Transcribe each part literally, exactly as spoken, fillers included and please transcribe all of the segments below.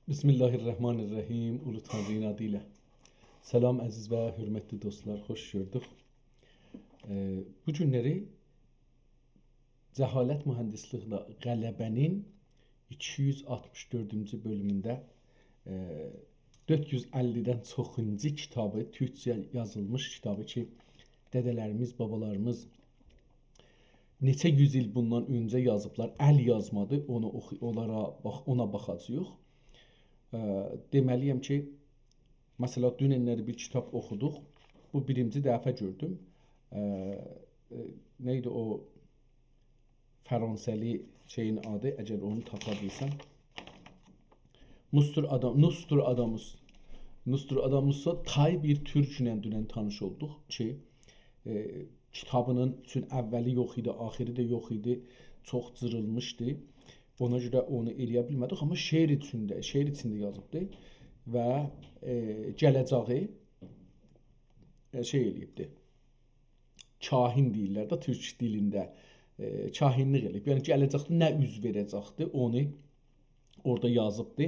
بسم الله الرحمن الرحیم. اولو تانری‌نین آدی ایله. سلام، عزیز و حؤرمتلی دوستلار، خوش گؤردوک. ائ، بو گونلری جهالت مهندسلیگینه غلبه‌نین ایکی یوز آلتمیش دؤردونجو بؤلومونده، ائ، دؤرد یوز اللی‌دن چوخونجو کیتابی، تورکجه یازیلمیش کیتابی کی، دده‌لریمیز، بابالاریمیز نئچه یوز ایل بوندان اؤنجه یازیبلار، ال یازمادی، اونو اوخو-، اونلارا باخ-، اونا باخاجاغیق. ائ، دئمه‌لی‌یم کی، مثلا، دوننلری بیر کیتاب اوخودوق. بو بیرینجی دفعه گؤردوم. ائ، ائ، نه ایدی او فرانسه‌لی شئیین آدی، اگر اونو تاپا بیلسم. مستر آدام، نوستراداموس. نوستراداموسا تای بیر تورکله دونن تانیش اولدوق کی، ائ، کیتابینین، چون اولی یوخ ایدی، آخیری ده یوخ ایدی، چوخ جیریلمیشدی. اونا گؤره اونو ائلیه بیلمه‌دیک، آمما شعر ایچینده، شعر ایچینده یازیبدی و، ائ، گله‌جه‌یی، ائ، شئی ائله‌ییبدی. کاهین دئییرلر ده تورک دیلینده. ائ، کاهینلیک ائله‌ییب. یعنی گله‌جکده نه اوز وئره‌جکدی، اونو اورادا یازیبدی.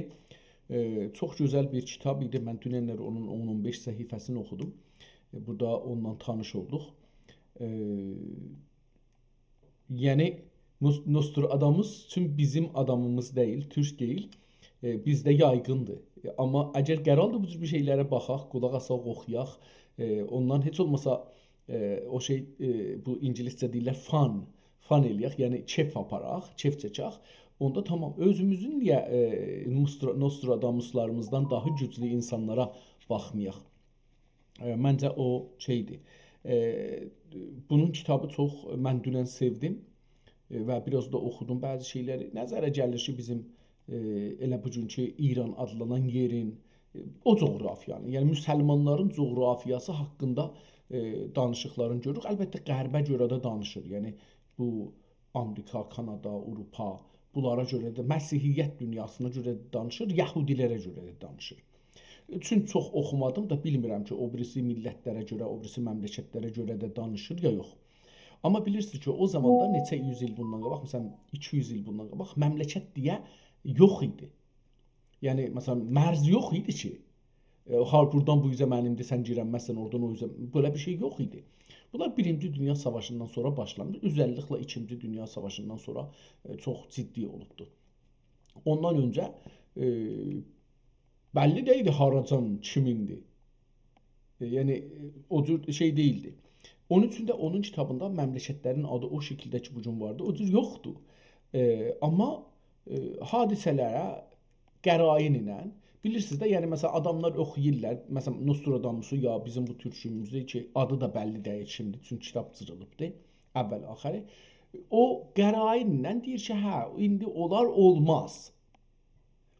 ائ، چوخ گؤزل بیر کیتاب ایدی. من دوننلری اونون اون اون بئش صفحه‌سینی اوخودوم. ائ، بورادا اوندان تانیش اولدوق. ائ، یعنی، نوس-، نوستراداموس چون بیزیم آدامیمیز دئییل، تورک دئییل، ائ، بیزده یایغیندیر. ائ، آمما اگر قراردی بو جور بیر شئیلره باخاق، قولاق آساق، اوخویاق، ائ، اوندان هئچ اولماسا، ائ، او شئی، ائ، بو اینگیلیسجه دئییرلر fun، fun ائله‌یک، یعنی کئف آپاراق، کئف چکک، اوندا تامام، اؤزوموزون نییه، ائ، نوسترا-، نوستراداموسلاریمیزدان داها گوجلو اینسانلارا باخمایاق؟ ائ، منجه او شئیدیر. ائ، بونون کیتابی چوخ، من دونن سئودیم، ائ، و بیر آز دا اوخودوم بعضی شئیلری. نظره گلیر کی، بیزیم، ائ، ائله بوگونکو ایران آدلانان یئرین، ائ، او جغرافیانین، یعنی مسلمانلارین جغرافیاسی حاقیندا، ائ، دانیشیقلارینی گؤروروک. البته، غربه گؤره ده دانیشیر. یعنی، بو آمریکا، کانادا، آوروپا، بونلارا گؤره ده، مسیحیت دونیاسینا گؤره ده دانیشیر، یهودی‌لره گؤره ده دانیشیر. چون چوخ اوخومادیم دا، بیلمیرم کی، او بیریسی میللتلره گؤره، او بیریسی مملکتلره گؤره ده دانیشیر یا یوخ. آمما بیلیرسینیز کی، او زاماندا نئچه یوز ایل بوندان قاباق، مثلا، ایکی یوز ایل بوندان قاباق مملکت دئیه یوخ ایدی. یعنی، مثلا، مرز یوخ ایدی کی، ائ، ها، بورادان بو اوزه منیمدیر، سن گیرنمزسن، اورادان او اوزه، بئله بیر شئی یوخ ایدی. بونلار بیرینجی دونیا ساواشیندان سونرا باشلانیر. اؤزللیکله ایکینجی دونیا ساواشیندان سونرا، ائ، چوخ جدی اولوبدور. اوندان اؤنجه، ائ، بللی دئییلدی هاراجان، کیمیندیر. ائ، یعنی، ائ، او جور شئی دئییلدی. اونون اوچون ده اونون کیتابیندا مملکتلرین آدی او شکیلده کی، بو گون واردی، او جور یوخدور. ائ، آمما، ائ، حادثه‌لره قرائن ایله، بیلیرسینیز ده، یعنی، مثلا، آداملار اوخویورلار، مثلا، نوستراداموسو یا بیزیم بو تورکوموزو کی، آدی دا بللی دئییل کیمدیر، چونکی کیتاب جیریلیبدیر، اول آخری. او قرائن ایله دئییر کی، هه، ایندی اولار اولماز.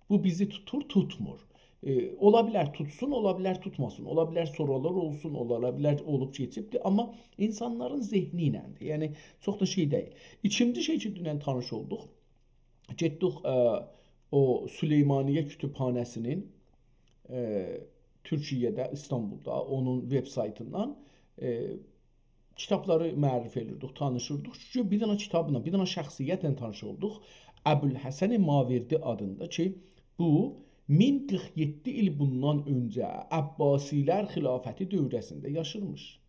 بو بیزی توتور، توتمور. ائ، اولا بیلر توتسون، اولا بیلر توتماسین، اولا بیلر سونرالار اولسون، اولا بیلر اولوب کئچیبدیر، آمما اینسانلارین ذهنی ایلندیر. یعنی، چوخ دا شئی دئییل. ایکینجی شئی کی، دونن تانیش اولدوق، گئتدیک، ائ، او سلیمانیه کتابخانه‌سینین، ائ، تورکیه‌ده، ایستانبولدا، اونون وب‌سایتیندان، ائ، کیتابلاری معرفی ائدیردیک، تانیشیردیق. چونکی بیر دنه کیتابلا، بیر دنه شخصیتله تانیش اولدوق. ابوالحسن ماوردی آدیندا کی، بو مین قیرخ یئددی ایل بوندان اؤنجه عباسی‌لر خلافتی دوره‌سینده یاشیرمیش.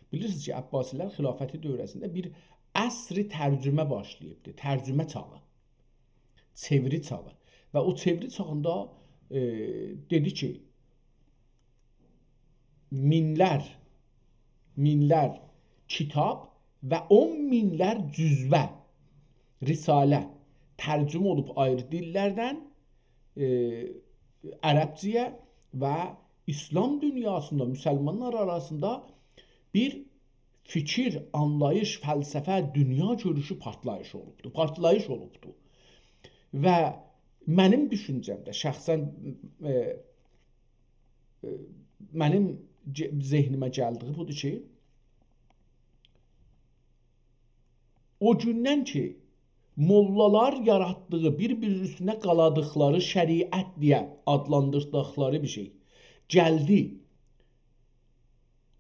بیلیرسینیز کی، عباسی‌لر خلافتی دوره‌سینده بیر عصر ترجمه باشلاییبدی، ترجمه چاغی، چئویری چاغی. و او چئویری چاغیندا، ائ، دئدی کی، مینلر، مینلر کیتاب و اون مینلر جزوه، رساله ترجمه اولوب آیری دیللردن، ائ، عربجه‌یه و ایسلام دونیاسیندا، مسلمانلار آراسیندا بیر فیکیر، آنلاییش، فلسفه، دونیا گؤروشو پارتلاییش اولوبدو، پارتلاییش اولوبدو. و منیم دوشونجه‌مده، شخصا، ائ، ائ، منیم ذ-، ذهنیمه گلدیگی بودور کی، او گوندن کی، موللالار یاراتدیغی، بیر-بیرینین اوستونه قالادیقلاری شریعت دئیه آدلاندیردیقلاری بیر شئی گلدی،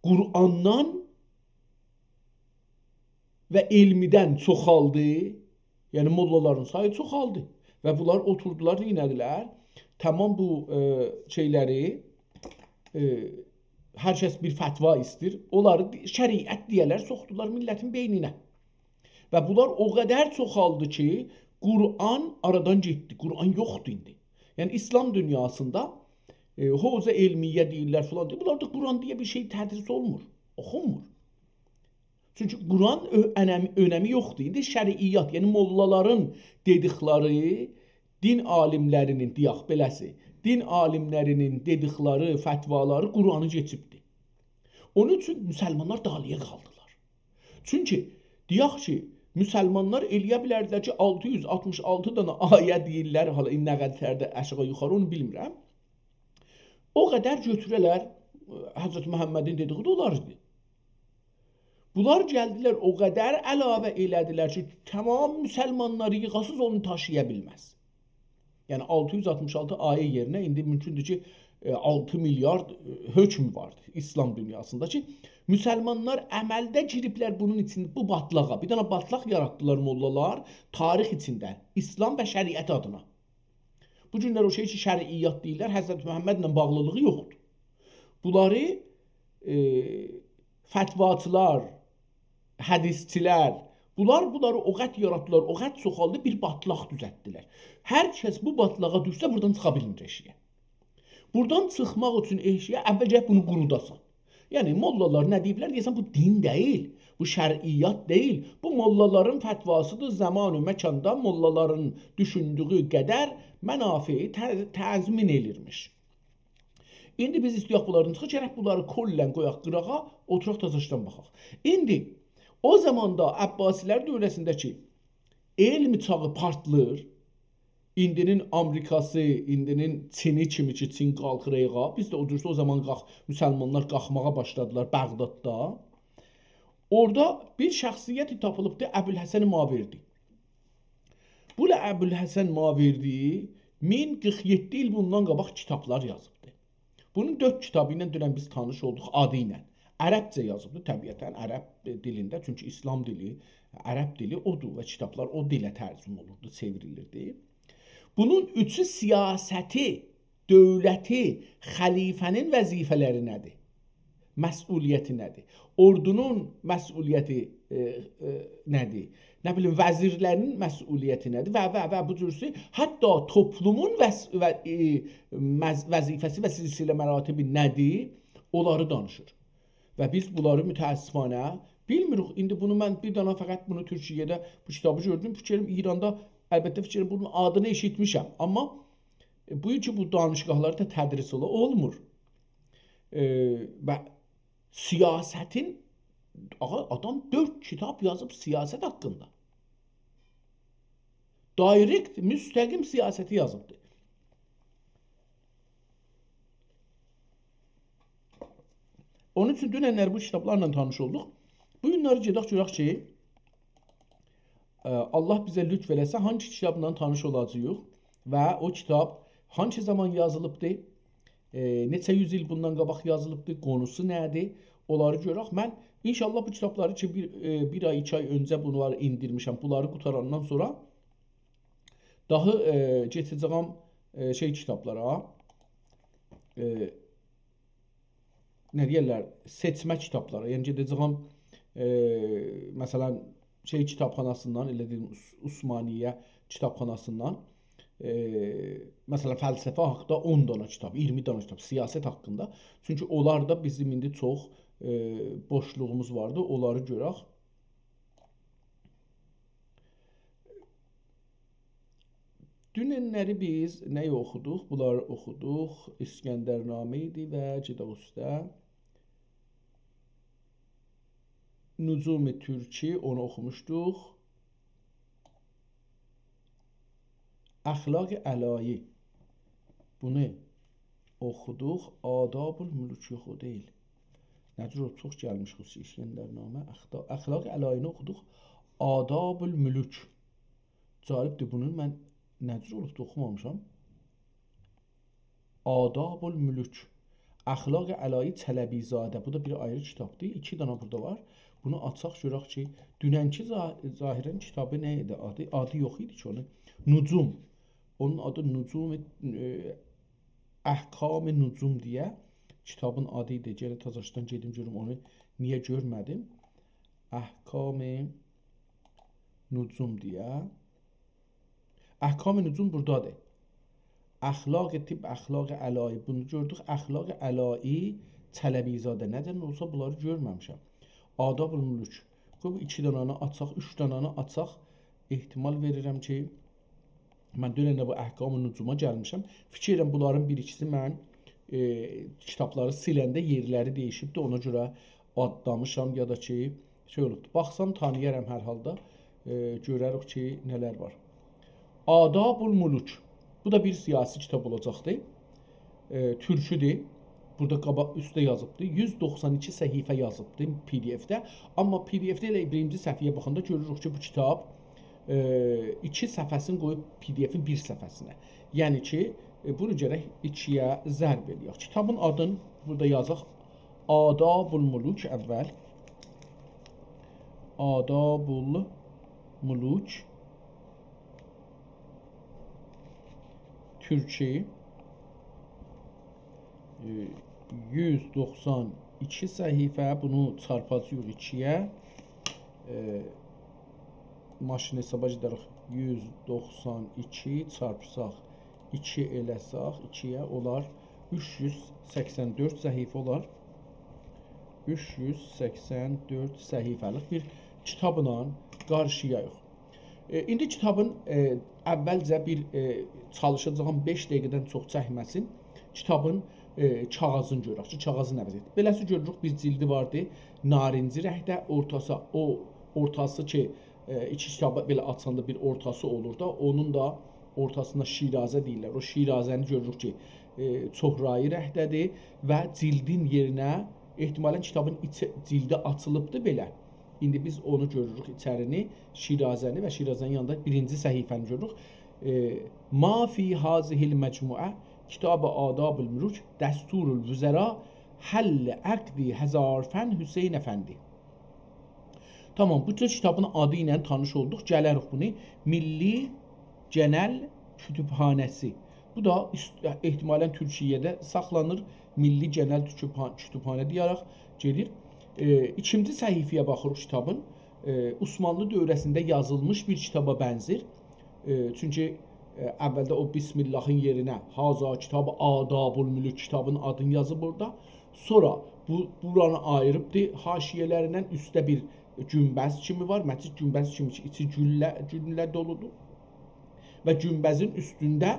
قرآندان و علمیدن چوخالدی، یعنی موللالارین سایی چوخالدی. و بونلار اوتوردولار، نئینه‌دیلر؟ تمام بو، ائ، شئیلری، ائ، هر کس بیر فتوا ایستیر، اونلاری دی-، شریعت دئیه‌لر سوخدولار میللتین بئینینه. و بونلار او قدر چوخالدی کی، قرآن آرادان گئتدی. قرآن یوخدور ایندی. یعنی، ایسلام دونیاسیندا، ائ، حوزه علمیه دئییرلر فلان دئییر. بونلاردا قرآن دئیه بیر شئی تدریس اولمور، اوخونمور. چونکی قرآن اؤ-، اؤنمی، اؤنمی یوخدور. ایندی شریعیات، یعنی موللالارین دئدیکلری، دین عالیملرینین، دئیک بئله‌سی، دین عالیملرینین دئدیکلری، فتوالاری قرآنی کئچیبدیر. اونون اوچون مسلمانلار دالییا قالدیلار. چونکی، دئیک کی، مسلمانلار ائلیه بیلردیلر کی، آلتی یوز آلتمیش آلتی دنه آیه دئییرلر، حالا ایندی نه قدر ده آشاغی یوخاری، اونو بیلمیرم. او قدر گؤتوره‌لر، حضرت محمدین دئدیگی ده اونلار ایدی. بونلار گلدیلر، او قدر علاوه ائله‌دیلر کی، تمام مسلمانلاری ییغاسیز اونو داشییا بیلمز. یعنی، آلتی یوز آلتمیش آلتی آیه یئرینه ایندی مومکوندور کی، ائ، آلتی میلیارد، ائ، حکم واردیر ایسلام دونیاسیندا کی، مسلمانلار عملده گیریبلر بونون ایچینده، بو باتلاغا. بیر دنه باتلاق یاراتدیلار موللالار تاریخ ایچینده، ایسلام و شریعت آدینا. بو گونلر او شئی کی، شریعیات دئییرلر، حضرت محمدله باغلیلیغی یوخدور. بونلاری، ائ، فتواچیلار، حدیثچیلر، بونلار، بونلاری او قدر یاراتدیلار، او قدر چوخالدی، بیر باتلاق دوزلتدیلر. هر کس بو باتلاغا دوشسه، بورادان چیخا بیلمیر ائشیگه. بورادان چیخماق اوچون ائشیگه اول گرک بونو قوروداسان. یعنی، موللالار نه دئییبلر؟ دئیه‌سن، بو دین دئییل، بو شریعیات دئییل. بو موللالارین فتواسیدیر، زمان و مکاندا موللالارین دوشوندویو قدر منافعی ت-، تضمین ائلیرمیش. ایندی بیز ایسته‌یک بونلاردان چیخاق، گرک بونلاری کلاً قویاق قیراغا، اوتوراق تازاشدان باخاق. ایندی او زاماندا عباسیلر دؤوره‌سینده کی، علم چاغی پارتلیر، ایندی‌نین آمریکاسی، ایندی‌نین چینی کیمی کی، چین قالخیر آیاغا، بیز ده او جور او زامان قالخ-، مسلمانلار قالخماغا باشلادیلار بغداددا. اورادا بیر شخصیت تاپیلیبدی، ابوالحسن ماوردی. بو ابوالحسن ماوردی مین قیرخ یئددی ایل بوندان قاباق کیتابلار یازیبدی. بونون دؤرد کیتابی ایله دونن بیز تانیش اولدوق آدی ایله. عربجه یازیبدی، طبیعتاً عرب دیلینده، چونکی ایسلام دیلی، عرب دیلی اودور و کیتابلار او دیله ترجمه اولوردو، چئوریلیردی. بونون اوچو سیاستی، دؤولتی، خلیفه‌نین وظیفه‌لری نه‌دیر؟ مسئولیتی نه‌دیر؟ اوردونون مسئولیتی، ائ، ائ، نه‌دیر؟ نه بیلیم، وزیرلرین مسئولیتی نه‌دیر؟ و، و، و بو جورسو، حتی توپلومون وظ-، و، ائ، مز-، وظیفه‌سی و سلسله مراتبی نه‌دیر؟ اونلاری دانیشیر. و بیز بونلاری متأسفانه بیلمیریک. ایندی بونو من بیر دنه فقط بونو تورکیه‌ده بو کیتابی گؤردوم. فیکریم ایراندا، البته فیکریم بونون آدینی ائشیتمیشم. آمما بو کی، بو دانشگاهلاردا تدریس اولا، اولمور. ائ، و سیاستین، آغا، آدام دؤرد کیتاب یازیب سیاست حاقیندا. دایرکت، مستقیم سیاستی یازیبدی. اونون اوچون دوننلر بو کیتابلارلا تانیش اولدوق. بو گونلری گئدک گؤرک کی، ائ، الله بیزه لطف ائله‌سه، هانسی کیتابلا تانیش اولاجاغیق و او کیتاب هانسی زامان یازیلیبدی، ائ، نئچه یوز ایل بوندان قاباق یازیلیبدی، قونوسو نه‌دیر، اونلاری گؤرک. من انشاءالله بو کیتابلاری کی، بیر، ائ، بیر آی، ایکی آی اؤنجه بونلاری ائندیرمیشم، بونلاری قوتاراندان سونرا داها، ائ، کئچه‌جه‌یم، ائ، شئی کیتابلارا، ائ، نه دئیرلر، سئچمه کیتابلارا. یعنی گئده‌جه‌یم، ائ، مثلا، شئی کیتابخاناسیندان، ائله دئییم، عث-، عثمانیه کیتابخاناسیندان، ائ، مثلا، فلسفه حاقدا اون دانا کیتاب، اییرمی دانا کیتاب، سیاست حاقیندا. چونکی اونلاردا بیزیم ایندی چوخ، ائ، بوشلوغوموز واردی، اونلاری گؤرک. دوننلری بیز نه اوخودوق؟ بونلاری اوخودوق. اسکندرنامه ایدی و گئدک اوسته. نجوم ترکی، اونو اوخوموشدوق. اخلاق علایی. بونو اوخودوق. آداب الملوک یوخ، او دئییل. نه جور او چوخ گلمیش خصوصی اسکندرنامه، اخدا-، اخلاق علایینی اوخودوق. آداب الملوک. جالبدیر، بونو من نه جور اولوب دا اوخومامیشام. آداب الملوک. اخلاق علایی چلبی‌زاده. بو دا بیر آیری کیتابدیر. ایکی دانا بورادا وار. بونو آچاق گؤرک کی، دوننکی ظا-، ظاهراً کیتابی نه ایدی؟ آدی، آدی یوخ ایدی کی اونون. نجوم. اونون آدی نجوم، ائ، احکام نجوم دئیه کیتابین آدی ایدی. گئنه تازاشدان گئدیم گؤروم اونو نییه گؤرمه‌دیم. احکام نجوم دئیه. احکام نجوم بورادادیر. اخلاق طب، اخلاق علایی. بونو گؤردوک. اخلاق علایی، چلبی‌زاده. نه‌دن اولسا بونلاری گؤرمه‌میشم. آداب الملوک. قوی بو ایکی دانانی آچاق، اوچ دانانی آچاق. احتمال وئریرم کی، من دونن ده بو احکام نجوما گلمیشم. فیکیر ائدیرم بونلارین بیر ایکیسی من، ائ، کیتابلاری سیلنده یئرلری دییشیبدی. اونا گؤره آتلامیشام یا دا کی، شئی اولوبدو. باخسام تانییارام هر حالدا. ائ، گؤرریک کی، نه‌لر وار. آداب الملوک. بو دا بیر سیاسی کیتاب اولاجاقدی. ائ، تورکودور. بورادا قاباق اوسته یازیبدی. یوز دوخسان ایکی صفحه یازیبدی پی دی اف‌ده. آمما پی دی اف‌ده ائله بیرینجی صفحه‌یه باخاندا گؤروروک کی، بو کیتاب، ائ، ایکی صفحه‌سینی قویوب پی دی اف‌ین بیر صفحه‌سینه. یعنی کی، ائ، بونو گرک ایکی‌یه ضرب ائله‌یک. کیتابین آدینی بورادا یازاق. آداب الملوک اول. آداب الملوک. تورکی. ائ، یوز دوخسان ایکی صفحه، بونو چارپاجاغیق ایکی‌یه. ائ، ماشین حسابا گئدریک. یوز دوخسان ایکی چارپساق ایکی ائله‌سک ایکی‌یه، اولار اوچ یوز سکسن دؤرد صفحه اولار. اوچ یوز سکسن دؤرد صفحه‌لیک بیر کیتابلا قارشییاییق. ائ، ایندی کیتابین، ائ، اولجه بیر، ائ، چالیشاجاغام بئش دقیقه‌دن چوخ چکمه‌سین. کیتابین، ائ، کاغیذینی گؤرک کی، کاغیذی نه وضعیتده. بئله‌سی گؤروروک، بیر جیلدی واردی، نارینجی رنگده، اورتاسی، او اورتاسی کی، ائ، ایکی کیتابی بئله آچاندا بیر اورتاسی اولور دا، اونون دا اورتاسینا شیرازه دئییرلر. او شیرازه‌نی گؤروروک کی، ائ، چهره‌ای رنگده‌دیر و جیلدین یئرینه احتمالاً کیتابین ایچی، جیلدی آچیلیبدی بئله. ایندی بیز اونو گؤروروک، ایچرینی، شیرازه‌نی و شیرازه‌نین یانیندا بیرینجی صفحه‌نی گؤروروک. ائ، «ما فی هذه المجموعة، کتاب آداب الملوک، دستور الوزراء، حل عقد هزار فن حسین افندی.» تامام، بو جور کیتابین آدی ایله تانیش اولدوق. گلریک بونو میللی گئنل کتابخانه‌سی. بو دا اوست-، احتمالاً تورکیه‌ده ساخلانیر. میللی گئنل کتابخا-، کتابخانه دئیه‌رک گئدیر. ائ، ایکینجی صفحه‌یه باخیریق کیتابین. ائ، عثمانلی دوره‌سینده یازیلمیش بیر کیتابا بنزیر. ائ، چونکی، ائ، اولده او بسم اللهین یئرینه «هذا کتاب آداب الملوک» کیتابین آدینی یازیب اورادا. سونرا بو، بورانی آییریبدی حاشیه‌لریندن، اوسته بیر گونبز کیمی وار، مسجد گونبزی کیمی کی، ایچی گولله، گولله دولودور. و گونبزین اوستونده،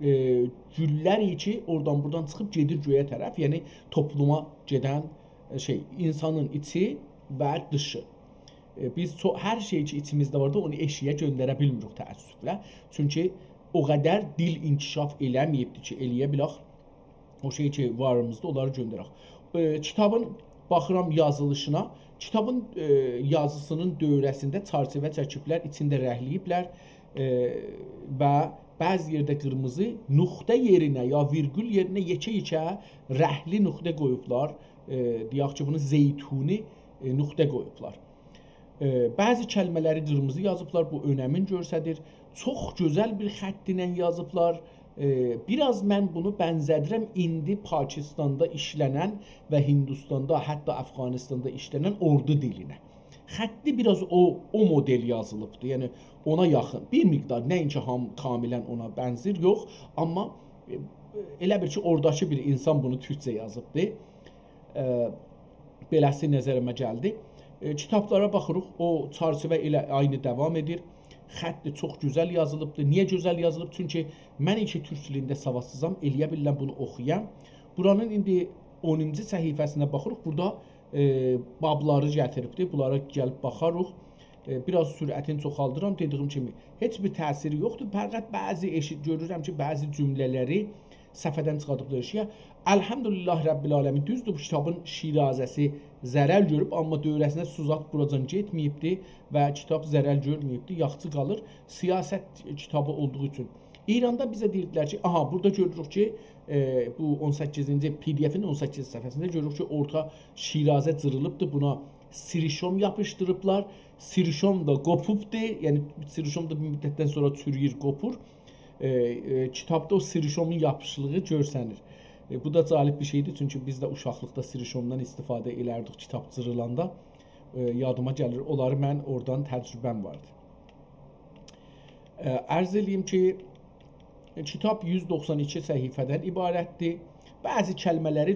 ائ، گوللر کی، اورادان بورادان چیخیب گئدیر گؤیه طرف، یعنی توپلوما گئدن، ائ، شئی، اینسانین ایچی و دیشی. ائ، بیز چو-، هر شئی کی، ایچیمیزده واردی، اونو ائشییه گؤندره بیلمیریک تأسفله. چونکی او قدر دیل انکشاف ائله‌مه‌ییبدی کی، ائلیه بیلک او شئی کی، واریمیزدی، اونلاری گؤندرک. ائ، کیتابین، باخیرام یازیلیشینا، کیتابین، ائ، یازیسینین دوره‌سینده چرچیوه چکیبلر، ایچینده رنگله‌ییبلر، ائ، و بعضی یئرده قیرمیزی، نقطه یئرینه یا ویرگول یئرینه یئکه-یئکه رنگلی نقطه قویوبلار. ائ، دئیک کی، بونو زیتونی، ائ، نقطه قویوبلار. ائ، بعضی کلمه‌لری قیرمیزی یازیبلار، بو اؤنمین گؤستریر. چوخ گؤزل بیر خط ایله یازیبلار. ائ، بیر آز من بونو بنزه‌دیرم ایندی پاکستاندا ایشله‌نن و هندوستاندا، حتی افغانستاندا ایشله‌نن اردو دیلینه. خطی بیر آز او، او مدل یازیلیبدی. یعنی اونا یاخین. بیر مقدار، نه‌اینکی هام-، کاملاً اونا بنزیر، یوخ. آمما، ائ، ائله بیل کی، اوراداکی بیر اینسان بونو تورکجه یازیبدی. ائ، بئله‌سی نظریمه گلدی. ائ، کیتابلارا باخیریق، او چرچیوه ائله عینی داوام ائدیر. خطی چوخ گؤزل یازیلیبدیر. نییه گؤزل یازیلیب؟ چونکی من کی تورک دیلینده سوادسیزام، ائلیه بیلیرم بونو اوخویام. بورانین ایندی اونونجو صفحه‌سینه باخیریق. بورادا، ائ، بابلاری گتیریبدیر. بونلارا گلیب باخاریق. ائ، بیر آز سرعتینی چوخالدیرام، دئدیییم کیمی. هئچ بیر تأثیری یوخدور. فقط بعضی ائشیت-، گؤرورم کی، بعضی جمله‌لری صفحه‌دن چیخاردیبلار ائشییه. الحمدلله رب العالمین. دوزدور، بو کیتابین شیرازه‌سی ضرر گؤروب، آمما دوره‌سینده سو زاد بوراجان گئتمه‌ییبدی و کیتاب ضرر گؤرمه‌ییبدی، یاخشی قالیر. سیاست کیتابی اولدوغو اوچون. ایراندا بیزه دئییردیلر کی، آها، بورادا گؤروروک کی، ائ، بو اون سککیزینجی، پی دی اف‌ین اون سککیز صفحه‌سینده گؤروروک کی، اورتا شیرازه جیریلیبدیر، بونا سیریشوم یاپیشدیریبلار. سیریشوم دا قوپوبدور، یعنی سیریشوم دا بیر مدتدن سونرا چورویور، قوپور. ائ، ائ، کیتابدا او سیریشومون یاپیشیلیغی گؤرسنیر. ائ، بو دا جالب بیر شئیدیر، چونکی بیز ده اوشاقلیقدا سیریشومدان استفاده ائلردیک کیتاب جیریلاندا. ائ، یادیما گلیر، اونلاری من اورادان تجربه‌م واردی. ائ، عرض ائله‌ییم کی، کیتاب یوز دوخسان ایکی صفحه‌دن عبارتدیر. بعضی کلمه‌لری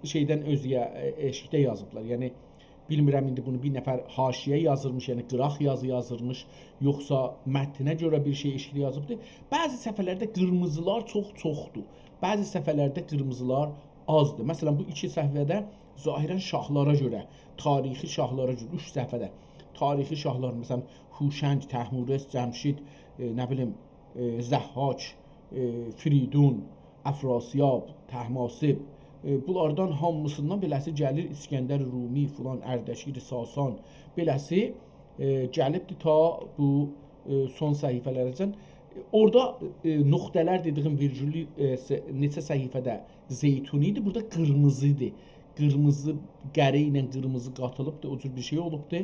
شئیدن اؤزگه، ائ، ائشیکده یازیبلار. یعنی، بیلمیرم، ایندی بونو بیر نفر حاشیه یازیرمیش، یعنی قیراق یازی یازیرمیش، یوخسا متنه گؤره بیر شئی ائشیکده یازیبدی. بعضی صفحه‌لرده قیرمیزیلار چوخ چوخدور. بعضی صفحه‌لرده قیرمیزیلار آزدیر. مثلا، بو ایکی صفحه‌ده ظاهرا شاهلارا گؤره، تاریخی شاهلارا گؤره، اوچ صفحه‌ده تاریخی شاهلار، مثلا، هوشنگ، طهمورث، جمشید، ائ، نه بیلیم، ائ، ضحاک، ائ، فریدون، افراسیاب، طهماسب، ائ، بونلاردان هامیسیندان بئله‌سی گلیر، اسکندر رومی، فلان، اردشیر، ساسان، بئله‌سی، ائ، گلیبدی تا بو، ائ، سون صفحه‌لره‌جن. اورادا، ائ، نقطه‌لر دئدیگیم ویرگوللو، ائ، سه-، نئچه صفحه‌ده زیتونی ایدی، بورادا قیرمیزی ایدی. قیرمیزی، قره ایله قیرمیزی قاتیلیبدی، او جور بیر شئی اولوبدو.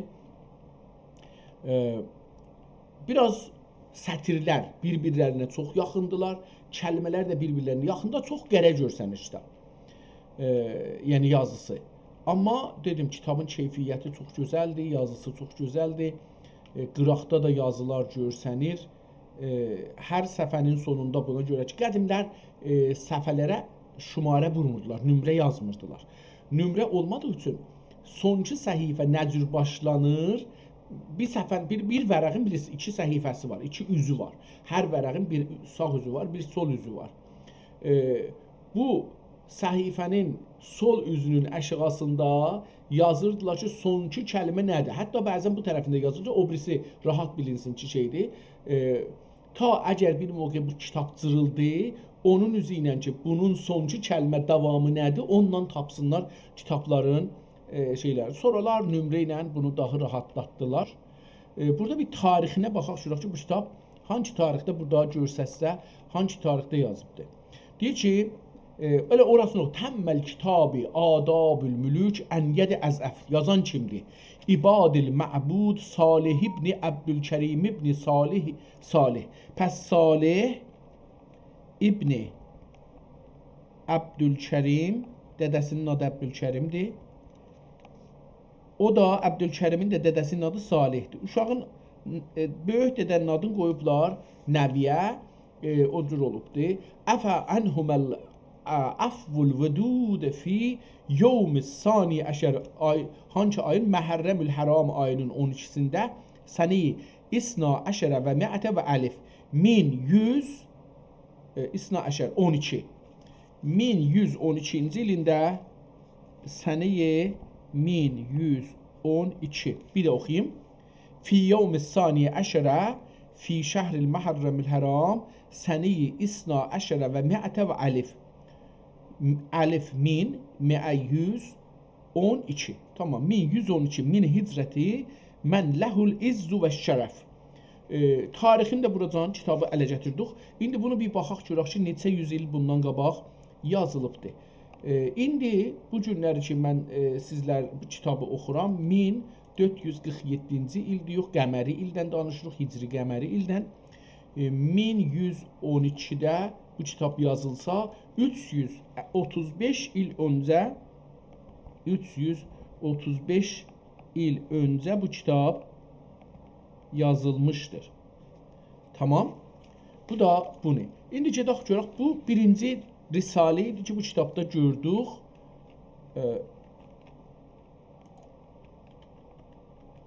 ائ، بیر آز سطیرلر بیر-بیرلرینه چوخ یاخیندیلار، کلمه‌لر ده بیر-بیرلرینه یاخیندا، چوخ قره گؤرسنیر کیتاب. ائ، یعنی یازیسی. آمما دئدیم، کیتابین کیفیتی چوخ گؤزلدیر، یازیسی چوخ گؤزلدیر. ائ، قیراقدا دا یازیلار گؤرسنیر. ائ، هر صفحه‌نین سونوندا بونا گؤره کی، قدیملر، ائ، صفحه‌لره شماره وورموردولار، نمره یازمیردیلار. نمره اولمادیغی اوچون سونکی صفحه نه جور باشلانیر، بیر صفحه، بیر، بیر ورقین بیر ایکی صفحه‌سی وار، ایکی اوزو وار. هر ورقین بیر ساغ اوزو وار، بیر سول اوزو وار. ائ، بو صفحه‌نین سول اوزونون آشاغیسیندا یازیردیلار کی، سونکی کلمه نه‌دیر. حتی بعضا بو طرفینده یازیلیر، او بیریسی راحت بیلینسین کی، شئیدیر. ائ، تا اگر بیر موقع بو کیتاب جیریلدی، اونون اوزو ایله کی، بونون سونکی کلمه داوامی نه‌دیر، اونونلا تاپسینلار کیتابلارین، ائ، شئیلری. سونرالار نمره ایله بونو داها راحتلاتدیلار. ائ، بورادا بیر تاریخینه باخاق، گؤرک کی، بو کیتاب هانگی تاریخده بورادا گؤرسه‌سه، هانگی تاریخده یازیبدیر. دئییر کی، ائ، ائله اوراسینی اوخو، «تم الکتاب آداب الملوک عن ید اضعف.» یازان کیمدیر؟ «عباد المعبود صالح ابن عبدالکریم ابن صالح، صالح.» پس صالح ابن عبدالکریم، دده‌سینین آدی عبدالکریمدیر. او دا، عبدالکریمین ده دده‌سینین آدی صالحدیر. اوشاغین، ائ، بؤیوک دده‌نین آدینی قویوبلار نویه، ائ، او جور اولوبدور. «عفا عنهم ال-، ا-، عفو الودود فی یوم الثانی عشر.» آی، هانگی آیین؟ محرم الحرام آیینین اون ایکیسینده، سنه اثنا عشر و مئة و الف. مین یوز، ائ، اثنا عشر، اون ایکی. مین یوز اون ایکینجی ایلینده، سنه مین یوز اون ایکی. بیر ده اوخویوم. «فی یوم الثانی عشر فی شهر المحرم الحرام سنه اثنا عشر و مئة و الف.» الف مین، مئه یوز اون ایکی. تامام، مین یوز اون ایکی، من هجرتی من له العز و الشرف. ائ، تاریخینی ده بوراجان کیتابی اله گتیردیک. ایندی بونو بیر باخاق گؤرک کی، نئچه یوز ایل بوندان قاباق یازیلیبدی. ائ، ایندی بو گونلری کی، من، ائ، سیزلر بو کیتابی اوخورام، مین دؤرد یوز قیرخ یئددینجی ایلدیر، یوخ، قمری ایلدن دانیشیریق، هجری قمری ایلدن. ائ، مین یوز اون ایکیده بو کیتاب یازیلسا، اوچ یوز اوتوز بئش ایل اؤنجه، اوچ یوز اوتوز بئش ایل اؤنجه بو کیتاب یازیلمیشدیر. تامام. بو دا بونو. ایندی گئدک گؤرک، بو بیرینجی رساله ایدی کی، بو کیتابدا گؤردوک. ائ،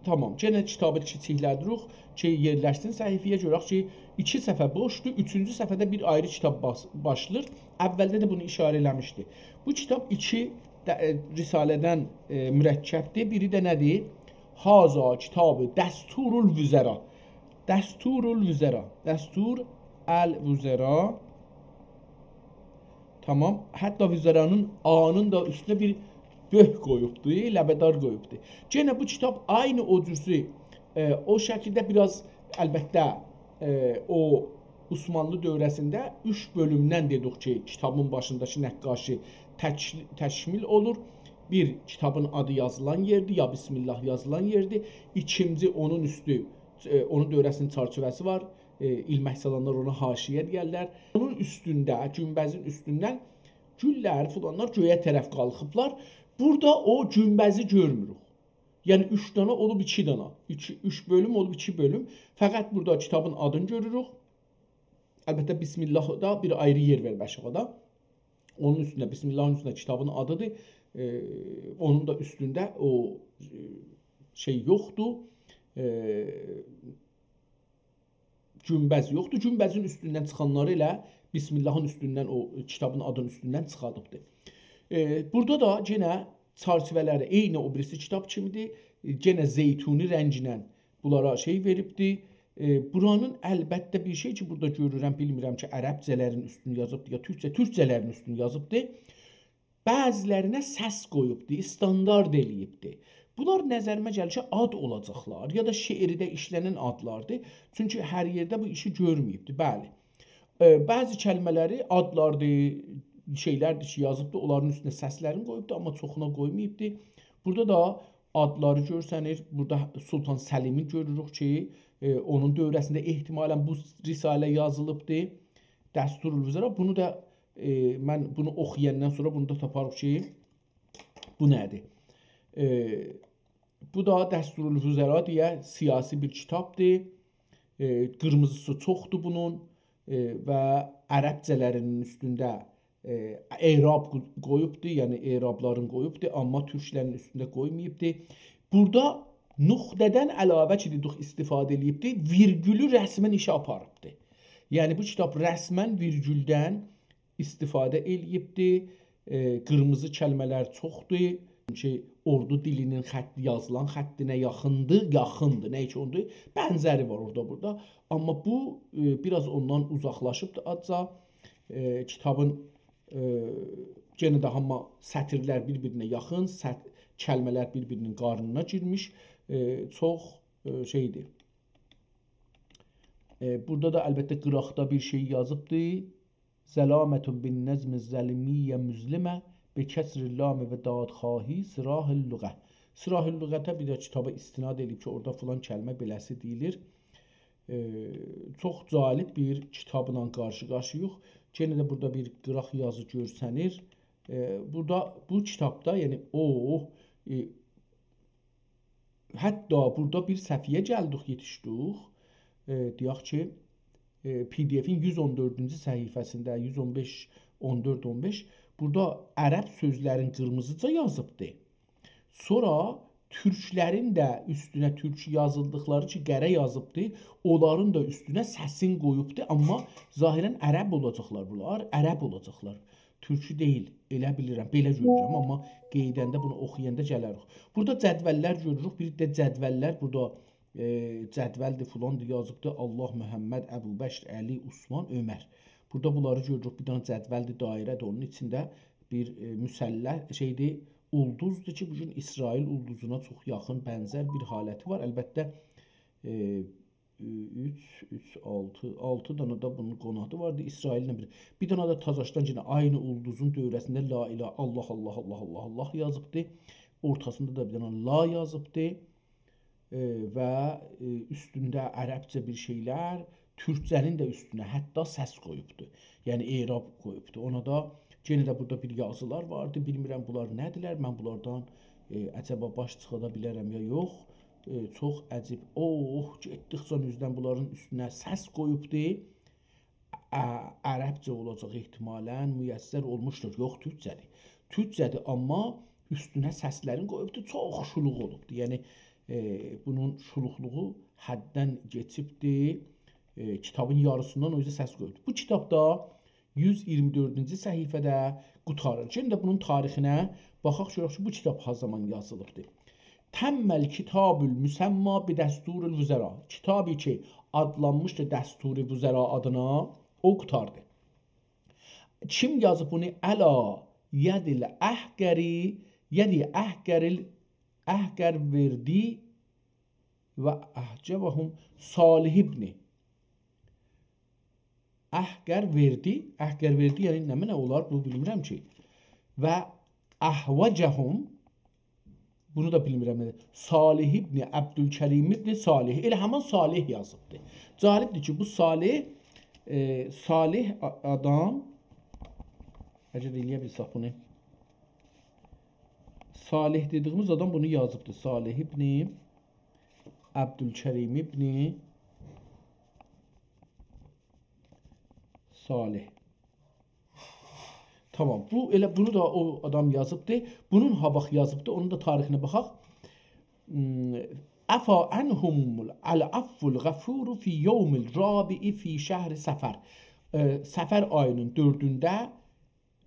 تامام، یئنه کیتابی کیچیکله‌دیریک کی، یئرلشسین صفحه‌یه، گؤرک کی، ایکی صفحه بوشدور، اوچونجو صفحه‌ده بیر آیری کیتاب باس-، باشلاییر. اولده ده بونو اشاره ائله‌میشدی. بو کیتاب ایکی ده-، ائ، رساله‌دن، ائ، مرکبدیر. بیری ده نه‌دیر؟ «هذا کتاب دستور الوزراء.» دستور الوزراء، دستور الوزراء. تامام. حتی وزرانین آنین دا اوستونه بیر بؤرک قویوبدو، لبه‌دار قویوبدو. یئنه بو کیتاب عینی او جورسو، ائ، او شکیلده بیر آز، البته، ائ، او عثمانلی دوره‌سینده اوچ بؤلومدن دئدیک کی، کیتابین باشینداکی نقاشی تک-، تکمیل اولور. بیر، کیتابین آدی یازیلان یئردیر، یا بسم‌الله یازیلان یئردیر. ایکینجی، اونون اوستو، ائ، اونون دوره‌سینین چرچیوه‌سی وار. ائ، ایلمک سالانلار اونا حاشیه دئیرلر. اونون اوستونده، گونبزین اوستوندن گوللر، فلانلار گؤیه طرف قالخیبلار. بورادا او گونبزی گؤرموروک. یعنی، اوچ دانا اولوب ایکی دانا. اوچ، اوچ بؤلوم اولوب ایکی بؤلوم. فقط بورادا کیتابین آدینی گؤروروک. البته، بسم الله دا بیر آیری یئر وئریب آشاغیدا. اونون اوستونده، بسم اللهین اوستونده کیتابین آدیدیر. ائ، اونون دا اوستونده او، ائ، شئی یوخدور. ائ، گونبز یوخدور. گونبزین اوستوندن چیخانلاری ائله بسم اللهین اوستوندن، او کیتابین آدینین اوستوندن چیخاردیبدیر. ائ، بورادا دا یئنه چرچیوه‌لری عینی او بیریسی کیتاب کیمیدیر. ائ، یئنه زیتونی رنگینن بونلارا شئی وئریبدی. ائ، بورانین البته بیر شئی کی، بورادا گؤرورم، بیلمیرم کی، عربجه‌لرین اوستونو یازیبدی، یا تورکجه، تورکجه‌لرین اوستونو یازیبدی. بعضی‌لرینه سس قویوبدی، استاندارد ائله‌ییبدی. بونلار نظریمه گلیر کی، آد اولاجاقلار، یا دا شعرده ایشله‌نن آدلاردیر. چونکی هر یئرده بو ایشی گؤرمه‌ییبدی، بلی. ائ، بعضی کلمه‌لری آدلاردیر، شئیلردیر کی، یازیبدی، اونلارین اوستونه سسلرینی قویوبدو، آمما چوخونا قویماییبدی. بورادا دا آدلاری گؤرسنیر. بورادا سلطان سلیمی گؤروروک کی، ائ، اونون دوره‌سینده احتمالاً بو رساله یازیلیبدی. دستورالوزرا. بونو دا، ائ، من بونو اوخویاندان سونرا بونو دا تاپاریق کی، بو نه‌دیر؟ ائ، بو دا دستورالوزرا دئیه سیاسی بیر کیتابدیر. ائ، قیرمیزیسی چوخدور بونون، ائ، و عربجه‌لرینین اوستونده، ائ، اعراب قو-، قویوبدور، یعنی اعرابلارین قویوبدور، آمما تورکلرین اوستونده قویماییبدیر. بورادا نقطه‌دن علاوه کی، دئدیک، استفاده ائله‌ییبدیر، ویرگولو رسماً ایشه آپاریبدیر. یعنی، بو کیتاب رسماً ویرگولدن استفاده ائله‌ییبدی. ائ، قیرمیزی کلمه‌لر چوخدور. چونکی اوردو دیلینین خط، یازیلان خطینه یاخیندیر، یاخیندیر. نه اوچون اوندور؟ بنزری وار اورادا، بورادا. آمما بو، ائ، بیر آز اوندان اوزاقلاشیبدیر آزجا. ائ، کیتابین، ائ، یئنه ده آمما سطیرلر بیر-بیرینه یاخین، سط-، کلمه‌لر بیر-بیرینین قارنینا گیرمیش. ائ، چوخ، ائ، شئیدیر. ائ، بورادا دا البته قیراقدا بیر شئی یازیبدی. «ظلامة بالنظم الظلمی مظلمة، بکسر اللام و دادخواهی صراح اللغة». صراح اللغةه بیر ده کیتابا استناد ائله‌ییب کی، اورادا فلان کلمه بئله‌سی دئییلیر. ائ، چوخ جالب بیر کیتابلا قارشی-قارشی‌ییق. یئنه ده بورادا بیر قیراق یازی گؤرسنیر. ائ، بورادا، بو کیتابدا، یعنی او، ائ، حتی بورادا بیر صفحه‌یه گلدیک، یئتیشدیک. ائ، دئیک کی، ائ، پی دی افین یوز اون دؤردونجو صفحه‌سینده، یوز اون بئش، اون دؤرد، اون بئش، بورادا عرب سؤزلرین قیرمیزیجا یازیبدی. سونرا تورکلرین ده اوستونه، تورک یازیلدیقلاری کی، قره یازیبدی، اونلارین دا اوستونه سسین قویوبدو. آمما ظاهراً عرب اولاجاقلار بونلار، عرب اولاجاقلار. تورکو دئییل، ائله بیلیرم، بئله گؤرورم، آمما قئییدنده بونو اوخویاندا گلریک. بورادا جدوللر گؤروروک، بیر ده جدوللر بورادا، ائ، جدولدیر، فلاندیر، یازیبدی: الله، محمد، ابوبکر، علی، عثمان، عمر. بورادا بونلاری گؤروروک، بیر دنه جدولدیر، دایره‌دیر، اونون ایچینده بیر، ائ، مثلث شئیدیر، اولدوزدور کی، بو گون اسرائیل اولدوزونا چوخ یاخین، بنزر بیر حالتی وار. البته، ائ، اوچ، اوچ، آلتی، آلتی دنه ده بونون قانادی واردی. اسرائیل‌له بیر، بیر دنه ده تازاشدان یئنه عینی اولدوزون دؤوره‌سینده لا اله، الله، الله، الله، الله، الله یازیبدی. اورتاسیندا دا بیر دنه لا یازیبدی. ائ، و، ائ، اوستونده عربجه بیر شئیلر، تورکجه‌نین ده اوستونه حتی سس قویوبدو. یعنی اعراب قویوبدو. اونا دا، یئنه ده بورادا بیر یازیلار واردی. بیلمیرم بونلار نه‌دیرلر. من بونلاردان، ائ، عجبا باش چیخادا بیلرم یا یوخ. ائ، چوخ عجیب. اوه، گئتدیکجه اوزدن بونلارین اوستونه سس قویوبدو. ع-، عربجه اولاجاق احتمالاً، میسر اولموشدور. یوخ، تورکجه‌دیر. تورکجه‌دیر، آمما اوستونه سسلرین قویوبدو. چوخ شولوغ اولوبدو. یعنی، ائ، بونون شولوغلوغو حددن کئچیبدی. ائ، کیتابین یاریسیندان او اوزه سس قویوبدو. بو کیتابدا یوز اییرمی دؤردونجو صفحه‌ده قوتاریر. یئنه ده بونون تاریخینه باخاق، گؤرک کی، بو کیتاب ها زامان یازیلیبدی. «تم الکتاب المسمی بدستور الوزراء». کیتابی کی، آدلانمیشدی دستور وزرا آدینا، او قوتاردی. کیم یازیب بونو؟ «علی ید الاحقری، ید احقر ال-، احقروردی و احجبهم صالح ابن». احقروردی، احقروردی، یعنی نمنه اولار، بو بیلمیرم کی. «و احوجهم بونو دا بیلمیرم نه‌دیر. صالح ابن عبدالکریم ابن صالح. ائله همین صالح یازیبدی. جالبدیر کی، بو صالح، ائ، صالح آ-، آدام، اگر ائلیه بیلسک بونو. صالح دئدیییمیز آدام بونو یازیبدی. صالح ابن عبدالکریم ابن صالح. تمام. بو، ائله بونو دا او آدام یازیبدی. بونون هاواخت یازیبدی، اونون دا تاریخینه باخاق. م، «عفا عنهم العفو الغفور فی یوم الرابع فی شهر صفر.» ائ، صفر آیی‌نین دؤردونده،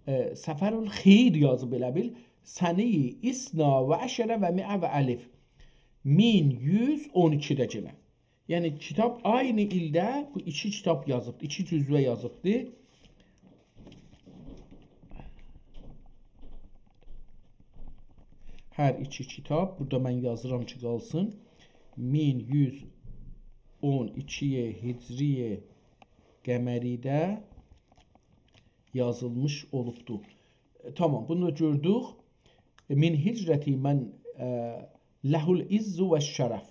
ائ، صفر الخیر یازیب ائله بیل. سنه اثنا عشر و مئه و الف. مین یوز اون ایکیده گئنه. یعنی، کیتاب عینی ایلده بو ایکی کیتاب یازیبدی، ایکی جزوه یازیبدی. هر ایکی کیتاب، بورادا من یازیرام کی، قالسین. مین یوز اون ایکی هجری قمری‌ده یازیلمیش اولوبدو. ائ، تمام، بونو دا گؤردوک. من هجرة من، ائ، له العز والشرف.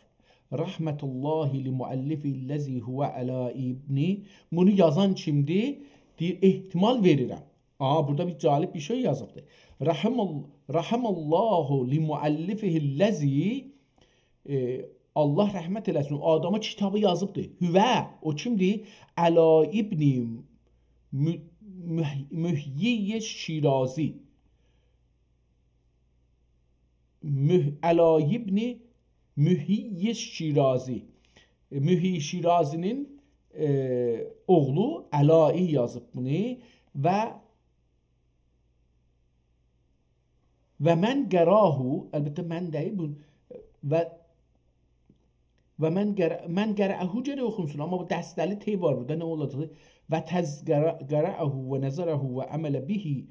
رحمة الله لمؤلفه الذي هو علی ابنی. بونو یازان کیمدیر؟ دئییر، احتمال وئریرم. آها، بورادا بیر جالب بیر شئی یازیبدیر. رحم ال-، رحم الله لمؤلفه الذي، ائ، الله رحمت ائله‌سین، او آداما کیتابی یازیبدیر. هو، او کیمدیر؟ علی ابن مح-، مح-، محیی شیرازی. مح-، علی ابن محیی شیرازی. محیی شیرازی‌نین، ائ، اوغلو علائی یازیب بونو و، و من قرأه، البته من دئییل، بو، و و من قر-، من قرأه گرک اوخونسون، آمما بو دسته‌لی ت وار بورادا، نه اولاجاق؟ و تز قرأ-، قرأه و نظره و عمل به.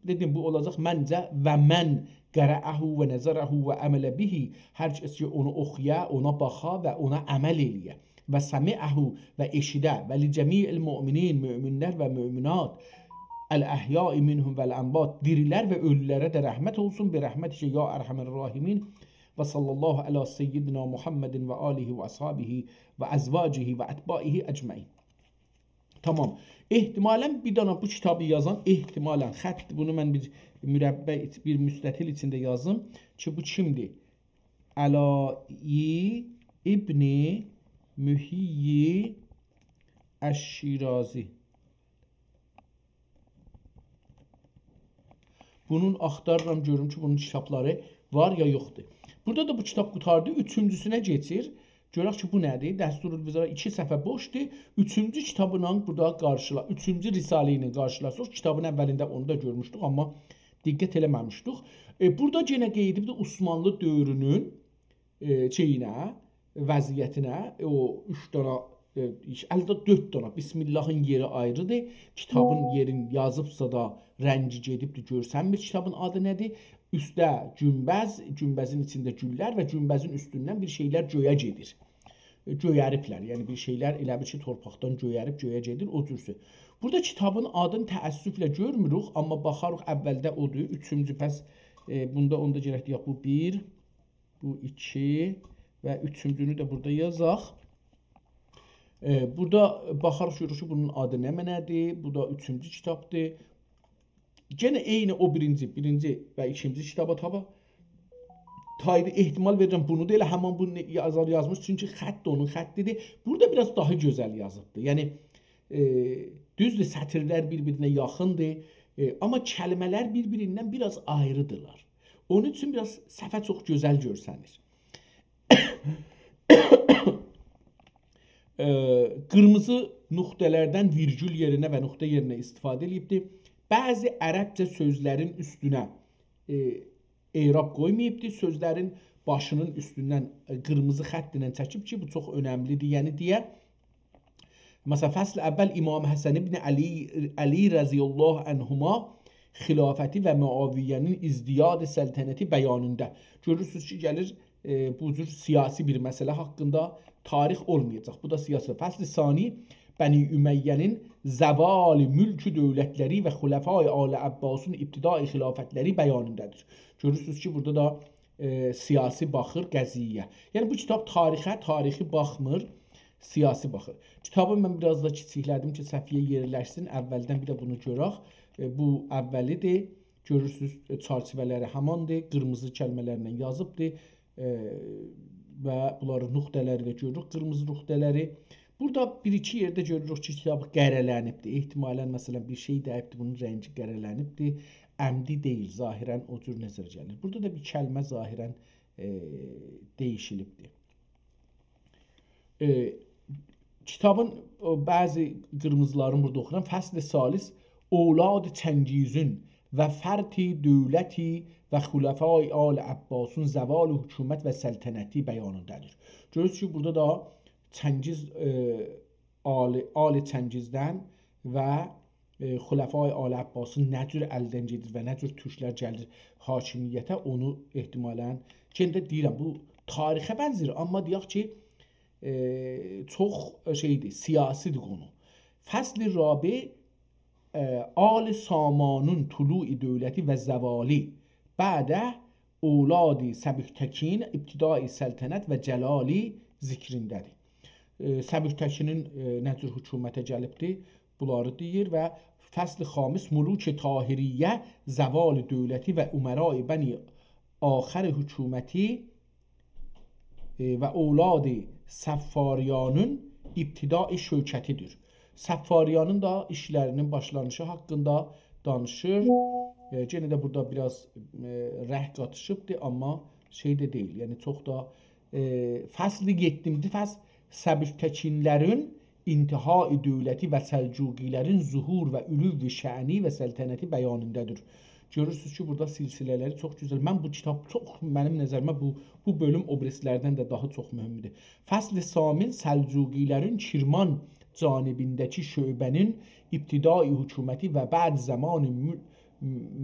دئدیم، بو اولاجاق منجه، و من قرأه و نظره و عمل به. هر کس کی، اونو اوخویا، اونا باخا و اونا عمل ائله‌یه. و سمعه و ائشیده. و لجمیع المؤمنین، مؤمن‌لر و مؤمنات. الاحیاء منهم والاموات، دیری‌لر و اؤلولره ده رحمت اولسون، برحمتک یا ارحم الراحمین. و صلی الله علی سیدنا محمد و آله و اصحابه و ازواجه و اتباعه اجمعین. تمام. احتمالاً بیر دنه بو کیتابی یازان، احتمالاً خط، بونو من بیر مربع، بیر مستطیل ایچینده یازیم کی، بو کیمدیر؟ علائی ابن محیی الشیرازی. بونون آختاریرام، گؤروم کی، بونون کیتابلاری وار یا یوخدور. بورادا دا بو کیتاب قوتاردی، اوچونجوسونه کئچیر. گؤرک کی، بو نه‌دیر؟ دستورالوزارا ایکی صفحه بوشدور. اوچونجو کیتابلا بورادا قارشیلا-، اوچونجو رساله ایله قارشیلاشیریق. کیتابین اولینده اونو دا گؤرموشدوک، آمما دقت ائله‌مه‌میشدیک. ائ، بورادا یئنه قید ائدیبدیر عثمانلی دؤورونون ائ، شئیینه، وضعیتینه، ائ، او اوچ دنه، ائ، الده دؤرد دنه. بسم اللهین یئری آیریدیر. کیتابین یئرین یازیبسا دا رنگی گئدیبدیر، گؤرسنمیر کیتابین آدی نه‌دیر. اوسته گونبذ، گونبذین ایچینده گوللر و گونبذین اوستوندن بیر شئیلر گؤیه گئدیر. ائ، گؤیریبلر، یعنی بیر شئیلر ائله بیل کی، تورپاقدان گؤیریب گؤیه گئدیر، او جورسو. بورادا کیتابین آدینی تأسفله گؤرموروک، آمما باخاریق، اولده اودور، اوچونجو، پس، ائ، بوندا اوندا گرک دئیک، بو بیر، بو ایکی و اوچونجونو ده بورادا یازاق. ائ، بورادا باخاریق، گؤروروک کی، بونون آدی نمنه‌دیر. بو دا اوچونجو کیتابدیر. یئنه عینی او بیرینجی، بیرینجی و ایکینجی کیتابا تابا تایدی. احتمال وئریرم، بونو دا ائله همین بو نه-، یازار یازمیش، چونکی خط ده اونون خطیدیر. بورادا بیر آز داها گؤزل یازیبدیر. یعنی، ائ، دوزدور، سطیرلر بیر-بیرینه یاخیندیر، ائ، آمما کلمه‌لر بیر-بیریندن بیر آز آیریدیرلار. اونون اوچون بیر آز صفحه چوخ گؤزل گؤرسنیر. ائ، قیرمیزی نقطه‌لردن ویرگول یئرینه و نقطه یئرینه استفاده ائله‌ییبدیر. بعضی عربجه سؤزلرین اوستونه، ائ، اعراب قویماییبدیر. سؤزلرین باشینین اوستوندن، ائ، قیرمیزی خط ایله چکیب کی، بو چوخ اؤنملیدیر، یعنی دئیه. مثلا، فصل اول امام حسن ابن علی، علی رضی الله عنهما خلافتی و معاویه‌نین ازدیاد سلطنتی بیانینده. گؤرورسونوز کی، گلیر، ائ، بو جور سیاسی بیر مسئله حاقیندا، تاریخ اولمایاجاق. بو دا سیاسی. فصل ثانی بنی امیه‌نین زوال ملک و دولتلری و خلفای آل عباسین ابتدای خلافتلری بیانینده‌دیر. گؤرورسونوز کی، بورادا دا، ائ، سیاسی باخیر قضیه‌یه. یعنی بو کیتاب تاریخه، تاریخی باخمیر، سیاسی باخیر. کیتابی من بیر آز دا کیچیکله‌دیم کی، صفحه‌یه یئرلشسین. اولدن بیر ده بونو گؤرک. ائ، بو اولی‌دیر. گؤرورسونوز، ائ، چرچیوه‌لری هماندیر. قیرمیزی کلمه‌لرله یازیبدیر. ائ، و بونلارین نقطه‌لری ده گؤروروک، قیرمیزی نقطه‌لری. بورادا بیر-ایکی یئرده گؤروروک کی، کیتاب قره‌لنیبدیر. احتمالاً، مثلاً، بیر شئی دَییبدیر، بونون رنگی قره‌لنیبدیر. عمدی دئییل، ظاهراً او جور نظره گلیر. بورادا دا بیر کلمه ظاهراً، ائ، دییشیلیبدیر. ائ، کیتابین، او، بعضی قیرمیزیلارینی بورادا اوخویورام. فصل ثالث، اولاد چنگیزین و فرط دولتی و خلفای آل عباسین زوال حکومت و سلطنتی بیانینده‌دیر. گؤرورسونوز کی، بورادا دا چنگیز، ائ، آل، آل چنگیزدن و، ائ، خلفای آل عباسین نه جور الدن گئدیر و نه جور تورکلر گلیر حاکمیته، اونو احتمالاً، یئنه ده دئییرم، بو تاریخه بنزیر، آمما دئیک کی، ائ، چوخ شئی‌دیر، سیاسی‌دیر قونو. فصل رابع، ائ، آل سامانین طلوع دولتی و زوالی بعد اولاد سبکتکین ابتدای سلطنت و جلالی ذکرینده‌دیر. ائ، سبکتکینین، ائ، نه جور حکومته گلیبدی، بونلاری دئییر و فصل خامس، ملوک طاهریه زوال دولتی و امراء بنی آخر حکومتی، ائ، و اولاد صفاریانین ابتدای شوکتی‌دیر. صفاریانین دا ایشلرینین باشلانیشی حاقیندا دانیشیر. ائ، یئنه ده بورادا بیر آز، ائ، رنگ قاتیشیبدیر، آمما شئی ده دئییل. یعنی چوخ دا، ائ، فصل یئددینجی فصل سبکتکینلرین انتهای دولتی و سلجوقیلرین ظهور و علو شأنی و سلطنتی بیانینده‌دیر. گؤرورسونوز کی، بورادا سلسله‌لری چوخ گؤزل. من بو کیتاب چوخ، منیم نظریمه بو، بو بؤلوم او بیریسیلردن ده داها چوخ مهمدور. فصل ثامن، سلجوقیلرین کرمان جانبینده‌کی شعبه‌نین ابتدای حکومتی و بعد زمان مل-،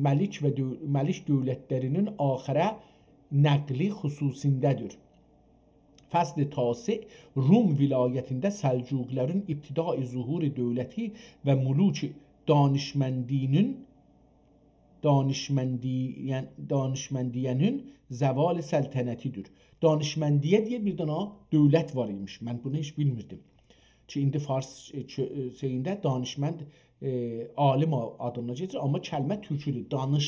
ملک و دؤ-، ملک دولتلرینین آخره نقلی خصوصینده‌دیر. فصل تاسع، روم ولایتینده سلجوقلرین ابتدای ظهور دولتی و ملوک دانشمندی‌نین، دانشمندی-، یعنی دانشمندیه‌نین زوال سلطنتی‌دیر. دانشمندیه دئیه بیر دنه دولت وار ایمیش. من بونو هئچ بیلمیردیم. کی، ایندی فارس، ائ، کؤ-، ائ، شئیینده دانشمند، ائ، عالم آ-، آدینا گئدیر، آمما کلمه تورکودور. دانیش،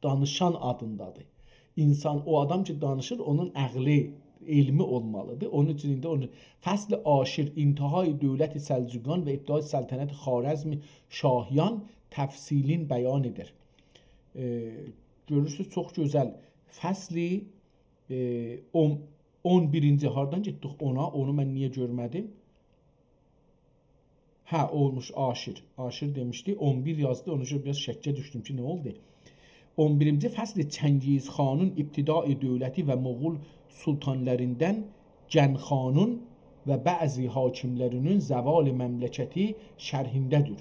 دانیشان آدیندادیر. اینسان، او آدام کی دانیشیر، اونون عقلی، علمی اولمالیدیر. اونون اوچون ایندی اونو، فصل عاشر، انتهای دولت سلجوقیان و ابتدای سلطنت خوارزم شاهیان تفصیلاً بیان ائدیر. ائ، گؤرورسونوز، چوخ گؤزل. فصل، ائ، اون، اون بیرینجی، هاردان گئتدیک اونا؟ اونو من نییه گؤرمه‌دیم؟ هه، اولموش عاشر. عاشر دئمیشدی، اون بیر یازدی، اونا گؤره بیر آز شکّه دوشدوم کی، نه اولدو؟ اون بیرینجی فصل، چنگیز خانین ابتدای دولتی و مغول سلطانلاریندان گن خانین و بعضی حاکملرینین زوال مملکتی شرحینده‌دیر.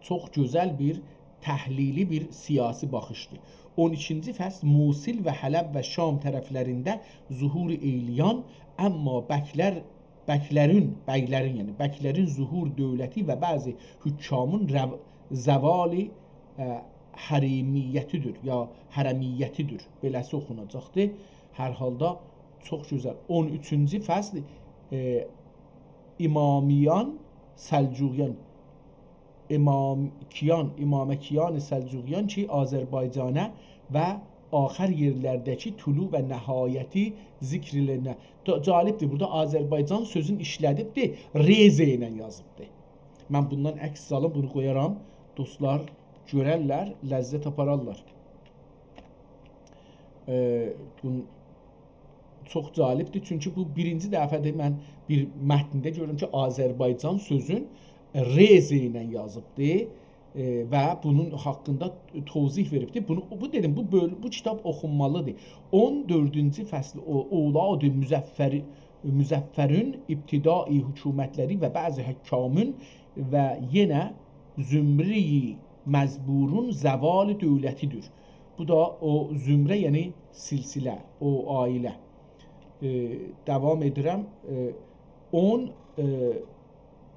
چوخ گؤزل بیر تحلیلی، بیر سیاسی باخیشدیر. اون ایکینجی فصل، موصل و حلب و شام طرفلرینده ظهور ائیله‌ین، آمما بکلر، بکلرین، بیگلرین، یعنی بکلرین ظهور دولتی و بعضی حکامین رو-، زوال، ائ، حریمیتی‌دیر، یا حرمیتی‌دیر. بئله‌سی اوخوناجاقدیر. هر حالدا چوخ گؤزل. اون اوچونجو فصل، ائ، امامیان، سلجوقیان، امامکیان، امامکیان سلجوقیان کی، آذربایجانه و آخر یئرلرده‌کی طلوع و نهایتی ذکر ائله‌نه. دا-، جالبدیر، بورادا آذربایجان سؤزون ایشله‌دیبدیر، ر ز ایله یازیبدیر. من بوندان عکس سالیم، بونو قویارام. دوستلار گؤررلر، لذت آپارارلار. ائ، بون-، چوخ جالبدیر، چونکی بو بیرینجی دفعه‌دیر من بیر متنده گؤرورم کی، آذربایجان سؤزون ر ز ایله یازیبدیر، ائ، و بونون حاقیندا توضیح وئریبدیر. بونو، بو دئدیم، بو بؤل-، بو کیتاب اوخونمالیدیر. اون دؤردونجو فصل، او، اولاد مظفر، مظفرین ابتدای حکومتلری و بعضی حکامین و یئنه زمره‌ی مزبورون زوال دولتی‌دیر. بو دا او زمره، یعنی سلسله، او عائله. ائ، داوام ائدیرم. ائ، اون، ائ،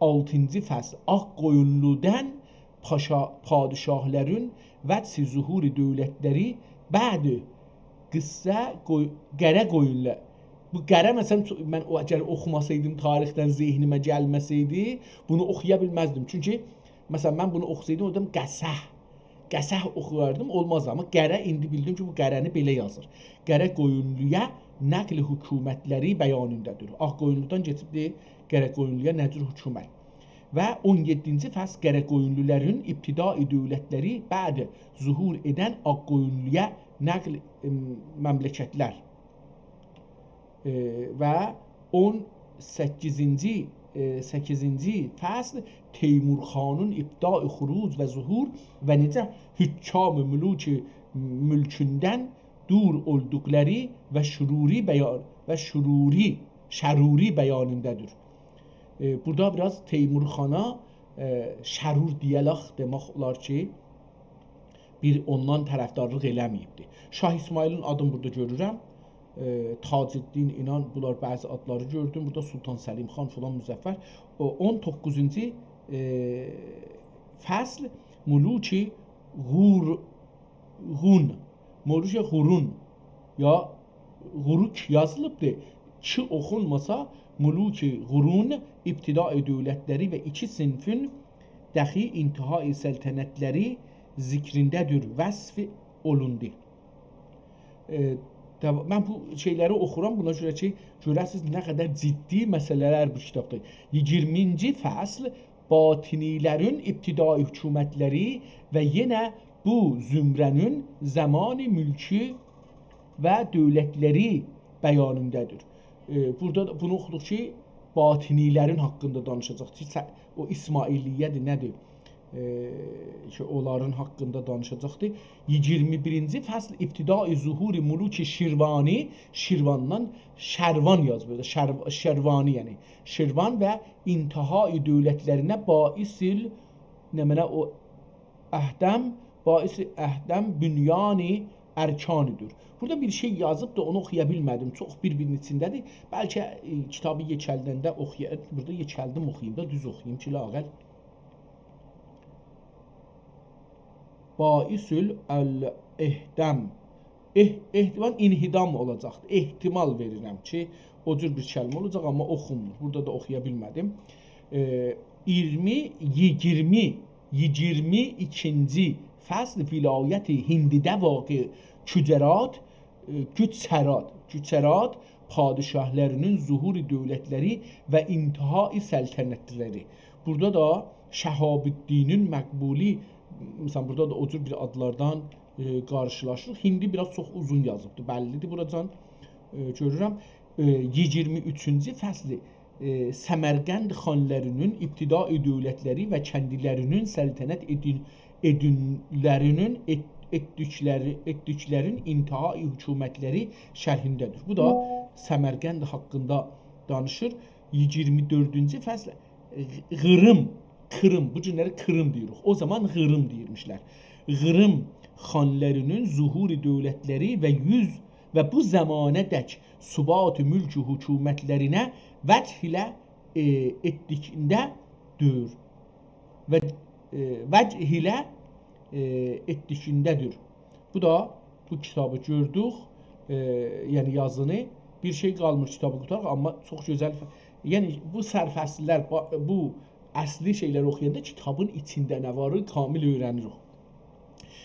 آلتینجی فصل، آغ‌قویونلودان پاشا-، پادشاهلارین وجه ظهور دولتلری بعد قیسسه قوی-، قره قویونلو. بو قره، مثلا، چو-، من او، اگر اوخوماسایدیم، تاریخدن ذهنیمه گلمه‌سیدی، بونو اوخویا بیلمزدیم. چونکی، مثلا، من بونو اوخوسایدیم، اوردان قسه، قسه اوخویاردیم، اولماز. آمما قره، ایندی بیلدیم کی، بو قره‌نی بئله یازیر. قره قویونلویا نقل حکومتلری بیانینده‌دیر. آغ قویونلودان کئچیبدی قره قویونلویا، نه جور حکومت. و اون یئددینجی فصل قره قویونلولارین ابتدایی دؤولتلری بعد ظهور ائدن آغ قویونلویا نقل، ائم، مملکتلر. ائ، و اون سککیزینجی، ائ، سککیزینجی فصل تیمورخانین ابتدای خروج و ظهور و نئجه حکام ملوک ملکوندن دور اولدوقلاری و شروری بیان، و شروری، شروری بیانینده‌دیر. ائ، بورادا بیر آز تیمورخانا، ائ، شرور دئیه‌لک، دئمک اولار کی، بیر اوندان طرفدارلیق ائله‌مه‌ییبدی. شاه اسماعیلین آدینی بورادا گؤرورم. ائ، تاج‌الدین اینان، بونلار بعضی آدلاری گؤردوم. بورادا سلطان سلیم خان فلان، مظفر. او، اون دوققوزونجو، ائ، فصل ملوک غور-، غون. ملوک غورون، یا غوروک یازیلیبدیر. کی اوخونماسا، ملوک غورون ابتدای دؤولتلری و ایکی صنفین دخی انتهای سلطنتلری ذکرینده‌دیر، وصف اولوندو. ائ، دوا-، من بو شئیلری اوخورام، بونا گؤره کی، گؤره‌سیز نه قدر جدی مسئله‌لر بو کیتابدا. ایگیرمینجی فصل باطنی‌لرین ابتدایی حکومتلری و یئنه بو زمره‌نین زمان ملکی و دؤولتلری بیانینده‌دیر. ائ، بورادا دا بونو اوخودوق کی، باطنی‌لرین حاقیندا دانیشاجاق کی، سه-، او اسماعیلیه‌دیر، نه‌دیر؟ ائ، کی، اونلارین حاقیندا دانیشاجاقدیر. ایگیرمی بیرینجی فصل ابتدای ظهور ملوک شیروانی، شیرواندان شروان یازیبدیر. شرو-، شروانی، یعنی شیروان و انتهای دؤولتلرینه باعث ال-، نمنه او اهدم، باعث اهدم بنیان ارکانی‌دیر. بورادا بیر شئی یازیبدی، اونو اوخویا بیلمه‌دیم. چوخ بیر-بیرینین ایچینده‌دیر. بلکه، ائ، کیتابی یئکلدنده اوخویا-، بورادا یئکلدیم اوخویوم دا، دوز اوخویوم کی، لااقل. باعث ال-، الاهدم. اح-، احتمال انهدام اولاجاقدیر. احتمال وئریرم کی، او جور بیر کلمه اولاجاق، آمما اوخونمور. بورادا دا اوخویا بیلمه‌دیم. ائ، اییرمی، ایگیرمی، ایگیرمی ایکینجی فصل ولایت هندی‌ده واقع کوجرات، ائ، گوجرات، گوجرات پادشاهلارینین ظهور دؤولتلری و انتهای سلطنتلری. بورادا دا شهاب‌الدینین مقبولی، مثلا، بورادا دا او جور بیر آدلاردان، ائ، قارشیلاشیریق. هندی بیر آز چوخ اوزون یازیبدی، بللی‌دیر بوراجان، ائ، گؤرورم. ائ، ایگیرمی اوچونجو فصلی، ائ، سمرقند خانلارینین ابتدای دؤولتلری و کندلی‌لرینین سلطنت ائدین-، ائدینلرینین ائت-، ائتدیکلری، ائتدیکلرین انتهای حکومتلری شرحینده‌دیر. بو دا سمرقند حاقیندا دانیشیر. ایگیرمی دؤردونجو فصل، ائ، قیریم، قیریم، بو گونلری قیریم دئییریک. او زامان قیریم دئییرمیشلر. قیریم خانلارینین ظهور دؤولتلری و یوز و بو زامانا دک ثبات ملک حکومتلرینه وجه ایله، ائ، ائتدیکینده دور. و، ائ، وجه ایله، ائ، ائتدیکینده دور. بو دا بو کیتابی گؤردوک، ائ، یعنی یازینی. بیر شئی قالمیر کیتابی قوتاراق، آمما چوخ گؤزل ف-، یعنی بو سرفصل‌لر، با-، بو اصلی شئیلری اوخویاندا کیتابین ایچینده نه واری کامل اؤیره‌نیریک.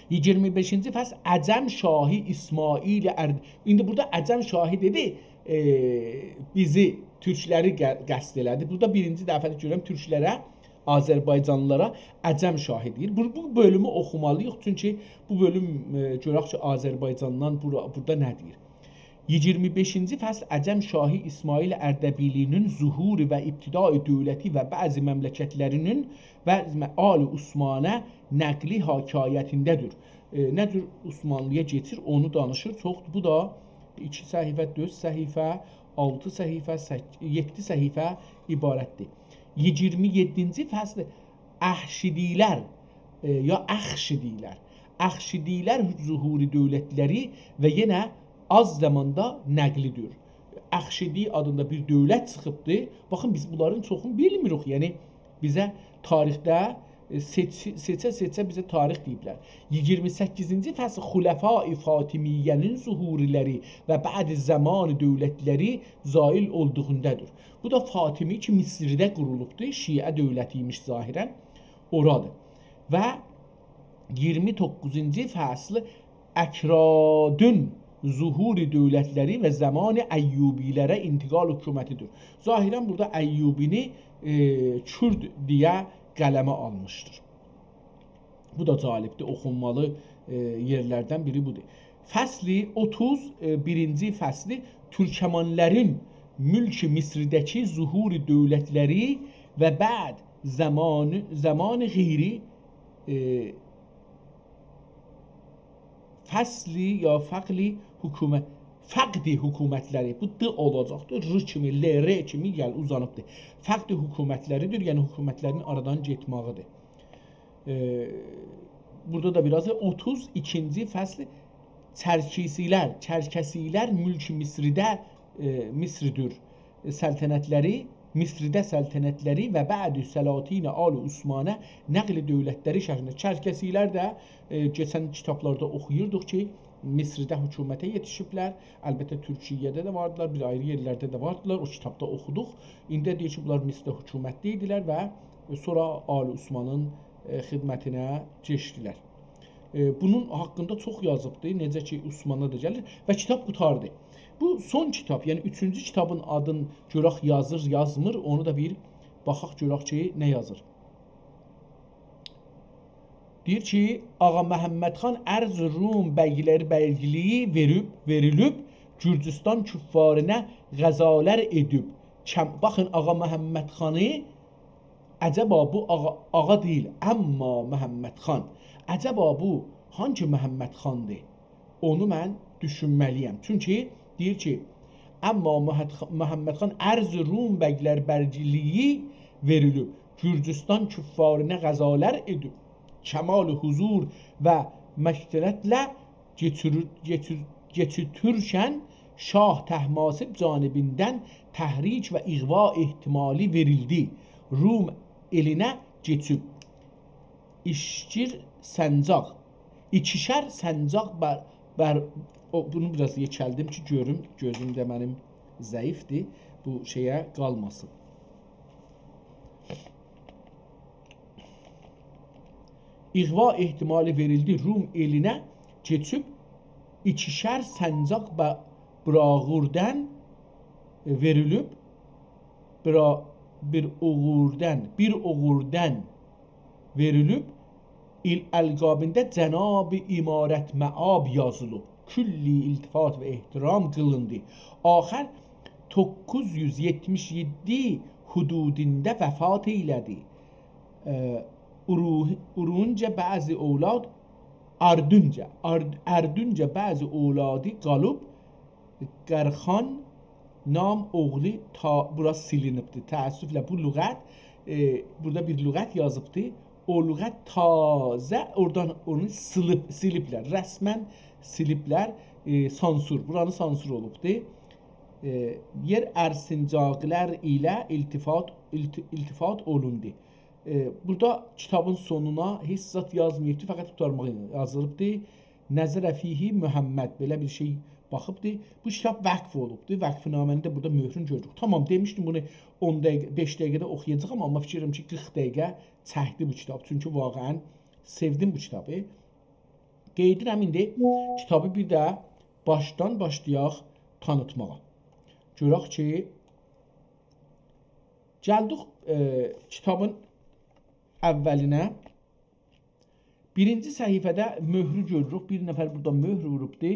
ایگیرمی بئشینجی فصل عجم شاهی اسماعیل ارد-، ایندی بورادا عجم شاهی دئدی، ائ، بیزی، تورکلری ق-، قصد ائله‌دی. بورادا بیرینجی دفعه‌دیر گؤرورم تورکلره، آذربایجانلیلارا عجم شاهی دئییر. بو، بو بؤلومو اوخومالی‌ییق، چونکی بو بؤلوم، ائ، گؤرک کی، آذربایجاندان بورا-، بورادا نه دئییر. ایگیرمی بئشینجی فصل عجم شاهی اسماعیل اردبیلی‌نین ظهور و ابتدای دؤولتی و بعضی مملکتلرینین و آل عثمانه نقلی حکایتینده‌دیر. ائ، نه جور عثمانلی‌یا کئچیر، اونو دانیشیر. چوخدور. بو دا ایکی صفحه، دؤرد صفحه، آلتی صفحه، سک-، یئددی صفحه عبارتدیر. ایگیرمی یئددینجی فصل اخشیدی‌لر، ائ، یا اخشیدی‌لر. اخشیدی‌لر ظهور دؤولتلری و یئنه آز زاماندا نقلی‌دیر. اخشیدی آدیندا بیر دؤولت چیخیبدی. باخین، بیز بونلارین چوخونو بیلمیریک. یعنی، بیزه تاریخده، ائ، سئچ-، سئچه-سئچه بیزه تاریخ دئییبلر. ایگیرمی سککیزینجی فصل خلفای فاطمیه‌نین ظهورلری و بعد زمان دؤولتلری زائل اولدوغوندادیر. بو دا فاطمی کی، مصرده قورولوبدور. شیعه دؤولتی ایمیش ظاهراً. اورادیر. و ایگیرمی دوققوزونجو فصل اکرادین ظهور دؤولتلری و زمان ایوبی‌لره انتقال حکومتی‌دیر. ظاهراً بورادا ایوبی‌نی، ائ، کورد دئیه قلمه آلمیشدیر. بو دا جالبدیر، اوخونمالی، ائ، یئرلردن بیری بودور. فصل اوتوز، ائ، بیرینجی فصل تورکمنلرین ملک مصرده‌کی ظهور دؤولتلری و بعد زمان، زمان غیری، ائ، فصلی یا فقلی حکومت، فقد حکومتلری، بو د اولاجاقدیر، ر کیمی، ل، ر کیمی، یعنی اوزانیبدیر. فقد حکومتلری‌دیر، یعنی حکومتلرین آرادان گئتمه‌یی‌دیر. ائ، بورادا دا بیر آز اوتوز ایکینجی فصل چرکسی‌لر، چرکسی‌لر ملک مصرده، ائ، مصردیر. سلطنتلری، مصرده سلطنتلری و بعد سلاطین آل عثمانه نقل دؤولتلری شکلینده. چرکسی‌لر ده، ائ، کئچن کیتابلاردا اوخویوردوق کی، مصرده حکومته یئتیشیبلر. البته، تورکیه‌ده ده واردیلار، بیر آیری یئرلرده ده واردیلار. او کیتابدا اوخودوق. ایندی دئییر کی، بونلار مصرده حکومتده ایدیلر و سونرا آل عثمانین، ائ، خدمتینه کئچدیلر. ائ، بونون حاقیندا چوخ یازیبدی، نئجه کی، عثماندا دا گلیر و کیتاب قوتاردی. بو سون کیتاب، یعنی اوچونجو کیتابین آدین گؤرک یازیر، یازمیر، اونو دا بیر باخاق گؤرک کی، نه یازیر. دئییر کی، آغا محمد خان ارض روم بیگلر بیگلیگی وئریب، وئریلیب، گورجوستان کفارینا غزالر ائدیب. کم-، باخین، آغا محمد خانی، عجبا بو آغا، آغا دئییل، اما محمد خان. عجبا بو هانگی محمد خاندیر؟ اونو من دوشونمه‌لی‌یم. چونکی دئییر کی، اما محد-، محمد خان ارض روم بیگلر بیگلیگی وئریلیب، گورجوستان کفارینا غزالر ائدیب، کمال حضور و مکانتله کئچیر-، کئچیر-، کئچیتیرکن شاه طهماسب جانبیندن تحریک و اغوا احتمالی وئریلدی. روم ائلینه کئچیب، ایکیشیر سنجاق، ایکیشر سنجاق بر، بر، او، بونو بیر آز یئکلدیم کی، گؤروم، گؤزوم ده منیم ضعیفدیر، بو شئیه قالماسین. اغوا احتمالی وئریلدی، روم ائلینه کئچیب، ایکیشر سنجاق به-، براغوردن وئریلیب، برا-، بیر اوغوردن، بیر اوغوردن وئریلیب، ایل القابیندا جناب امارت مآب یازیلیب، کلی التفات و احترام قیلیندی. آخر دوققوز یوز یئتمیش یئددی حدودیندا وفات ائیله‌دی. ائ، اورو-، اورونجه بعضی اولاد، اردونجه، ارد-، اردونجه بعضی اولادی قالیب، قرخان نام اوغلو تا-، بورا سیلینیبدیر. تأسفله بو لغت، ائ، بورادا بیر لغت یازیبدی. او لغت تازه اورادان اونو سیلیب، سیلیبلر. رسماً سیلیبلر. ائ، سانسور. بورانی سانسور اولوبدور. ائ، یئر ارسنجاقی‌لر ایله التفات، الت-، التفات اولوندو. ائ، بورادا کیتابین سونونا هئچ زاد یازماییبدی، فقط قوتارماغی یازیلیبدی. نظر فیه محمد، بئله بیر شئی باخیبدی. بو کیتاب وقف اولوبدو. وقف‌نامه‌نین ده بورادا مؤهرونو گؤروروک. تامام، دئمیشدیم بونو اون دقیقه، بئش دقیقه‌ده اوخویاجاغام، آمما فیکر ائدیرم کی، قیرخ دقیقه چکدی بو کیتاب. چونکی واقعاً سئودیم بو کیتابی. قاییدیرام ایندی کیتابی بیر ده باشدان باشلایاق تانیتماغا. گؤرک کی، گلدیک، ائ، کیتابین اوّلینه. بیرینجی صفحه‌ده مؤهرو گؤروروک. بیر نفر بورادا مؤهر ووروبدو.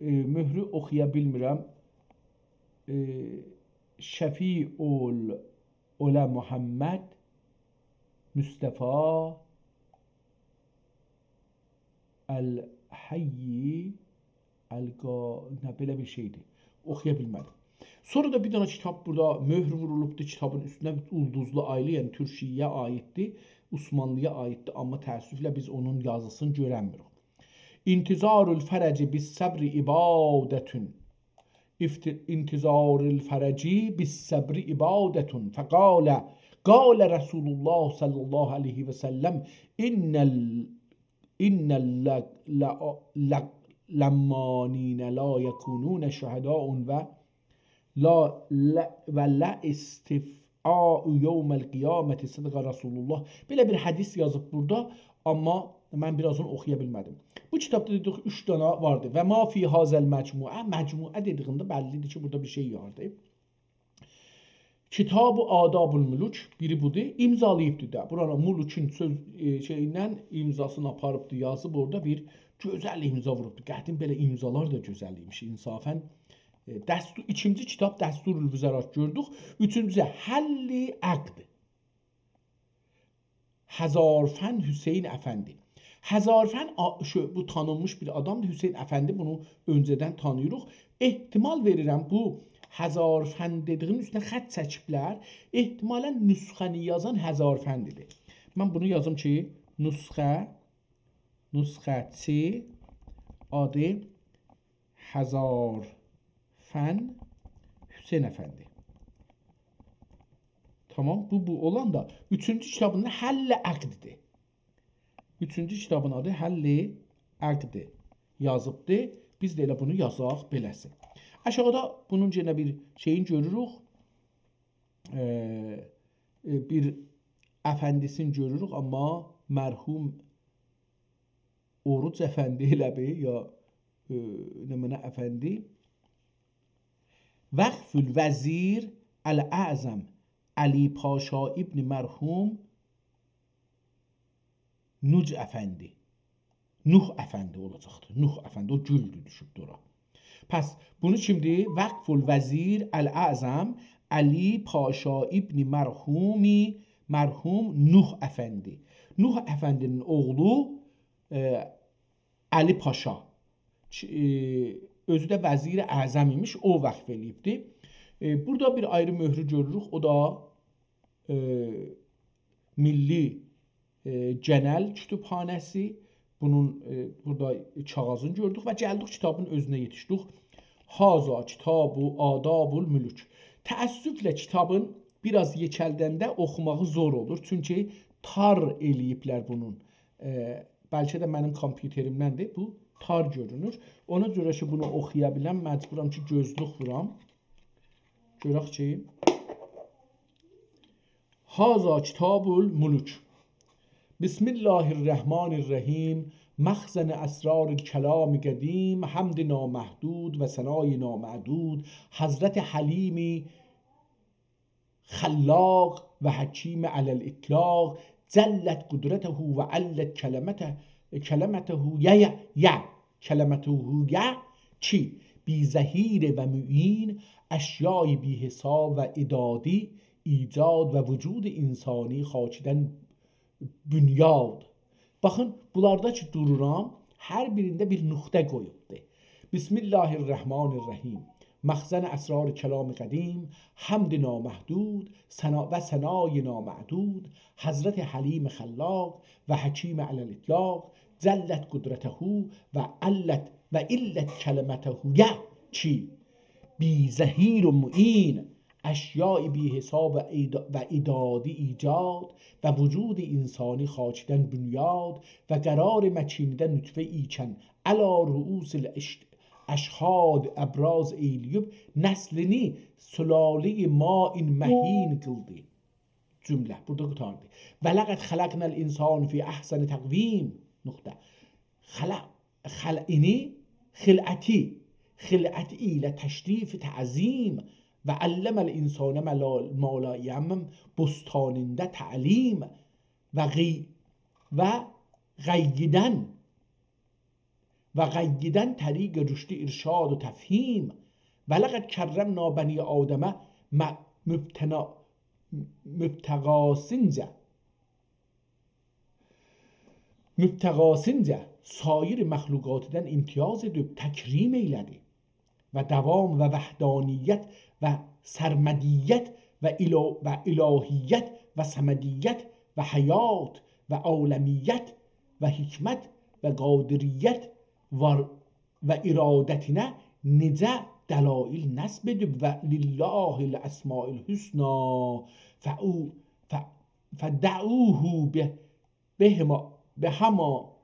ائ، مؤهرو اوخویا بیلمیرم. ائ، شفیع ال-، اولا محمد مصطفی الحیی القا-، نه، بئله بیر شئیدیر. اوخویا بیلمه‌دیم. سونرا دا بیر دنه کیتاب بورادا مؤهر وورولوبدور. کیتابین اوستونه اولدوزلو آیلی، یعنی تورکیه‌یه عاییددیر، عثمانلی‌یا عاییددیر، آمما تأسفله بیز اونون یازیسینی گؤرنمیریک. انتظار الفرج بالصبر عبادة. افت-، انتظار الفرج بالصبر عبادة. فقال قال رسول الله صلی الله علیه و سلم: «ان ال-، ان ال-، ل-، ل-، لمانین لا یکونون شهداء و لا، ل-، و لا استفعاء یوم القیامة صدق رسول الله.» بئله بیر حدیث یازیب بورادا، آمما من بیر آز اونو اوخویا بیلمه‌دیم. بو کیتابدا دئدیک، اوچ دانا واردی. «و ما فی هذا المجموعة»، مجموعه دئدیگینده بللی‌دیر کی، بورادا بیر شئی واردی. «کتاب آداب الملوک»، بیری بودور، امضالاییبدی دا. بورانی ملوکون سؤز، ائ، شئییندن امضاسینی آپاریبدی، یازیب اورادا بیر گؤزل امضا ووروبدو. قدیم بئله امضالار دا گؤزل ایمیش، انصافاً. ائ، دستور، ایکینجی کیتاب دستورالوزرات گؤردوک. اوچونجوسو حل عقد. هزارفن حسین افندی. هزارفن آ-، شو-، بو تانینمیش بیر آدامدیر. حسین افندی، بونو اؤنجه‌دن تانیییریق. احتمال وئریرم، بو هزارفن دئدیگیمین اوستونه خط چکیبلر. احتمالاً نسخه‌نی یازان هزارفندی‌دیر. من بونو یازیم کی، نسخه، نسخه‌چی آدی هزارفن حسین افندی. تامام، بو، بو اولان دا اوچونجو کیتابین حل عقدی‌دیر. اوچونجو کیتابین آدی حل عقدی یازیبدی. بیز ده ائله بونو یازاق بئله‌سی. آشاغیدا بونون یئنه بیر شئیین گؤروروک. ائ، ائ، بیر افندی‌سینی گؤروروک، آمما مرحوم اوروج افندی ائله بیل، یا، ائ، نمنه افندی. وقف الوزیر الاعظم علی پاشا ابن مرحوم نوح افندی. نوح افندی اولاجاقدیر. نوح افندی، او گولدور دوشوبدور اورا. پس بونو کیمدیر؟ وقف الوزیر الاعظم علی پاشا ابن مرحومی، مرحوم نوح افندی. نوح افندی‌نین اوغلو، ائ، علی پاشا. کی، ائ، اؤزو ده وزیر اعظم ایمیش، او وقف ائله‌ییبدی. ائ، بورادا بیر آیری مؤهرو گؤروروک، او دا، ائ، میللی، ائ، گئنل کتابخانه‌سی. بونون، ائ، بورادا کاغیذینی گؤردوک و گلدیک کیتابین اؤزونه یئتیشدیک. هذا کتاب آداب الملوک. تأسفله کیتابین بیر آز یئکلدنده اوخوماغی زور اولور، چونکی تار ائله‌ییبلر بونون. ائ، بلکه ده منیم کامپیوتریمدندیر، بو تار گؤرونور. اونا گؤره کی، بونو اوخویا بیلم، مجبورام کی، گؤزلوک وورام. گؤرک کی، هذا کتاب الملوک. بسم الله الرحمن الرحیم. مخزن اسرار کلام قدیم، حمد نامحدود و ثنای نامعدود، حضرت حلیم خلاق و حکیم علی الاطلاق، جلت قدرته و علت کلمته، کلمته، یا، یا، یا، کلمته، یا، کی، بی‌ظهیر و معین، اشیای بی‌حساب و اعدادی ایجاد و وجود انسانی خاکیدن بنیاد. باخین، بونلاردا کی دورورام، هر بیرینده بیر نقطه قویوبدور. بسم الله الرحمن الرحیم. مخزن اسرار کلام قدیم، حمد نامحدود، ثنا و ثنای نامعدود، حضرت حلیم خلاق و حکیم علی الاطلاق، جلت قدرته و علت، و علت کلمته، یا، کی، بی‌ظهیر و معین، اشیای بی‌حساب و اعدا-، و اعدادی ایجاد و وجود انسانی خاکیدن بنیاد و قرار مکینیدن نطفه ایکن علی رؤوس الاش-، اشهاد ابراز ائیله‌ییب، نسلینی سلاله‌ی ماء مهین قیلدی. جمله بورادا قوتاردی. ولقد خلقنا الانسان فی احسن تقویم. نقطه. خلق، خلقینی، خلقتی، خلقتی ایله تشریف تعظیم و علم الانسان ما لا، ما لا یعلم، بستانیندا تعلیم و غی-، و غییدن و غییدن طریق رشد ارشاد و تفهیم. ولقد کرمنا بنی آدم م-، مبتنا-، مبتغاسینجه، مبتغاسینجه سایر مخلوقاتدان امتیاز ائدیب تکریم ائیله‌دی و دوام و وحدانیت و سرمدیت و الا-، و الهیت و صمدیت و حیات و عالمیت و حکمت و قادریت و، و ارادتینه نئجه دلایل نصب ائدیب و لله الاسماء الحسنی فعو-، فدعوه به، بهما، بهما،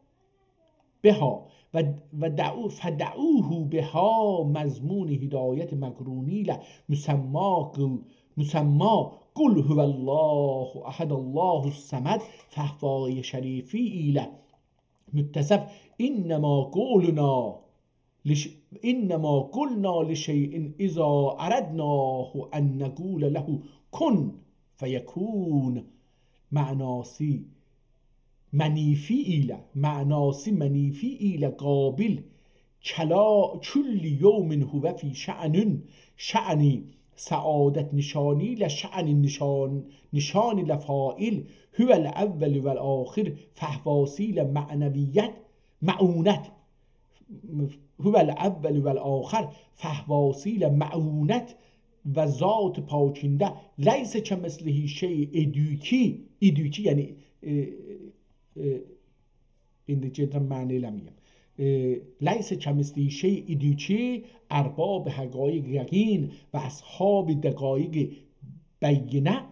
بها و، و دعو، فدعوه بها مضمون هدایت مقرونی ایله مسما قیل، مسما قل هو الله احد الله الصمد فهوای شریفی ایله متصف انما قولنا لش-، انما قلنا لشیء اذا اردناه ان نقول له کن فیکون. معناسی منیفی ایله، معناسی منیفی ایله قابل کلا-، کل یوم هو فی شأن، شأن سعادت نشانی ایله شأن نشان، نشان ایله فاعل، هو الاول و الاخر فهواسی ایله معنویت، معونت، هو الاول و الاخر فهواسی ایله معونت و ذات پاکینده، لیس کمثله شیء، ادوکی، ادوکی یعنی، ائ، ائ، ایندی گئدیرم معنی ائله‌مه‌ییم. ائ، لیس کمثله شیء ادوکی ارباب حقایق یقین و اصحاب دقایق بینه،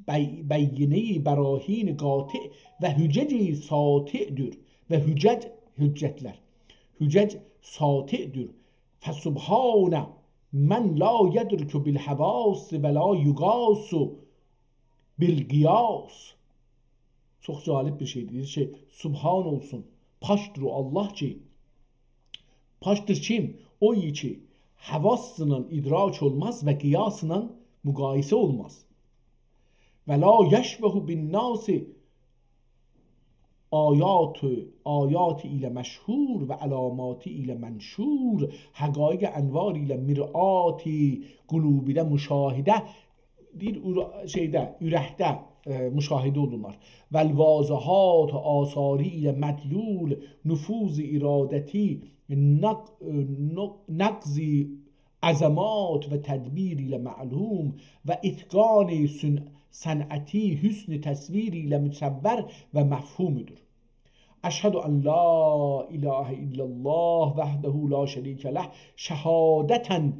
بی-، بینه‌ی براهین قاطع و حجج ساطع‌دور و حجج، حجت‌لر، حجج ساطع‌دور. فسبحان من لا یدرک بالحواس و لا یقاس بالقیاس. چوخ جالب بیر شئیدیر. دئییر کی، سبحان اولسون، پاکدیر او الله کی، پاکدیر کیم؟ او کی، حواسلا ادراک اولماز و قیاسلا مقایسه اولماز. و لا یشبه بالناس آیات، آیات ایله مشهور و علامات ایله منشور، حقایق انوار ایله مرآت قلوب ایله مشاهده، دئییر، اورا-، شئیده، اورکده، ائ، مشاهده اولونار. و الواضحات آثاری ایله مدلول، نفوذ ارادتی، نق-، ائ، نق-، نقض عظمات و تدبیر ایله معلوم و اتقان صن-، صنعتی، حسن تصویر ایله مصور و مفهومودور. اشهد ان لا اله الا الله وحده لا شریک له شهادة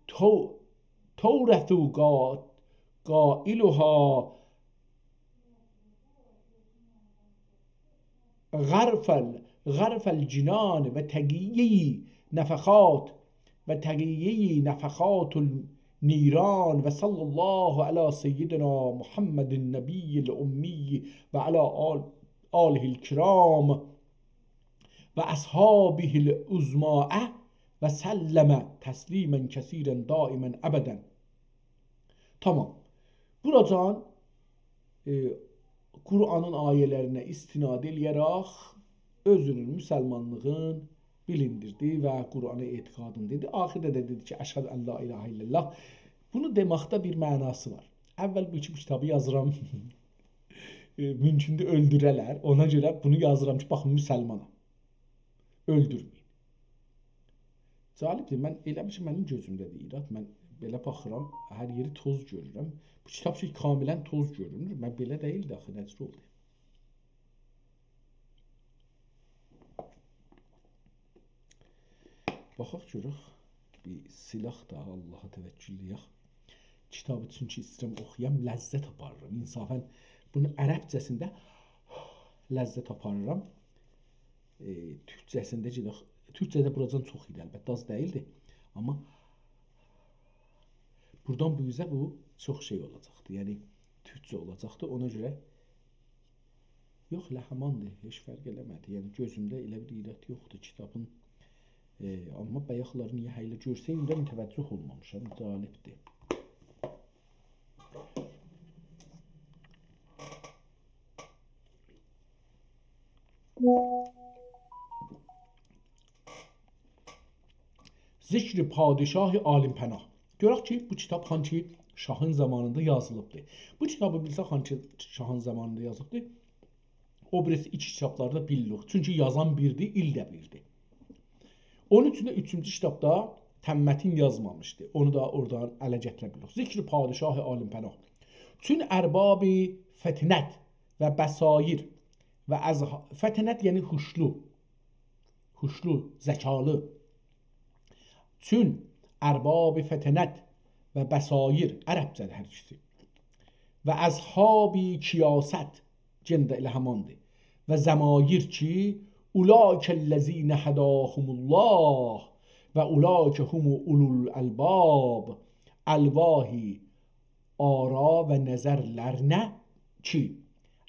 تو-، تورث قا-، قائلها غرف ال-، غرف الجنان و تقیه نفخات، و تقیه نفخات النیران. و صلی الله علی سیدنا محمد النبی الامی و علی آل-، آله الکرام و اصحابه العظماء و سلم تسلیما کثیرا دائما ابدا. تامام. بوراجان، ائ، قرآنین آیه‌لرینه استناد ائله‌یه‌رک اؤزونون مسلمانلیغین بیلیندیردی و قرآنا اعتقادینی دئدی. آخیردا دا دئدی کی، «اشهد ان لا اله الا الله.» بونو دئمکده بیر معناسی وار. اول بو کی، بو کیتابی یازیرام. ائ، مومکوندور اؤلدوره‌لر. اونا گؤره بونو یازیرام کی، باخین، مسلمانام. اؤلدورمه‌یین. جالبدیر، من ائله بیل کی، منیم گؤزومده‌دیر ایراد. من بئله باخیرام، هر یئری توز گؤرورم. بو کیتاب کی، کاملاً توز گؤرونور. من بئله دئییلدی آخی، نئجه اولدو؟ باخاق گؤرک. بیر سیلاق دا آللاها توکل ائله‌یک. کیتابی چونکی ایسته‌ییرم اوخویام، لذت آپاریرام. انصافاً بونو عربجه‌سینده لذت آپاریرام. ائ، تورکجه‌سینده گئدک. تورکجه ده بوراجان چوخ ایدی، البته، آز دئییلدی. آمما بورادان بو اوزه بو چوخ شئی اولاجاقدی. یعنی، تورکجه اولاجاقدی. اونا گؤره یوخ، ائله هماندیر، هئچ فرق ائله‌مه‌دی. یعنی، گؤزومده ائله بیر ایراد یوخدور کیتابین. ائ، آمما بایاقلاری نییه هئله گؤرسه‌یدیم ده متوجه اولمامیشام. جالبدیر. ذکر پادشاه عالیم‌پناه. گؤرک کی، بو کیتاب هانسی شاهین زامانیندا یازیلیبدی. بو کیتابی بیلسک، هانسی شاهین زامانیندا یازیلیبدی. او بیریسی ایکی کیتابلاری دا بیلیریک. چونکی یازان بیردی، ایل ده بیردی. اونون اوچون ده اوچونجو کیتابدا تم‌متن یازمامیشدی. اونو دا اورادان اله گتیره بیلیریک. ذکر پادشاه عالیم‌پناه. چون ارباب فطنت و بصایر و از فطنت یعنی هوشلو. هوشلو، ذکالی. چون ارباب فطنت و بصایر، عربجه‌دیر هر ایکیسی. و اصحاب کیاست، یئنه ده ائله هماندیر. و زمایر کی، «اولئک الذین هداهم الله و اولئک هم اولو الالباب»، الواح آرا و نظرلرینه کی،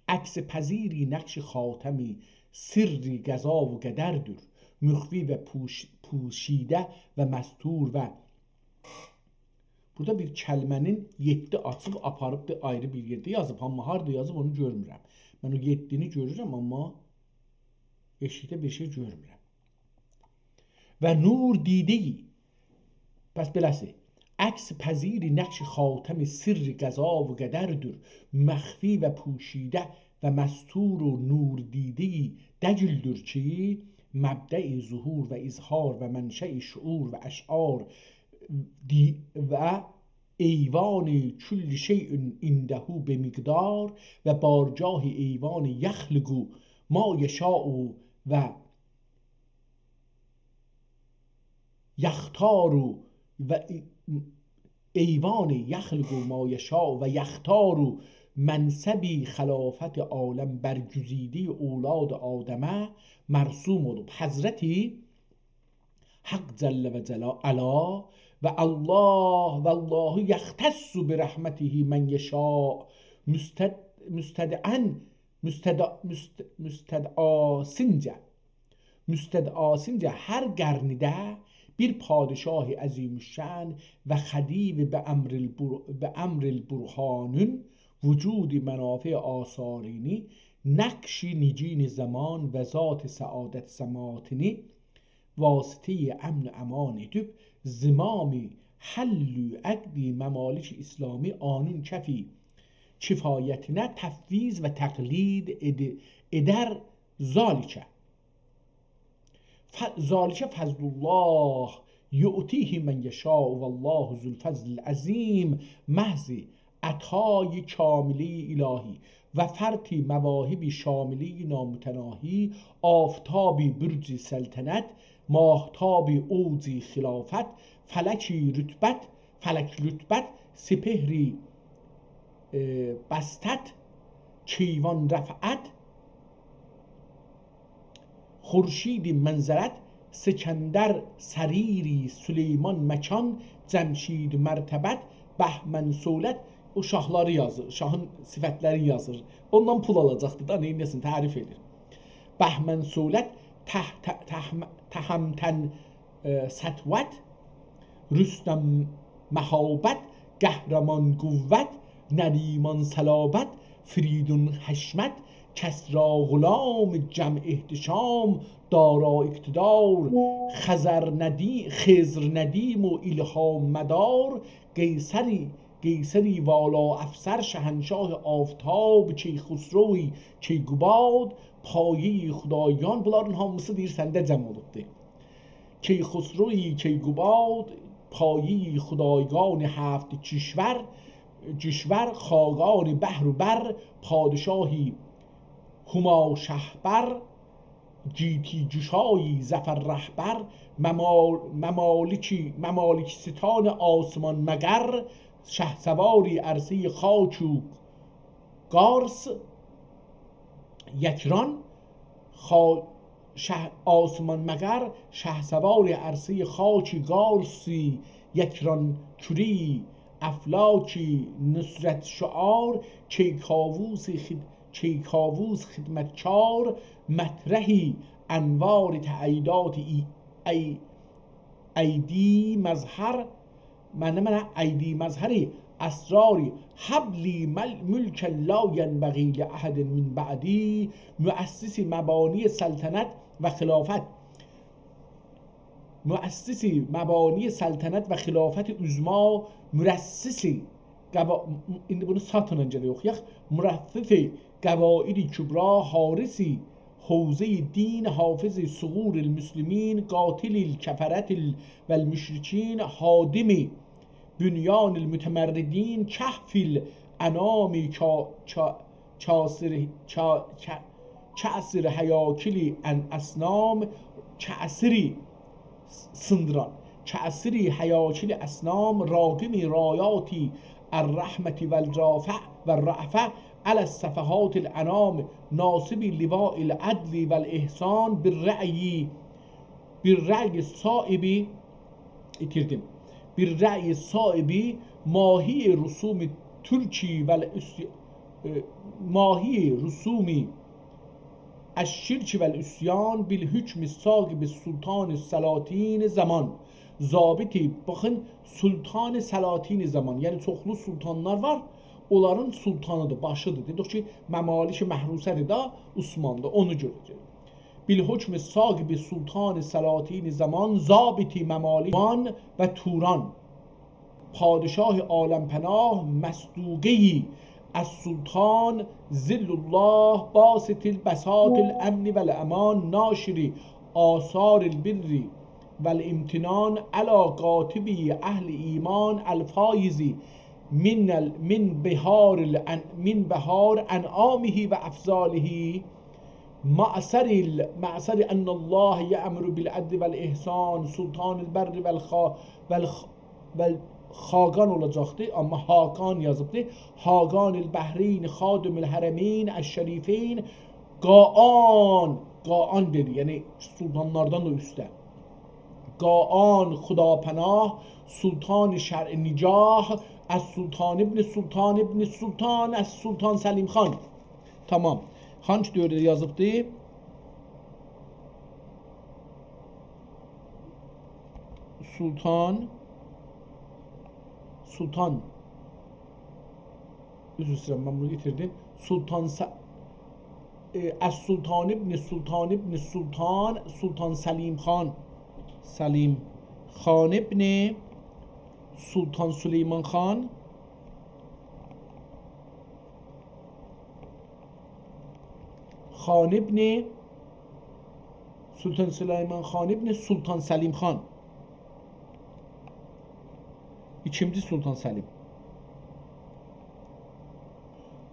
عکس پذیر نقش خاتم سر قضا و قدردیر، مخفی و پوش-، پوشیده و مستور و بورادا بیر کلمه‌نین یئددی آچیب آپاریبدیر، آیری بیر یئرده یازیب. آمما هاردا یازیب، اونو گؤرمورم. من او یئددینی گؤرورم، آمما ائشیکده بیر شئی گؤرمورم. و نور دیده‌ای، پس بئله‌سی، عکس پذیر نقش خاتم سر قضا و قدردیر، مخفی و پوشیده و مستور و نور دیده‌ای دگیلدیر کی، مبدأ ظهور و اظهار و منشأ شعور و اشعار دی-، و ایوان کل شیء عنده بمقدار و بارگاه ایوان یخلق ما یشاء و یختار و ایوان یخلق ما یشاء و یختار منصب خلافت عالم برگزیدهٔ اولاد آدمه مرسوم اولوب. حضرت حق جل و جلا، علا و الله، والله یختص برحمته من یشاء، مستد-، مستدعاً، مستدع-، مست-، مستدعاسینجه، مستدعاسینجه هر قرنده بیر پادشاه عظیم‌الشأن و خدیو به امر البر-، به امر البرهانین وجود منافع آثارینی، نقش نگین زمان و ذات سعادت سماتینی واسطهٔ امن و امان ائدیب، زمام حل و عقد ممالک اسلامی آنین کفی کفایتینه تفویض و تقلید ائد-، ائدر. ذلک، ف-، ذلک فضل الله یؤتیه من یشاء والله ذو الفضل العظیم. محض عطای کاملهٔ الهی و فرط مواهب شاملهٔ نامتناهی، آفتاب برج سلطنت، ماهتاب اوج خلافت، فلک رتبت، فلک رتبت، سپهر، ائ، بسطت، کیوان رفعت، خورشید منظرت، سکندر سریر، سلیمان مکان، جمشید مرتبت، بهمن صولت. او شاهلاری یازیر، شاهین صفتلرینی یازیر. اوندان پول آلاجاقدی دا، نئینه‌سین، تعریف ائدیر. بهمن صولت، ته-، ته-، تهم-، تهمتن، ائ، سطوت، رستم مهابت، قهرمان قوت، نریمان صلابت، فریدون حشمت، کسری غلام، جم احتشام، دارا اقتدار، خضر ندی-، خضر ندیم و الهام مدار، قیصری، قیصری والا افسر، شهنشاه آفتاب، کیخسروی کیقباد، پایهٔ خدایگان، بونلارین هامیسی دئییر سنده جمع اولوبدور. کیخسروی کیقباد، پایهٔ خدایگان هفت کشور، کشور، خاقان بحر و بر، پادشاهی هما شهپر، گیتی گشای ظفر رهبر، ممال-، ممالکی، ممالک ستان آسمان مقر، شهسواری عرصهٔ خاک و قارس، یکران، خا-، شه-، آسمان مقر، شهسوار عرصهٔ خاک قارس، یکران کره افلاک نصرت شعار، کیکاووس خد-، کیکاووس خدمتکار، مطرح انوار تأییدات ای-، ای-، ایدی مظهر، منه، منه ایدی مظهر اسرار، هب لی مل-، ملکا لا ینبغی لأحد من بعدی، مؤسس مبانی سلطنت و خلافت، مؤسس مبانی سلطنت و خلافت عظمی، مرصص قوا-، ایندی بونو ساتینان گرک اوخویاق. مرصص قواعد کبری، حارس حوزهٔ دین، حافظ ثغور المسلمین، قاتل الکفرة ال-، و المشرکین، هادم بنیان المتمردین، کهف الانام، کا-، کا-، کاسر، کا-، کا-، کاسر هیاکل الاصنام، کاسر سیندیران، کاسر هیاکل اصنام، راقم رایات الرحمة والرافع، و رأفت علی صفحات الانام، ناصب لواء العدل والاحسان بالرأی، بالرأی الصائب، ایتیردیم. بالرأی الصائب، ماحی رسوم ترکی و العصی-، ائ، ماحی رسوم الشرک و العصیان بالحکم الثاقب سلطان السلاطین زمان. ضابط، باخین، سلطان سلاطین زمان، یعنی چوخلو سلطانلار وار، اونلارین سلطانی‌دیر، باشی‌دیر. دئدیک کی، ممالک محروسه‌دیر دا، عثماندا، اونو گؤره‌جک. بالحکم الثاقب سلطان سلاطین زمان، ضابط ممالک و توران. پادشاه عالم‌پناه مصدوقه‌ای السلطان ظل الله باسط البساط الامن والامان ناشر آثار البر والامتنان علی کاتبی اهل ایمان الفایض من ال-، من بحار الان-، من بحار انعامه و افضاله. معصر ال-، معصر ان الله یأمر بالعدل والاحسان، سلطان البر والخا-، والخ-، والخاقان اولاجاقدی، آمما حاقان یازیبدی. حاقان البحرین خادم الحرمین الشریفین قاآن، قاآن دئدی، یعنی سلطانلاردان دا اوسته. قاآن خداپناه، سلطان شرع نگاه، السلطان ابن سلطان ابن سلطان، السلطان سلیم خان. تمام. هانسی دؤورده یازیبدی؟ سلطان، سلطان، عذر ایسته‌ییرم، من بونو ایتیردیم. سلطان س-، ائ، السلطان ابن سلطان ابن سلطان، سلطان سلیم خان. سلیم خان ابن سلطان سلیمان خان. خان ابن سلطان سلیمان خان ابن سلطان سلیم خان. ایکینجی سلطان سلیم.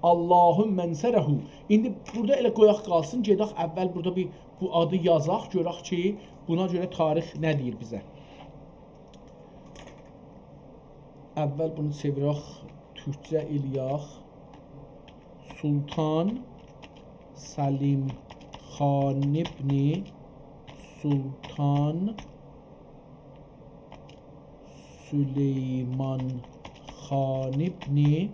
اللهم انصره. ایندی بورادا ائله قویاق قالسین، گئدک اول بورادا بیر بو آدی یازاق، گؤرک کی، بونا گؤره تاریخ نه دئییر بیزه. اول بونو چئویرک، تورکجه ائله‌یک. سلطان سلیم خان ابن سلطان سلیمان خان ابن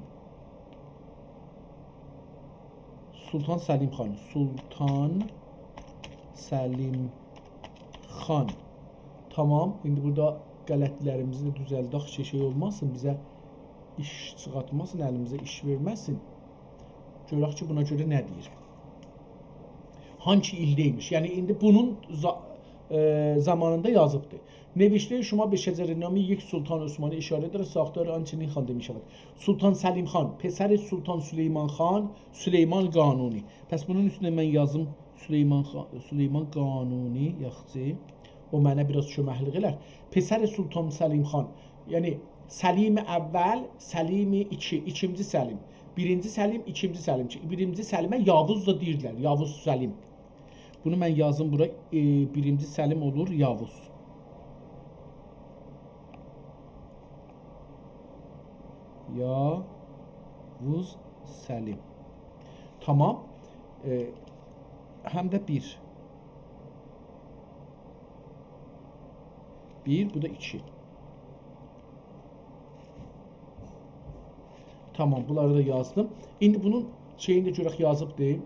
سلطان سلیم خان. سلطان سلیم خان. تمام، ایندی بورادا غلطی‌لریمیزی ده دوزلدک کی، شئی اولماسین، بیزه ایش چیخارتماسین، الیمیزه ایش وئرمه‌سین. گؤرک کی، بونا گؤره نه دئییر. هانسی ایلده ایمیش؟ یعنی، ایندی بونون زا-، ائ، زامانیندا یازیبدی. نوشتهٔ شما به شجره‌نامهٔ یک سلطان عثمانی اشاره دارد، ساختار آن چنین خوانده می‌شود: سلطان سلیم خان، پسر سلطان سلیمان خان، سلیمان قانونی. پس بونون اوستونه من یازیم سلیمان خا-، سلیمان قانونی، یاخشی. او منه بیر آز کؤمکلیک ائلر. پسر سلطان سلیم خان، یعنی سلیم اول، سلیم ایکی، ایکینجی سلیم. بیرینجی سلیم، ایکینجی سلیم. بیرینجی سلیمه یاووز دا دئییرلر، یاووز سلیم. بونو من یازیم بورا، ائ، بیرینجی سلیم اولور یاووز. یاووز سلیم. تمام. ائ، هم ده بیر. بیر، بو دا ایکی. تمام، بونلاری دا یازدیم. ایندی بونون شئیینی ده گؤرک یازیبدی.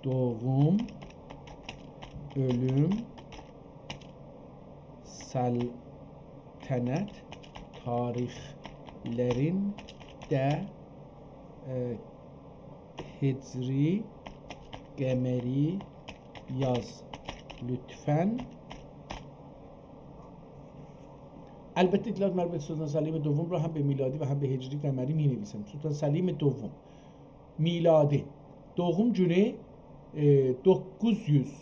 دوغوم، اؤلوم، سلطنت تاریخلرینده، ائ، هجری، قمری یاز لطفاً. البته، اطلاعات مربوط سلطان سلیم دوم را هم به میلادی و هم به هجری قمری می‌نویسم. سلطان سلیم دوم، میلادی، دوغوم گونو، ائ، دوققوز یوز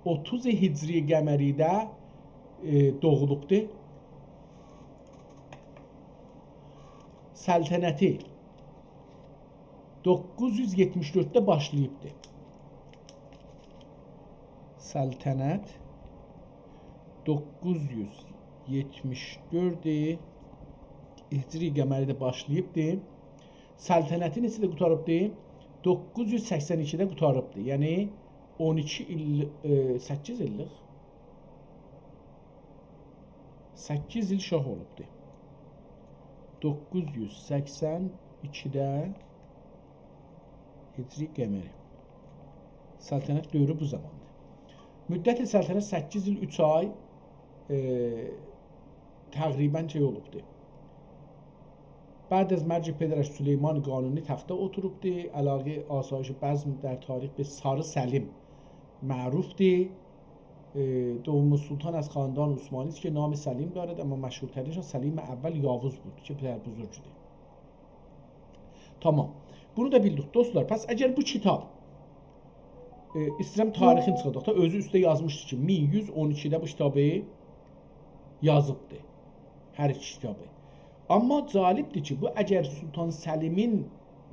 اوتوز هجری قمری‌ده، ائ، دوغولوبدو. سلطنتی دوققوز یوز یئتمیش دؤردده باشلاییبدی. سلطنت دوققوز یوز یئتمیش دؤرد هجری قمری ده باشلاییبدی. سلطنتی نئچه‌ده قوتاریبدی؟ دوققوز یوز سکسن ایکیده قوتاریبدی. یعنی اون ایکی ایل، ائ، سککیز ایللیک. سککیز ایل شاه اولوبدو. دوققوز یوز سکسن ایکیده هجری قمری. سلطنت دؤورو بو زاماندیر. مدت سلطنت سککیز ایل اوچ آی، ائ، تقریباً شئی اولوبدو. بعد از مرگ پدرش سلیمان قانونی تخته اوتوروبدو. علاقهٔ آسایش بزم در تاریخ به ساری سلیم معروفدی. ائ، دوم سلطان از خاندان عثمانی است که نام سلیم دارد، اما مشهورترینشان سلیم اول یاووز بود که پدر بزرگیدی. تامام. بونو دا بیلدیک، دوستلار. پس اگر بو کیتاب، ائ، ایسته‌ییرم تاریخینی چیخارداق دا، اؤزو اوسته یازمیشدی کی، مین یوز اون ایکیده بو کیتابی یازیبدی. هر ایکی کیتابی. آمما جالبدیر کی، بو اگر سلطان سلیمین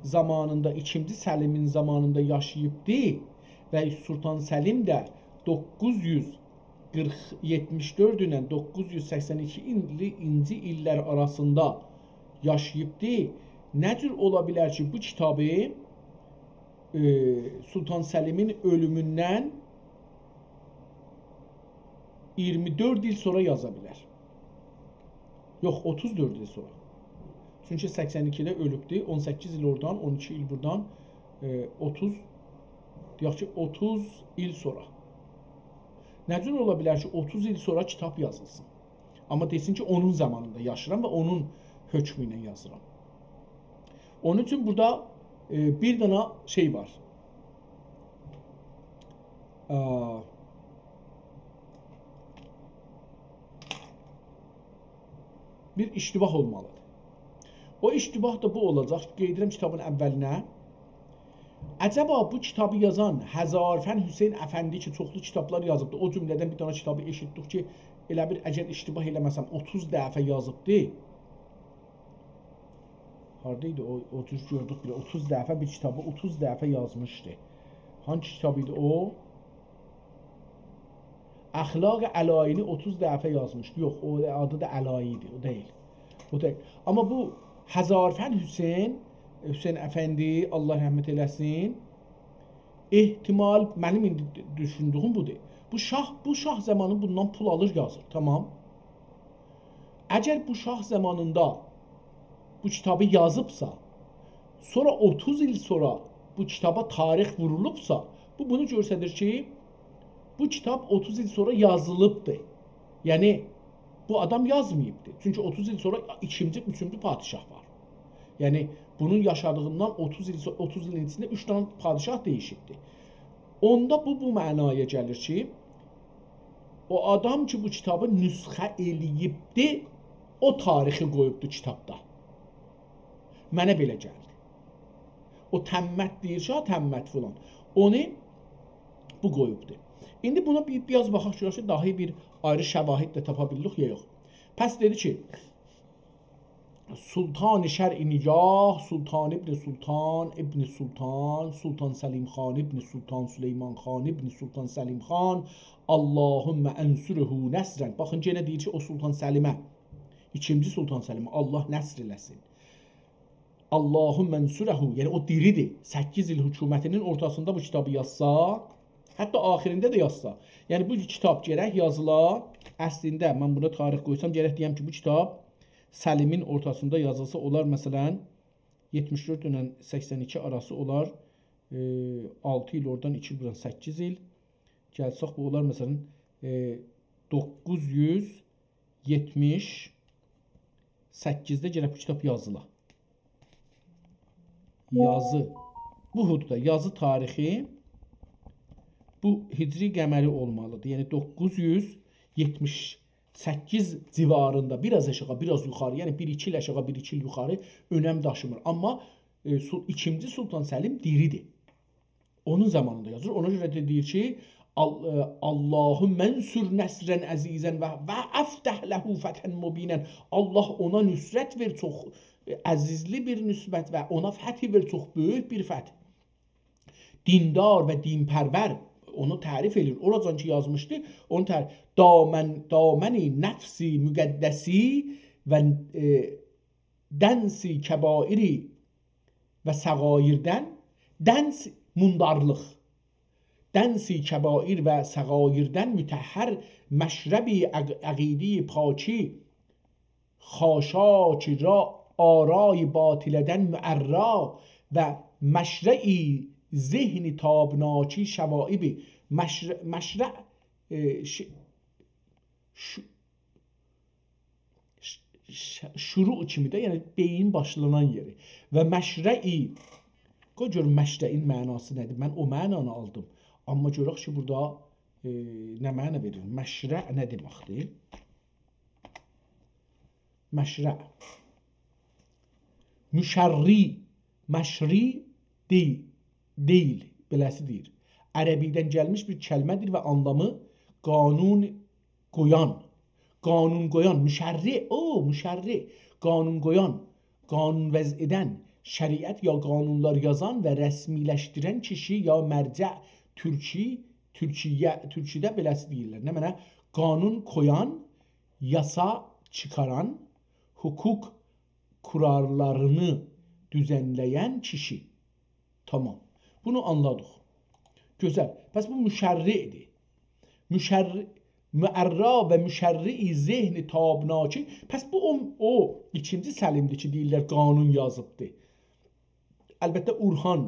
زامانیندا، ایکینجی سلیمین زامانیندا یاشاییبدی و سلطان سلیم ده دوققوز یوز قیرخ، یئتمیش دؤرد ایله دوققوز یوز سکسن ایکی ایل، اینجی ایللر آراسیندا یاشاییبدی، نه جور اولا بیلر کی، بو کیتابی، ائ، سلطان سلیمین اؤلوموندن اییرمی دؤرد ایل سونرا یازا بیلر؟ یوخ، اوتوز دؤرد ایل سونرا. چونکی سکسن ایکیده اؤلوبدو، اون سککیز ایل اورادان، اون ایکی ایل بورادان، ائ، اوتوز، دئیک کی، اوتوز ایل سونرا. نه جور اولا بیلر کی، اوتوز ایل سونرا کیتاب یازیلسین؟ آمما دئسین کی، اونون زامانیندا یاشاییرام و اونون حکمو ایله یازیرام. اونون اوچون بورادا، ائ، بیر دنه شئی وار. آ، بیر اشتباه اولمالیدیر. او اشتباه دا بو اولاجاق کی، قئید ائدیرم کیتابین اولینه. عجبا بو کیتابی یازان هزارفن حسین افندی کی، چوخلو کیتابلار یازیبدی. او جمله‌دن بیر دنه کیتابی ائشیتدیک کی، ائله بیر، اگر اشتباه ائله‌مه‌سم، اوتوز دفعه یازیبدی. هاردا ایدی او، او جور گؤردوک بئله، اوتوز دفعه بیر کیتابی اوتوز دفعه یازمیشدی. هانسی کیتاب ایدی او؟ اخلاق علایی‌نی اوتوز دفعه یازمیشدی. یوخ، او آدی دا علایی ایدی، او دئییل. او دئییل. آمما بو هزارفن حسین، حسین افندی، الله رحمت ائله‌سین، احتمال، منیم ایندی دوشوندویوم بودور. بو شاه، بو شاه زامانی بوندان پول آلیر، یازیر. تامام. اگر بو شاه زامانیندا بو کیتابی یازیبسا، سونرا اوتوز ایل سونرا بو کیتابا تاریخ وورولوبسا، بو بونو گؤستریر کی، بو کیتاب اوتوز ایل سونرا یازیلیبدیر. یعنی، بو آدام یازماییبدیر. چونکی اوتوز ایل سونرا ایکینجی، اوچونجو پادشاه وار. یعنی، بونون یاشادیغیندان اوتوز ایل سو-، اوتوز ایلین ایچینده اوچ دنه پادشاه دییشیبدیر. اوندا بو، بو معنایا گلیر کی، او آدام کی، بو کیتابی نسخه ائله‌ییبدی، او تاریخی قویوبدو کیتابدا. منه بئله گلدی. او تمت دئییر کی، ها، تمت فلان. اونو بو قویوبدو. ایندی بونا بیر، بیر آز باخاق گؤرک کی، داها بیر آیری شواهد ده تاپا بیلیریک یا یوخ. پس دئدی کی، سلطان شرع نگاه، سلطان ابن سلطان ابن سلطان، سلطان سلیم خان ابن سلطان سلیمان خان ابن سلطان سلیم خان، اللهم انصره نصراً. باخین، یئنه دئییر کی، او سلطان سلیمه، ایکینجی سلطان سلیمه الله نصر ائله‌سین. اللهم انصره، یعنی او دیریدیر. سککیز ایل حکومتینین اورتاسیندا بو کیتابی یازسا، حتی آخیرینده ده یازسا، یعنی بو کیتاب گرک یازیلا، اصلینده من بونا تاریخ قویسام، گرک دئیم کی، بو کیتاب سلیمین اورتاسیندا یازیلسا، اولار، مثلاً، یئتمیش دؤرد ایله سکسن ایکی آراسی اولار، ائ، آلتی ایل اورادان، ایکی ایل بورادان، سککیز ایل. گلسک، بو اولار، مثلاً، ائ، دوققوز یوز یئتمیش سککیزده گرک بو کیتاب یازیلا. یازی، بو حدودا یازی تاریخی بو هجری قمری اولمالیدیر. یعنی دوققوز یوز یئتمیش سککیز جیواریندا، بیر آز آشاغی، بیر آز یوخاری، یعنی بیر ایکی ایل آشاغی، بیر ایکی ایل یوخاری اؤنم داشیمیر. آمما، ائ، سو-، ایکینجی سلطان سلیم دیریدیر. اونون زامانیندا یازیر. اونا گؤره ده دئییر کی، ال-، ائ، اللهم انصر نصراً عزیزاً و، و افتح له فتحاً مبیناً. الله اونا نصرت وئر، چوخ، ائ، عزیزلی بیر نصرت و اونا فتح وئر، چوخ بؤیوک بیر فتح. دیندار و دین‌پرور، اونو تعریف ائله‌ییر. اوراجان کی یازمیشدی، اونو تر-، دامن، دامن نفس مقدسی و، ائ، دنس کبائر و صغایردن، دنس موندارلیق، دنس کبائر و صغایردن مطهر، مشرب عق-، عقیدهٔ پاکی، خاشاک را آرای باطله‌دن معرا و مشرع ذهن تابناکی شوائب. مشر-، مشرع، ائ، ش-، ش-، ش-، ش-، شروع کیمی ده، یعنی بئیین باشلانان یئری. و مشرعی، قوی گؤروم مشرعین معناسی نه‌دیر؟ من او معنانی آلدیم. آمما گؤرک کی، بورادا، ائ، نه معنا وئریر؟ مشرع نه دئمکدیر؟ مشرع. مشرّی، مشرّی دئییل، دئییل، بئله‌سی دئییر. عربی‌دن گلمیش بیر کلمه‌دیر و آنلامی قانون قویان. قانون قویان، مشرّع، او، مشرّع. قانون قویان، قانون وضع ائدن، شریعت یا قانونلار یازان و رسمی‌لشدیرن کیشی یا مرجع. تورکی، تورکیه، تورکیده بئله‌سی دئییرلر. نمنه؟ قانون قویان، یاسا چیخاران، حقوق قوراللارینی دوزنله‌ین کیشی. تامام. بونو آنلادیق. گؤزل. پس بو مشرّعدیر. مشرّع، معرّا و مشرّع ذهن تابناکی. پس بو او، او ایکینجی سلیمدیر کی، دئییرلر قانون یازیبدی. البته، اورهان،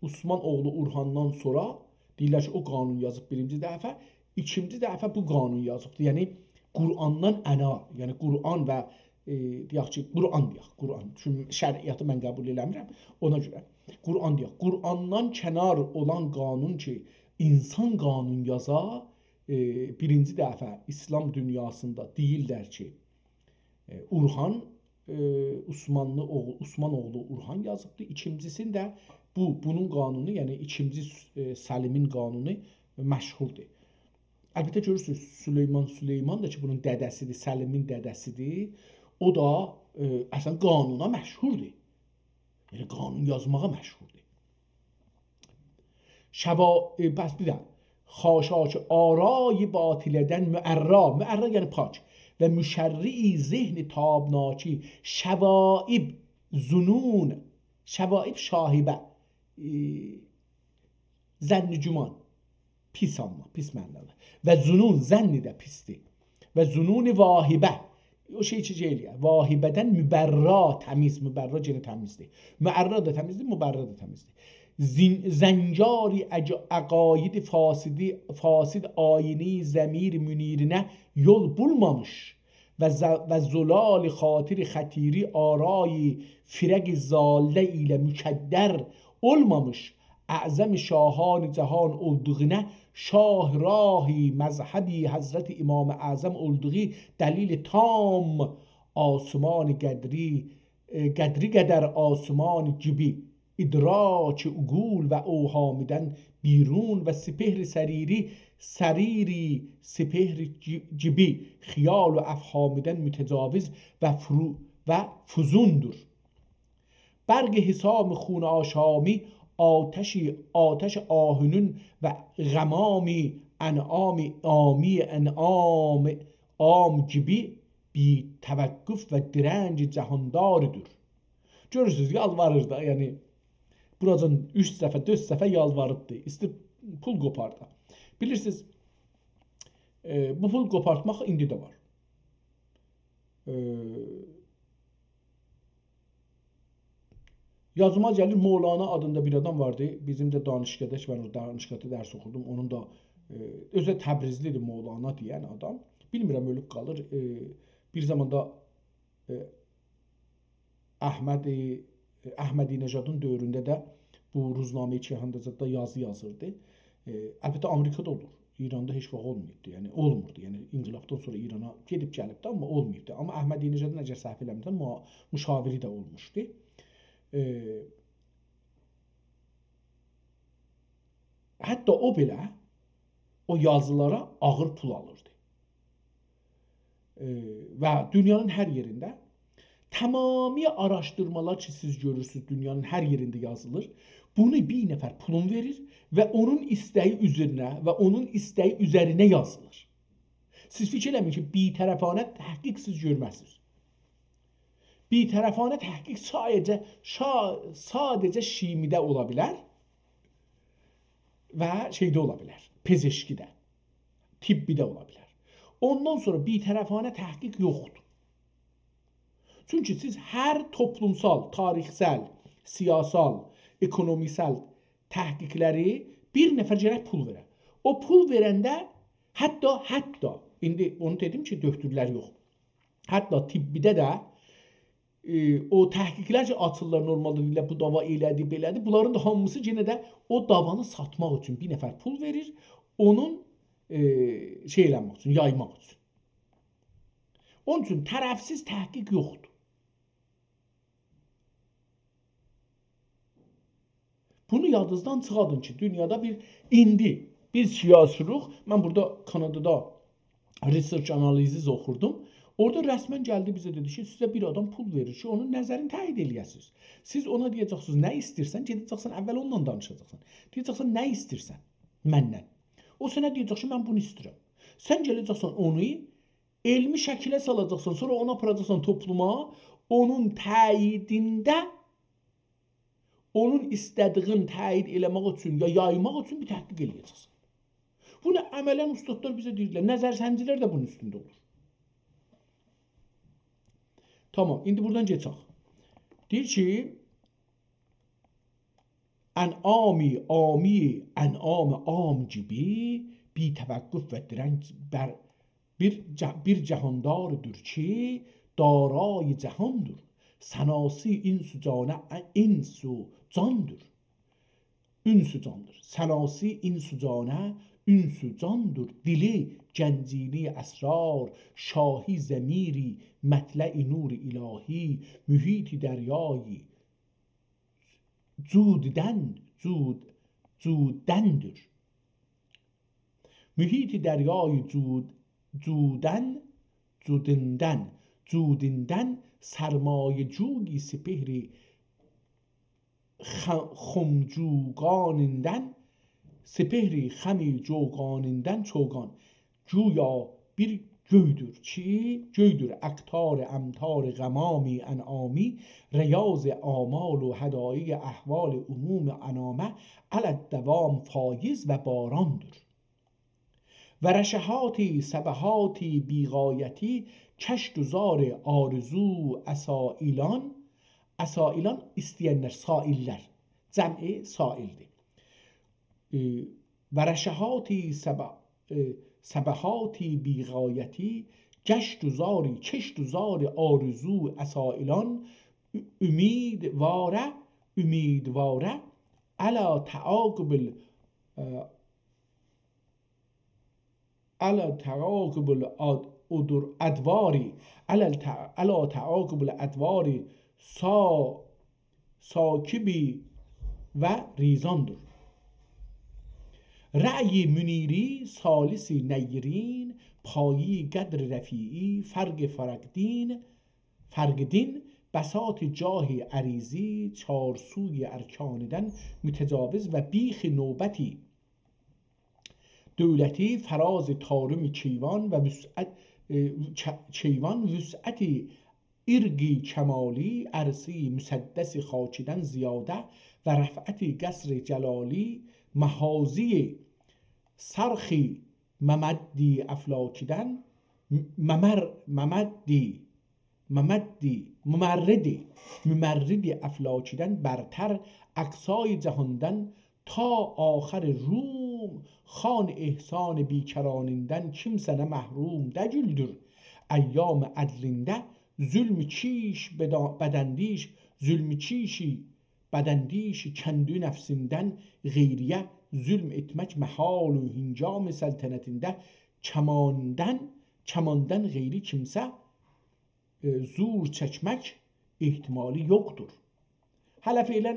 عثمان اوغلو اورهاندان سونرا دئییرلر کی، او قانون یازیب بیرینجی دفعه، ایکینجی دفعه بو قانون یازیبدی. یعنی، قرآندان عنا، یعنی قرآن و، ائ، دئیک کی، قرآن دئیک، قرآن. چونکی شریعتی من قبول ائله‌میرم، اونا گؤره. قرآن دئیک، قرآندان کنار اولان قانون کی، اینسان قانون یازا، ائ، بیرینجی دفعه ایسلام دونیاسیندا دئییرلر کی، ائ، اورهان، ائ، عثمانلی اوغلو، عثمان اوغلو اورهان یازیبدی. ایکینجیسینده بو، بونون قانونو، یعنی ایکینجی، ائ، سلیمین قانونو مشهوردور. البته، گؤرورسونوز، سلیمان سلیمان دا کی، بونون دده‌سیدیر، سلیمین دده‌سیدیر. او دا، ائ، اصلاً قانونا مشهوردور. یعنی، قانون یازماغا مشهوردور. شوا-، ائ، پس بیر ده، خاشاک آرای باطله‌دن معرّا، معرّا یعنی پاک، و مشرّع ذهن تابناکی، شوائب، ظنون، شوائب شاهبه، ائ، ظن گمان، پیس آمما، پیس معنالی. و ظنون، ظنّی ده پیسدیر. و ظنون واهبه، او شئی کی، شئی ائله‌یر. واهبه‌دن مبرّا، تمیز، مبرّا یئنه تمیزدیر. معرّا دا تمیزدیر، مبرّا دا تمیزدیر. زین-، زنگاری عق-، عقاید فاسدی، فاسد آیینی ضمیر منیرینه یول بولمامیش و ز-، و زلال خاطر خطیری آرای فرق ضالّه ایله مکدّر اولمامیش، اعظم شاهان جهان اولدوغونا، شاه راهی مذهبی حضرت امام اعظم اولدوغو دلیل تام، آسمان قدری، ائ، قدری قدر آسمان گیبی، ادراک عقول و اوهامیدن بیرون و سپهر سریری، سریری سپهر گی-، گیبی، خیال و افهامیدن متجاوز و فرو-، و فزوندور. برق حسام خون آشامی، آتشی، آتش آهنین و غمامی انعام عامی، انعام عام گیبی بی‌توقف و درنگ جهانداریدیر. گؤرورسونوز، یالواریر دا، یعنی، بوراجان اوچ دفعه، دؤرد دفعه یالواریبدی. ایسته‌ییر پول قوپاردا. بیلیرسینیز، ائ، بو پول قوپارتماق ایندی ده وار. ائ، یادیما گلیر، مولانا آدیندا بیر آدام واردی. بیزیم ده دانشگاهدا کی، من او دانشگاهدا درس اوخوردوم. اونون دا، ائ، اؤزو ده تبریزلی‌دیر، مولانا دئین آدام. بیلمیرم، اؤلوب قالیر. ائ، بیر زاماندا، ائ، احمد، ائ، احمدی‌نژادین دؤورونده ده بو روزنامه کیهاندا زاددا یازی یازیردی. ائ، البته، آمریکادا اولور. ایراندا هئچ واخت اولماییبدی. یعنی، اولموردو. یعنی، انقلابدان سونرا ایرانا گئدیب گلیبدی، آمما اولماییبدی. آمما احمدی‌نژادی، اگر سهو ائله‌میرم، مو-، مشاوری ده اولموشدو. ائ، حتی او بئله او یازیلارا آغیر پول آلیردی. ائ، و دونیانین هر یئرینده تمامی آراشدیرمالار کی، سیز گؤرورسونوز، دونیانین هر یئرینده یازیلیر. بونو بیر نفر پولون وئریر و اونون ایسته‌یی اوزرینه و اونون ایسته‌یی اوزرینه یازیلیر. سیز فیکیر ائله‌مه‌یین کی، بی‌طرفانه تحقیق سیز گؤرمزسینیز. بی‌طرفانه تحقیق ساده‌جه، شا-، ساده‌جه شیمی‌ده اولا بیلر و شئیده اولا بیلر، پزشکی‌ده، طبی‌ده اولا بیلر. اوندان سونرا بی‌طرفانه تحقیق یوخدور. چونکی سیز هر توپلومسال، تاریخسل، سیاسال، اکونومیسل تحقیقلری بیر نفر گرک پول وئره. او پول وئرنده حتی، حتی، ایندی اونو دئدیم کی، دؤکتورلر یوخ. حتی طبی‌ده ده، ائ، او تحقیقلر کی، آچیرلار نورمالدا، دئییرلر، بو داوا ائله‌دی، بئله‌دی. بونلارین دا هامیسی یئنه ده او داوانی ساتماق اوچون بیر نفر پول وئریر، اونون، ائ، شئی ائله‌مک اوچون، یایماق اوچون. اونون اوچون طرفسیز تحقیق یوخدور. بونو یادینیزدان چیخادین کی، دونیادا بیر، ایندی بیر سیاسی‌لیق، من بورادا کانادادا research analysis اوخوردوم. اورادا رسماً گلدی بیزه دئدی کی، سیزه بیر آدام پول وئریر کی، اونون نظرینی تأیید ائله‌یه‌سینیز. سیز اونا دئیه‌جکسینیز، نه ایسته‌ییرسن، گئده‌جکسن اول اونونلا دانیشاجاقسان. دئیه‌جکسن، نه ایسته‌ییرسن مندن؟ او سنه دئیه‌جک کی، من بونو ایسته‌ییرم. سن گله‌جکسن اونو علمی شکیله سالاجاقسان، سونرا اونو آپاراجاقسان توپلوما، اونون تأییدینده، اونون ایسته‌دیگین تأیید ائله‌مک اوچون یا یایماق اوچون بیر تحقیق ائله‌یه‌جکسن. بونو عملاً اوستادلار بیزه دئییرلر، نظرسنجی‌لر ده بونون اوستونده اولور. تامام، ایندی بورادان کئچک. دئییر کی، انعامی عامی، انعام عام گیبی، بی‌توقف و دیرنج بر بیر جه-، بیر جهانداردیر کی، دارای جهاندیر. سناسی انس و جانه، انس و جاندیر. انس و جاندیر. سناسی انس و جانه، انس و جاندیر. دیلی گنجینه‌ی اسرار، شاهی ضمیری، مطلع نور الهی، محیط دریای جوددن، جود، جوددندیر. محیط دریای جود، جودن، جودندن، جودندن، سرمایه‌جویی سپهری خ-، خم جوگانیندن، سپهری خم جوگانیندن چوگان. گویا بیر گؤیدور کی، گؤیدور اقطار امطار غمامی انعامی، ریاض آمال و هدایای احوال عموم انامه، علی الدوام فایض و باراندیر. و رشحاتی صبحاتی بی‌غایتی، کشت و زار آرزو عسایلان، عسایلان ایسته‌ینلر، سائل‌لر، جمع سائل‌دیر. ائ، و رشحاتی صبا-، ائ، صبحاتی بی‌غایتی، گشت و زاری، کشت و زار آرزو عسایلان، ا-، امیدواره، امیدواره، علی تعاقب ال-، ائ، علی تعاقب الاد-، ادور-، ادواری، علی الت-، علی تعاقب الادواری سا-، ثاقبی و ریزاندیر. رأی منیری ثالث نیرین، پایی قدر رفیعی فرق فرق دین، فرق دین، بساط جاه عریضی چارسوی ارکانیدن متجاوز و بیخ نوبتی دولتی فراز طارم کیوان و وسعت، ائ، ک-، کیوان وسعت ارگ کمالی، عرصه مسدس خاکیدن زیاده و رفعت قصر جلالی، محاذی صرخ ممد افلاکیدن، م-، ممر-، ممد ممد، ممرد، ممرد افلاکیدن برتر، اقصای جهاندن تا آخر روم، خوان احسان بیکرانیندن کیمسه نه محروم دگیلدیر. ایام عدلینده ظلم کیش بدا-، بداندیش، ظلم کیشی بداندیش کندو نفسیندن غیریه ظلم ائتمک محال و هنگام سلطنتینده کماندن، کماندن غیری کیمسه ائ، زور چکمک احتمالی یوخدور. هله فعلاً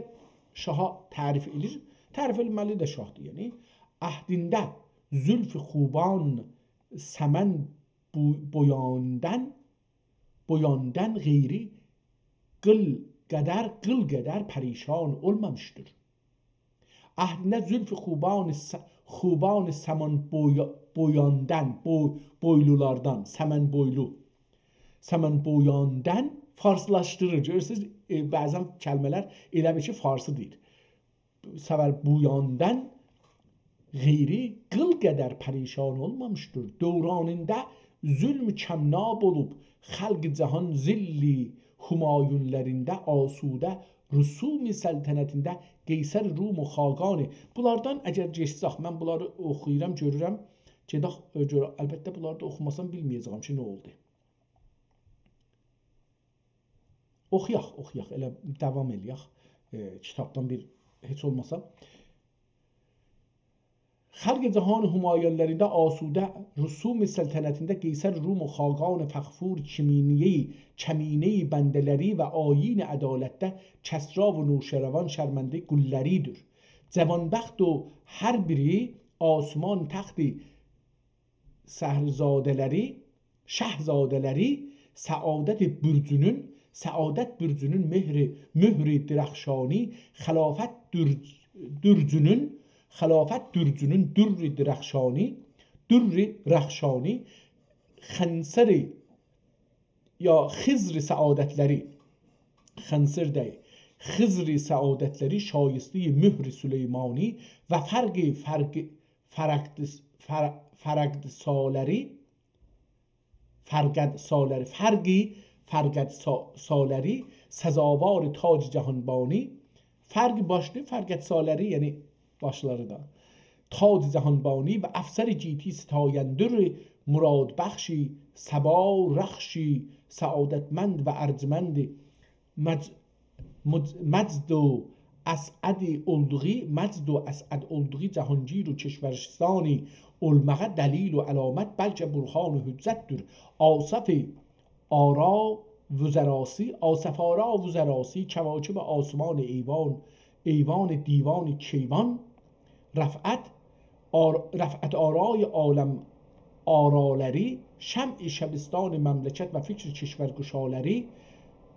شاها تعریف ائله‌ییر. تعریف ائله‌مه‌لی ده شاهدیر، یعنی. عهدینده زلف خوبان سمن بو-، بویاندن، بویاندن غیری قیل قدر، قیل قدر پریشان اولمامیشدیر. عهدینده زلف خوبان س-، خوبان سمن بوی-، بویاندن، بو-، بویلولاردان، سمن بویلو، سمن بویاندن فارسلاشدیریر. گؤرورسونوز، ائ، بعضا کلمه‌لر ائله بیل کی، فارسی دئییر. سمن بویاندن غیری قیل قدر پریشان اولمامیشدیر. دورانیندا ظلم کم‌ناب اولوب، خلق جهان ظل همایونلرینده آسوده، رسوم سلطنتینده قیصر روم و خاقان. بونلاردان اگر گئچسک، من بونلاری اوخویورام، گؤرورم. گئدک، ائ، گؤرک. البته، بونلاری دا اوخوماسام بیلمه‌یه‌جه‌یم کی، نه اولدو. اوخویاق، اوخویاق، ائله داوام ائله‌یک. ائ، کیتابدان بیر، هئچ اولماسا. خلق جهان همایونلرینده آسوده، رسوم سلطنتینده قیصر روم و خاقان فغفور، کمینه‌ی، کمینه‌ی بنده‌لری و آیین عدالتده کسری و نوشیروان شرمنده قوللریدیر. جوانبخت و هر بیری آسمان تخت سهرزاده‌لری، شهزاده‌لری، سعادت برجونون، سعادت برجونون مهر، مهر درخشانی، خلافت درج-، درجونون، خلافت درجونون در درخشانی، در رخشانی، خنصر یا خضر سعادتلری، خنصر دئییل، خضر سعادتلری شایسته‌ی مهر سلیمانی و فرق، فرق، فرقد-، فر-، فرقدسالری، فرقدسالری، فرقی فرقدسا-، سالری سزاوار تاج جهانبانی، فرق باشلی، فرقدسالری، یعنی باشلاری دا. تاج جهانبانی و افسر گیتی ستایندر، مرادبخشی، صبا رخشی، سعادتمند و ارجمند مج-، مج-، مجد و اسعد اولدوغو، مجد و اسعد اولدوغو جهانگیر و کشورستانی اولماغا دلیل و علامت، بلکه برهان و حجت‌دور. آصف آرا وزراسی، آصف آرا وزراسی، کواکب آسمان ایوان، ایوان دیوان کیوان، رفعت، آر-، رفعت آرای عالم آرالری، شمع شبستان مملکت و فکر کشورگشالری،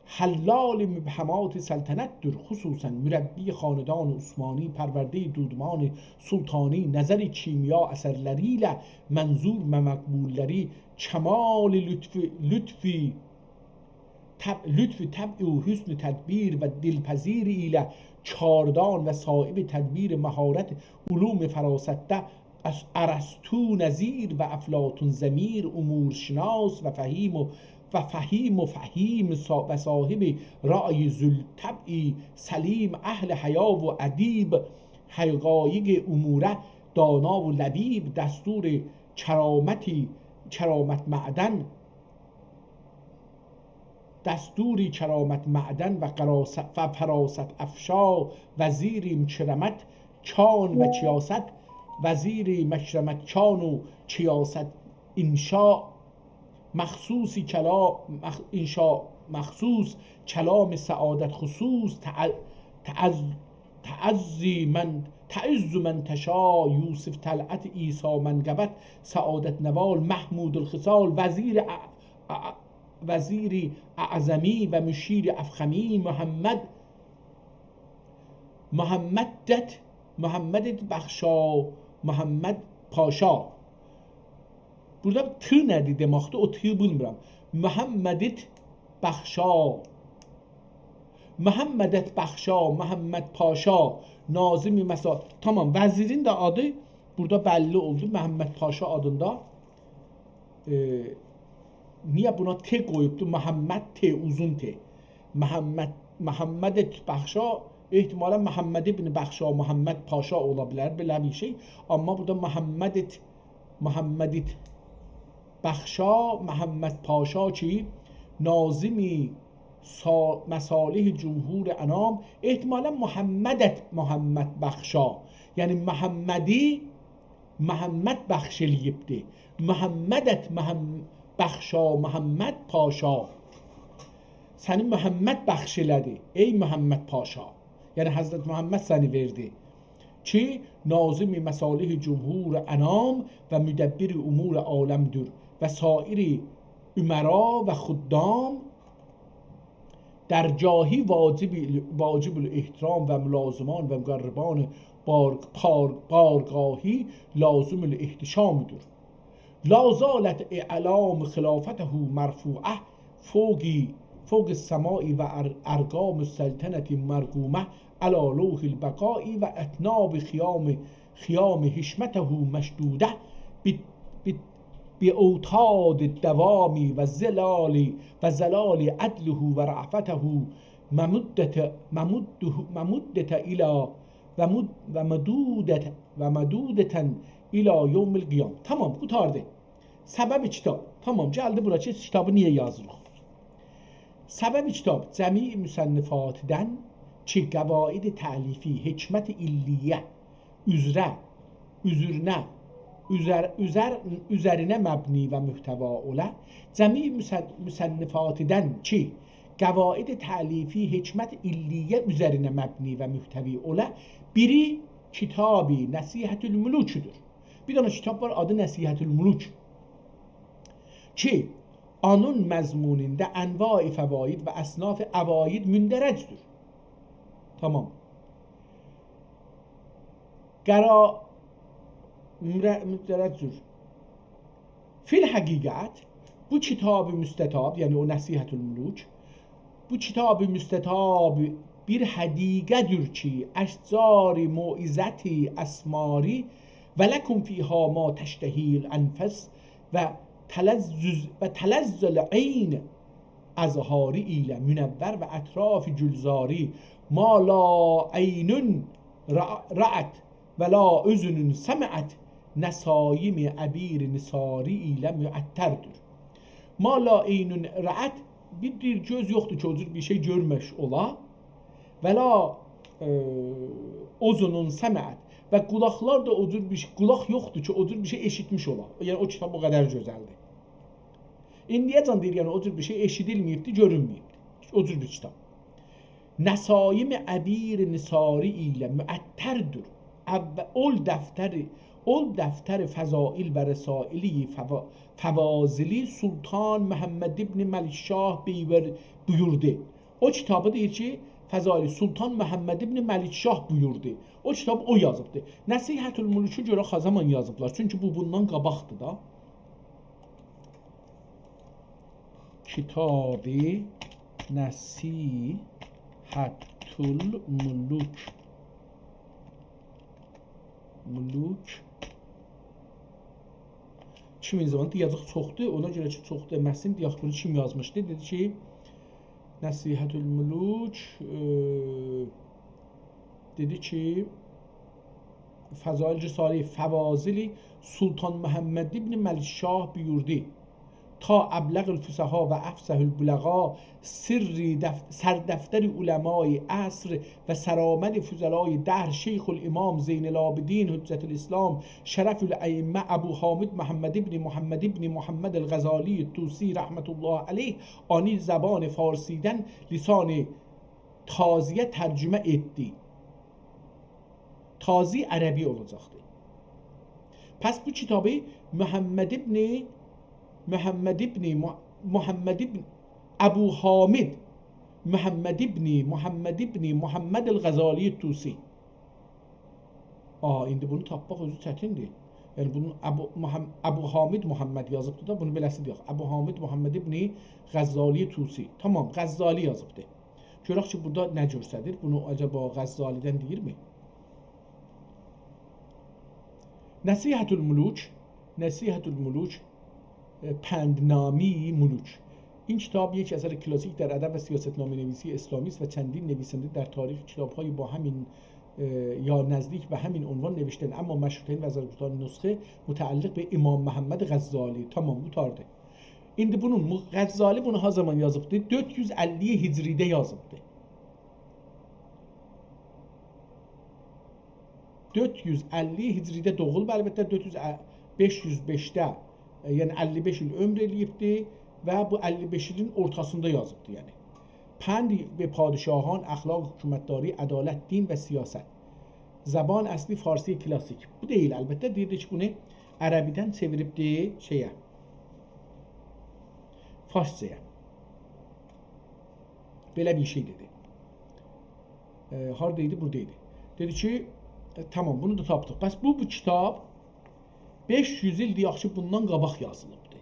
حلال مبهمات سلطنت‌دور، خصوصاً مربی خاندان عثمانی، پرورده دودمان سلطانی، نظر کیمیا اثرلری ایله منظور و مقبول‌لری، کمال لطف، لطف طب-، لطف طبع و حسن تدبیر و دلپذیر ایله کاردان و صاحب تدبیر مهارت علوم فراستده، از ارسطو نظیر و افلاطون ضمیر، امورشناس و فهیم و، و فهیم و فهیم صا-، و صاحب رأی ذوالطبع سلیم، اهل حیا و ادیب، حقایق اموره دانا و لبیب، دستور کرامتی، کرامت معدن، دستوری کرامت معدن و قراس-، و فراست افشا، وزیری مکرمت کان و کیاست، وزیری مکرمت کان و کیاست انشا، مخصوصی کلا-، مخ-، انشا مخصوص کلام سعادت خصوص، تع-، تعز-، تعزی من، تعز من تشا، یوسف طلعت عیسی منقبت، سعادت نوال محمود الخصال، وزیر ا-، ا-، وزیر اعظمی و مشیر افخمی، محمد، محمدت، محمدت بخشا، محمد پاشا. بورادا ت نه‌دیر دئمکدیر؟ او ت بیلمیرم. محمدت بخشا. محمدت بخشا، محمد پاشا، ناظم مسا-، تامام، وزیرین ده آدی بورادا بللی اولدو، محمد پاشا آدیندا. ائ، نییه بونا ت قویوبدو؟ محمد ت، اوزون ت. محمد، محمدت بخشا، احتمالاً محمد ابن بخشا، محمد پاشا اولا بیلر، بئله بیر شئی. آمما بورادا محمدت، محمدت بخشا، محمد پاشا کی، ناظم سا-، مصالح جمهور انام، احتمالاً محمدت محمد بخشا، یعنی محمدی محمد بخش ائله‌ییبدی. محمدت محم-، بخشا محمد پاشا. سنی محمد بخش ائله‌دی، ای محمد پاشا. یعنی حضرت محمد سنی وئردی. کی، ناظم مصالح جمهور انام و مدبر امور عالم‌دور و سایر امرا و خدام درگاهی واجب، واجب الاحترام و ملازمان و مقربان بار-، پار-، بارگاهی لازم الاحتشامدور. لا زالت اعلام خلافته مرفوعة فوق، فوق السماء و ار-، ارقام السلطنة مرقومة علی لوح البقاء و اطناب خیام، خیام حشمته مشدودة ب-، ب-، بأوتاد الدوام و ظلال، و ظلال عدله و رأفته ممدة، ممده، ممدة الی و مد-، و مدودة، و مدودة الی یوم القیامة. تمام، قوتاردی. سبب کیتاب. تمام، گلدی بورا کی، کیتابی نییه یازیریق؟ سبب کیتاب جمیع مصنفاتدن کی، قواعد تألیفی، حکمت علیه، اوزره، اوزرینه، اوزر-، اوزر-، اوزرینه مبنی و محتوا اولا، جمیع مصن-، مصنفاتدن کی، قواعد تألیفی، حکمت علیه اوزرینه مبنی و محتوی اولا، بیری کیتاب نصیحة الملوکدور. بیر دنه کیتاب وار، آدی نصیحة الملوک. کی، اونون مضمونوندا انواع فواید و اصناف عواید مندرجدور. تمام. قرا-، مره-، مندرجدور. فی الحقیقة، بو کیتاب مستطاب، یعنی او نصیحة الملوک، بو کیتاب مستطاب بیر حدیقه‌دیر کی، اشجار موعظتی اسماری و لکم فیها ما تشتهی الانفس و تلذذ، و تلذ العین ازهاری ایله منور و اطراف گلزاری، ما لا عین رأ-، رأت و لا اذن سمعت نسایم عبیر نثاری ایله معطردیر. ما لا عین رأت، بیر، بیر گؤز یوخدور کی، او جور بیر شئی گؤرموش اولا. و لا، ائ، اذن سمعت. و قولاقلار دا او جور بیر شئی، قولاق یوخدور کی، او جور بیر شئی ائشیتمیش اولا. یعنی، او کیتاب او قدر گؤزلدیر. ایندیه‌جن دئییر، یعنی، او جور بیر شئی ائشیدیلمه‌ییبدی، گؤرونمه‌ییبدی. او جور بیر کیتاب. نسایم عبیر نثاری ایله معطردیر. او-، اول دفتر، اول دفتر فضائل و رسائلی فوا-، فواضلی سلطان محمد ابن ملک‌شاه بیور-، بویوردو. او کیتابی دئییر کی، فضائل سلطان محمد ابن ملک‌شاه بویوردو. او کیتابی او یازیبدی. نصیحة الملوکو گؤرک ها زامان یازیبلار. چونکی بو بوندان قاباقدیر دا. کیتاب نصیحة الملوک. ملوک. کیمین زامان دئیه‌جک چوخدور، اونا گؤره کی، چوخ دئمه‌سین، دئیک بونو کیم یازمیشدی؟ دئدی کی، نصیحة الملوک، ائ، دئدی کی، فضائل رساله فواضلی سلطان محمد ابن ملک‌شاه بویوردو: تا ابلغ الفصحا و افصح البلغا، سر دف-، سردفتر علمای عصر و سرآمد فضلای دهر، شیخ الامام زین العابدین حجة الاسلام شرف الائمه ابو حامد محمد ابن محمد ابن محمد الغزالی طوسی رحمة الله علیه، آنی زبان فارسیدن لسان تازی‌یه ترجمه ائتدی. تازی عربی اولاجاقدی. پس بو کیتابی محمد ابن، محمد ابن مح-، محمد ابن ابو حامد محمد ابن محمد ابن محمد الغزالی طوسی. آ، ایندی بونو تاپماق اؤزو چتیندیر. یعنی بونون ابو محم-، ابو حامد محمد یازیبدی دا، بونو بئله‌سی دئیک. ابو حامد محمد ابن غزالی طوسی. تمام، غزالی یازیبدی. گؤرک کی، بورادا نه گؤستریر؟ بونو عجبا غزالی‌دن دئییرمی؟ نصیحة الملوک، نصیحة الملوک، ائ، پندنامهٔ ملوک. این کتاب یک اثر کلاسیک در ادب و سیاستنامه‌نویسی اسلامی است و چندین نویسنده در تاریخ کتاب‌های با همین، ائ، یا نزدیک به همین عنوان نوشته‌اند، اما مشهورترین و اثرگذارترین نسخه متعلق به امام محمد غزالی. تمام، قوتاردی. ایندی بونون مو-، غزالی بونو ها زامان یازیبدی؟ دؤرد یوز اللی هجری‌ده یازیبدی. دؤرد یوز اللی هجری‌ده دوغولوب، البته، دؤرد یوز، بئش یوز بئشده، ائ، یعنی اللی بئش ایل عؤمور ائله‌ییبدی و بو اللی بئش ایلین اورتاسیندا یازیبدی، یعنی. پند به پادشاهان، اخلاق حکومتداری، عدالت، دین و سیاست. زبان اصلی فارسی کلاسیک. بو دئییل، البته، دئییردی کی، بونو عربی‌دن چئویریبدی شئیه، فارسجایا. بئله بیر شئی دئدی. ائ، هاردا ایدی؟ بورادا ایدی. دئدی کی، ائ، تامام، بونو دا تاپدیق. بس بو، بو کیتاب بئش یوز ایلدیر، یاخشی، بوندان قاباق یازیلیبدی.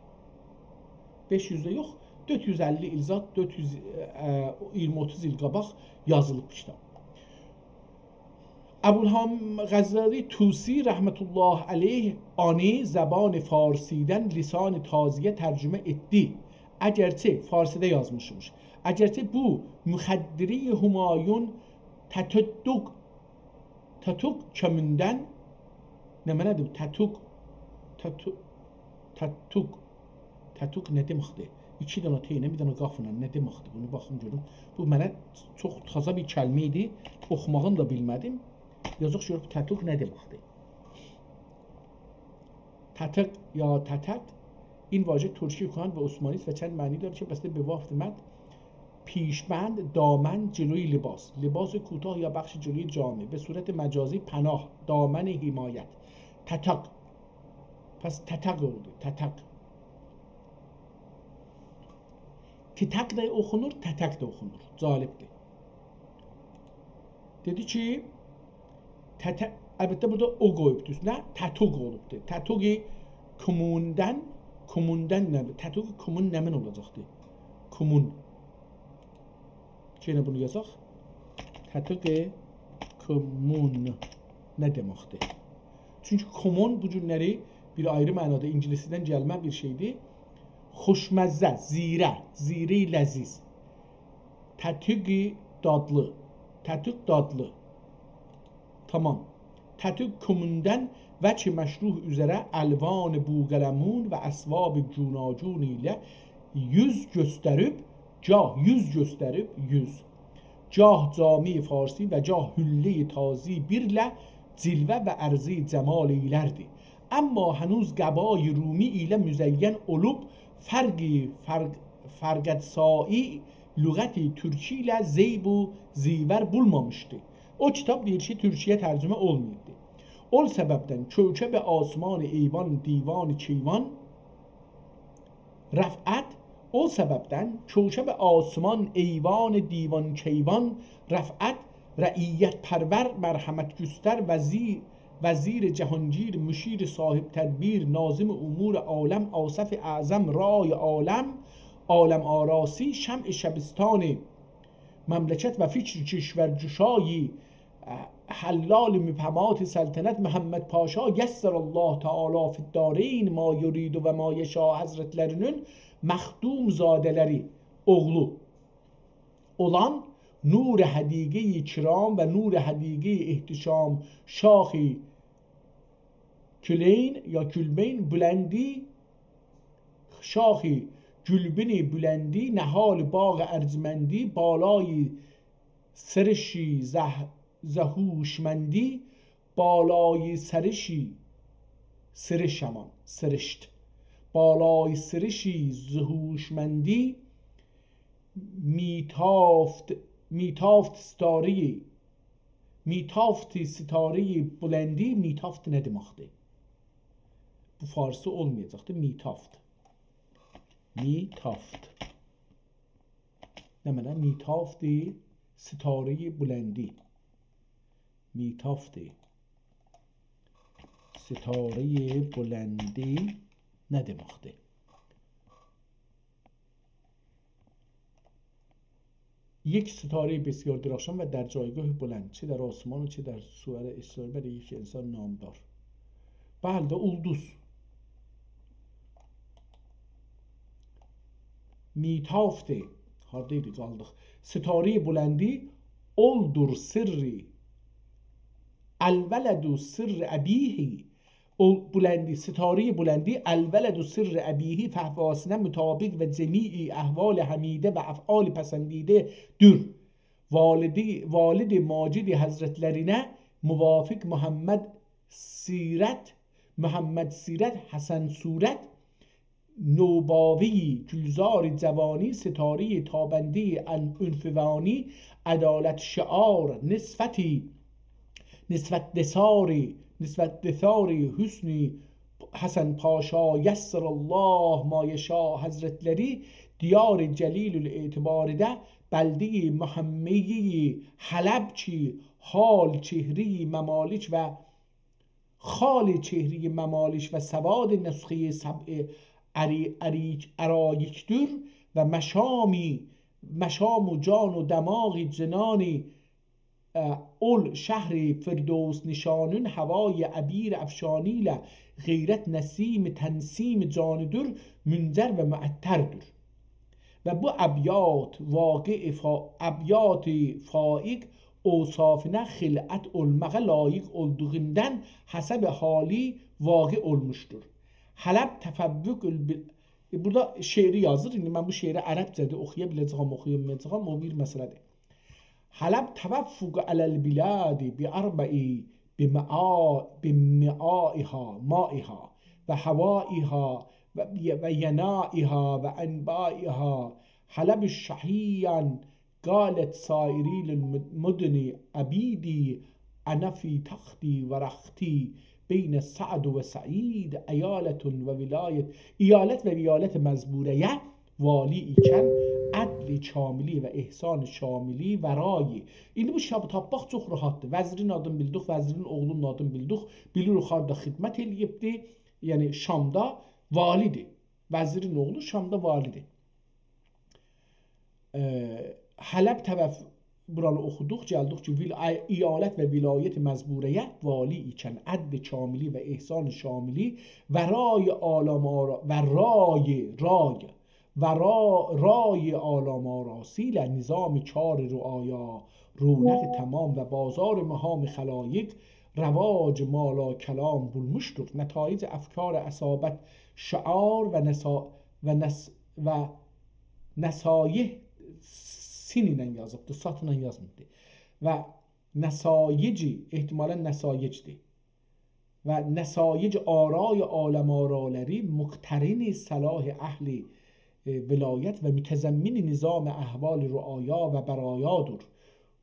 بئش یوز ده یوخ، دؤرد یوز اللی ایل زاد، دؤرد یوز، ائ، ائ، اییرمی اوتوز ایل قاباق یازیلیب بو کیتاب. ابوالحسن غزالی طوسی رحمة الله علیه آنی زبان فارسی‌دن لسان تازی‌یه ترجمه ائتدی. اگرچه، فارسی‌ده یازمیشمیش. اگرچه بو مخدری همایون تتوق، تتوق کؤموندن، نمنه‌دیر بو؟ تتوق، تتو-، تتوق، تتوق نه دئمکدیر؟ ایکی دنه ت ایله، بیر دنه قاف ایله نه دئمکدیر؟ بونو باخیم گؤروم. بو منه چوخ تازا بیر کلمه ایدی. اوخوماغینی دا بیلمه‌دیم. یازاق گؤروم تتوق نه دئمکدیر؟ تتق یا تتق، این واژه ترکی کهن و عثمانی است و چند معنی دارد که بسته به بافت مد، پیشبند، دامن، جلوی لباس، لباس کوتاه یا بخش جلوی جامه، به صورت مجازی پناه، دامن حمایت. تتق. پس تتق اولدو، تتق. تتق ده اوخونور، تتق ده اوخونور. جالبدیر. دئدی کی، تته-، البته، بورادا او قویوبدو اوستونه، تتوق اولوبدو. تتوق کموندن، کموندن نه؟ تتوق کمون نمنه اولاجاقدی؟ کمون. یئنه بونو یازاق. تتوق کمون نه دئمکدیر؟ چونکی کمون بو گونلری بیر آیری معنادا اینگیلیسی‌دن گلمه بیر شئیدیر. خوشمزه، زیره، زیره لذیذ. تتوق دادلی، تتوق دادلی. تامام. تتوق کموندن وجه مشروح اوزره الوان بوقلمون و اسباب گوناگون ایله یوز گؤستریب، گاه یوز گؤستریب، یوز، گاه جامهٔ فارسی و گاه حلهٔ تازی بیرله جلوه و عرضهٔ جمال ائیلردی. اما هنوز قبای رومی ایله مزین اولوب، فرقی، فرق، فرقدسایی لغت ترکی ایله زیب و زیور بولمامیشدی. او کیتاب دئییر کی، تورکی‌یه ترجمه اولماییبدی. اول سببدن کؤکه به آسمان ایوان دیوان کیوان رفعت، او سببدن کؤکه به آسمان ایوان دیوان کیوان رفعت، رعیت‌پرور، مرحمت‌گستر، وزیر، وزیر جهانگیر، مشیر صاحب تدبیر، ناظم امور عالم، آصف اعظم، رای عالم، عالم‌آراسی، شمع شبستان مملکت و فکر کشورگشایی، حلال مبهمات سلطنت محمد پاشا یسر الله تعالی فی الدارین ما یرید و ما یشاء حضرتلری‌نین مخدوم‌زاده‌لری، اوغلو اولان نور حدیقهٔ کرام و نور حدیقهٔ احتشام، شاخ کلین یا کلبین بلندی، شاخ گلبین بلندی، نهال باغ ارجمندی، بالای سرشی زه-، زهوشمندی، بالای سرشی، سرش همان، سرشت. بالای سرشی زهوشمندی، میتافت، میتافت ستارهٔ، میتافت ستارهٔ بلندی، میتافت نه دئمکدیر؟ بو فارسی اولمایاجاقدی، میتافت. میتافت. نمنه؟ میتافت ستارهٔ بلندی. میتافت ستارهٔ بلندی نه دئمکدیر؟ یک ستارهٔ بسیار درخشان و در جایگاه بلند، چه در آسمان و چه در صور استاره برای یک انسان نامدار. بلی ده، اولدوز. میتافت، هاردایدی، قالدیق. ستارهٔ بلندی، اولدور سرّی، الولد سرّ ابیه، او بلندی، ستارهٔ بلندی، الولد سرّ ابیه، فحواسینا مطابق و جمیع احوال حمیده و افعال پسندیده‌دیر. والدی، والد ماجد حضرتلرینه موافق محمد سیرت، محمد سیرت، حسن صورت، نوباوی، گلزار جوانی، ستارهٔ تابنده عنفوانی، عدالت شعار، نسوتی، نسوت دثاری، نسوت دثاری حسن پاشا یسر الله ما یشاء حضرتلری دیار جلیل الاعتبارده بلدهٔ محمهٔ حلب کی، حال چهرهٔ ممالک و خال چهرهٔ ممالک و سواد نسخهٔ سبع اری-، اریک-، ارایکدور و مشامی، مشام و جان و دماغ جنانی، اه، اول شهر فردوس نشانون هوای عبیر افشانی ایله غیرت نسیم تنسیم جانیدور، منجر و معطردور. و بو ابیات واقع فا-، ابیات فائق اوصافینا خلعت اولماغا لایق اولدوغوندان حسب حالی واقع اولموشدور. حلب تفوق الب-، ائ، بورادا شعری یازیر. ایندی من بو شعری عربجه‌دیر، اوخویا بیله‌جه‌یم، اوخویامایاجاغام، او بیر مسئله‌دیر. حلب تفوق علی البلاد بأربع بمعا-، بمعائها، مائها و هوائها و، و ینائها و انبائها. حلب شهیان قالت سائری للمدن عبیدی، انا فی تختی و رختی بین سعد و سعید، ایالت و ولایت، ایالت و ولایت مزبوره‌یه والی ایکن، عدل کاملی و احسان شاملی ورای. ایندی بو شابی تاپماق چوخ راحتدیر. وزیرین آدینی بیلدیک، وزیرین اوغلونون آدینی بیلدیک. بیلیریک هاردا خدمت ائله‌ییبدی. یعنی شامدا والیدیر. وزیرین اوغلو شامدا والیدیر. اه، حلب طرف بورانی اوخودوق، گلدیک کی، ول-، ای-، ایالت و ولایت مزبوره‌یه والی ایکن، عدل کاملی و احسان شاملی و رای عالم آرا-، و رای، رای، و را-، رای عالم آراسی ایله نظام کار رعایا، رونق تمام و بازار مهام خلایق رواج مالا کلام بولموشدور. نتایج افکار اصابت شعار و نسا-، و نس-، و نصایح، سین ایله یازیبدیر، صاد ایله یازماییبدیر. و نسایجی، احتمالاً نسایجدیر. و نسایج آرای عالم آرالری مقترن صلاح اهل، ائ، ولایت و متضمن نظام احوال رعایا و برایادور.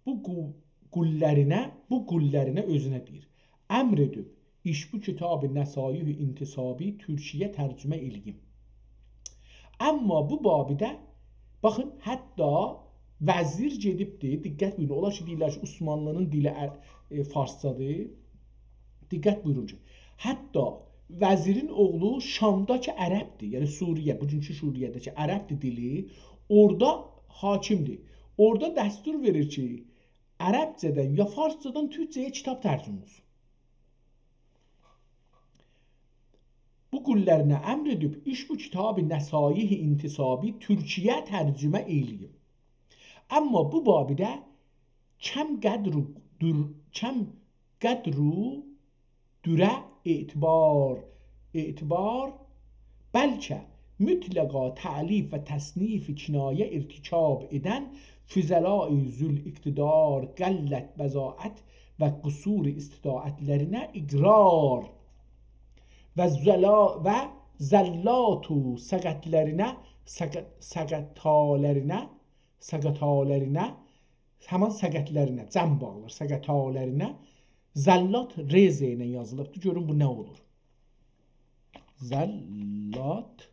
بو قو-، قوللرینه، بو قوللرینه اؤزونه دئییر. امر ائدیب، ایش بو کتاب نصایح انتصابی تورکی‌یه ترجمه ائله‌ییم. اما بو بابیده، باخین، حتی وزیر گئدیبدی، دقت بویورون، اولار کی، دئییرلر کی، عثمانلی‌نین دیلی ع-، ائ، فارسجادیر. دقت بویورون کی، حتی وزیرین اوغلو شامدا کی عربدیر، یعنی سوریه، بوگونکو سوریه‌ده کی عربدیر دیلی، اورادا حاکمدیر. اورادا دستور وئریر کی، عربجه‌دن یا فارسجادان تورکجه‌یه کیتاب ترجمه اولسون. بو قوللرینه امر ائدیب، ایش بو کتاب نصایح انتصابی تورکی‌یه ترجمه ائله‌ییم. اما بو بابیده کم قدر و دور-، کم قدر و دوره اعتبار، اعتبار، بلکه مطلقا تألیف و تصنیف کنایه ارتکاب ائدن فضلای ذوالاقتدار، قلت بضاعت و قصور استطاعتلرینه اقرار و زلا-، و زلات و سقطلرینه، سق-، سقطالرینه، سقطالرینه، همان سقطلرینه، جمع باغلار، سقطالرینه، زلات ر ز ایله یازیلیبدیر. گؤرون بو نه اولور. زلات.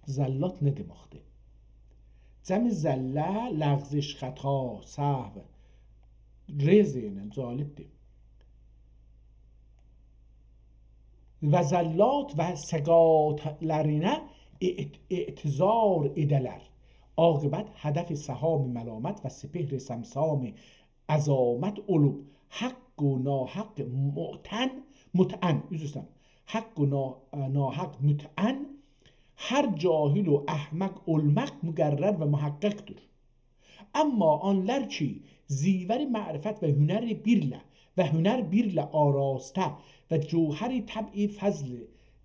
زلات نه دئمکدیر؟ جمع زله، لغزش، خطا، سهو. ر ز ایله، جالبدیر. و زلات و سقطلرینه اعت-، اعتذار ائده‌لر. عاقبت هدف سهام ملامت و سپهر صمصام عظامت اولوب، حق و ناحق متعن، متعن، عذر ایسته‌ییرم، حق و نا-، ناحق متعن، هر جاهل و احمق اولماق مقرر و محققدیر. اما آنلار کی، زیور معرفت و هنر بیرله و هنر بیرله آراسته و جوهر طبع فضل،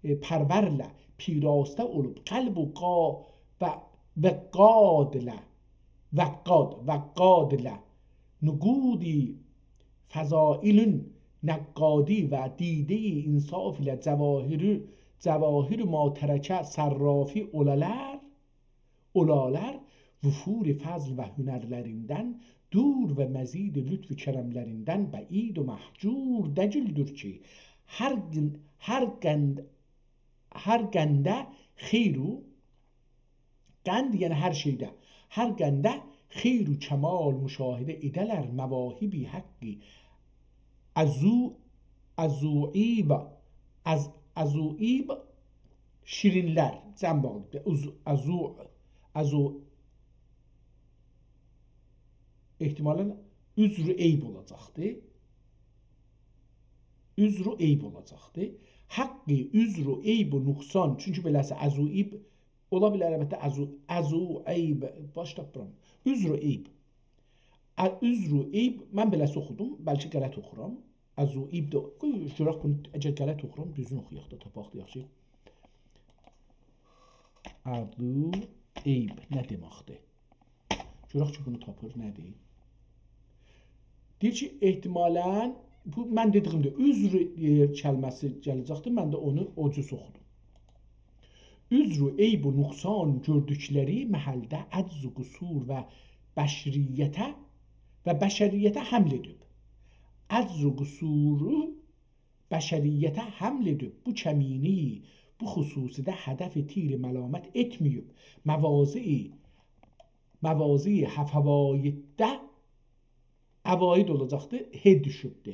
ائ، پرورله پیراسته اولوب، قلب و قا-، و، و قادله، و قاد، و قادله، نقودی فضائل نقادی و دیدهٔ انصاف ایله جواهر، جواهر ما ترک صرافی اولالار، اولالار، وفور فضل و هنرلریندن دور و مزید لطف و کرملریندن بعید و مهجور دگیلدیر کی، هر گن-، هر گند-، هر گنده خیر و، گند یعنی هر شئیده، هر گنده خیر و کمال مشاهده ائده‌لر، مواهبی حقی ازو-، ازوعیب، از-، ازوعیب شیرینلر، جمع باغلی، ازو-، ازو-، ازو-، احتمالاً عذر و عیب اولاجاقدی. عذر و عیب اولاجاقدی. حقی عذر و عیب و نقصان، چونکی بئله‌سی ازوعیب اولا بیلر، البته، ازو-، ازوعیب، باش تاپمیرام. عذر و عیب. ا-، عذر و عیب، من بئله‌سی اوخودوم، بلکه غلط اوخورام. ازوعیب ده، قوی گؤرک بونو، اگر غلط اوخورام، دوزگون اوخویاق دا، تاپاق دا، یاخشی. ازوعیب نه دئمکدیر؟ گؤرک کی، بونو تاپیر، نه‌دیر؟ دئییر کی، احتمالاً، بو، من دئدیییمده، عذر، ائ، کلمه‌سی گله‌جکدیر، من ده اونو او جور اوخودوم. عذر و عیب و نقصان گؤردوکلری محلده عجز و قصور و بشریته و بشریته حمل ائدیب. عجز و قصورو بشریته حمل ائدیب، بو کمینی، بو خصوصیده هدف تیر ملامت ائتمه‌ییب. مواضع، مواضع هفوایدده، عواید اولاجاقدی، ه دوشوبدو.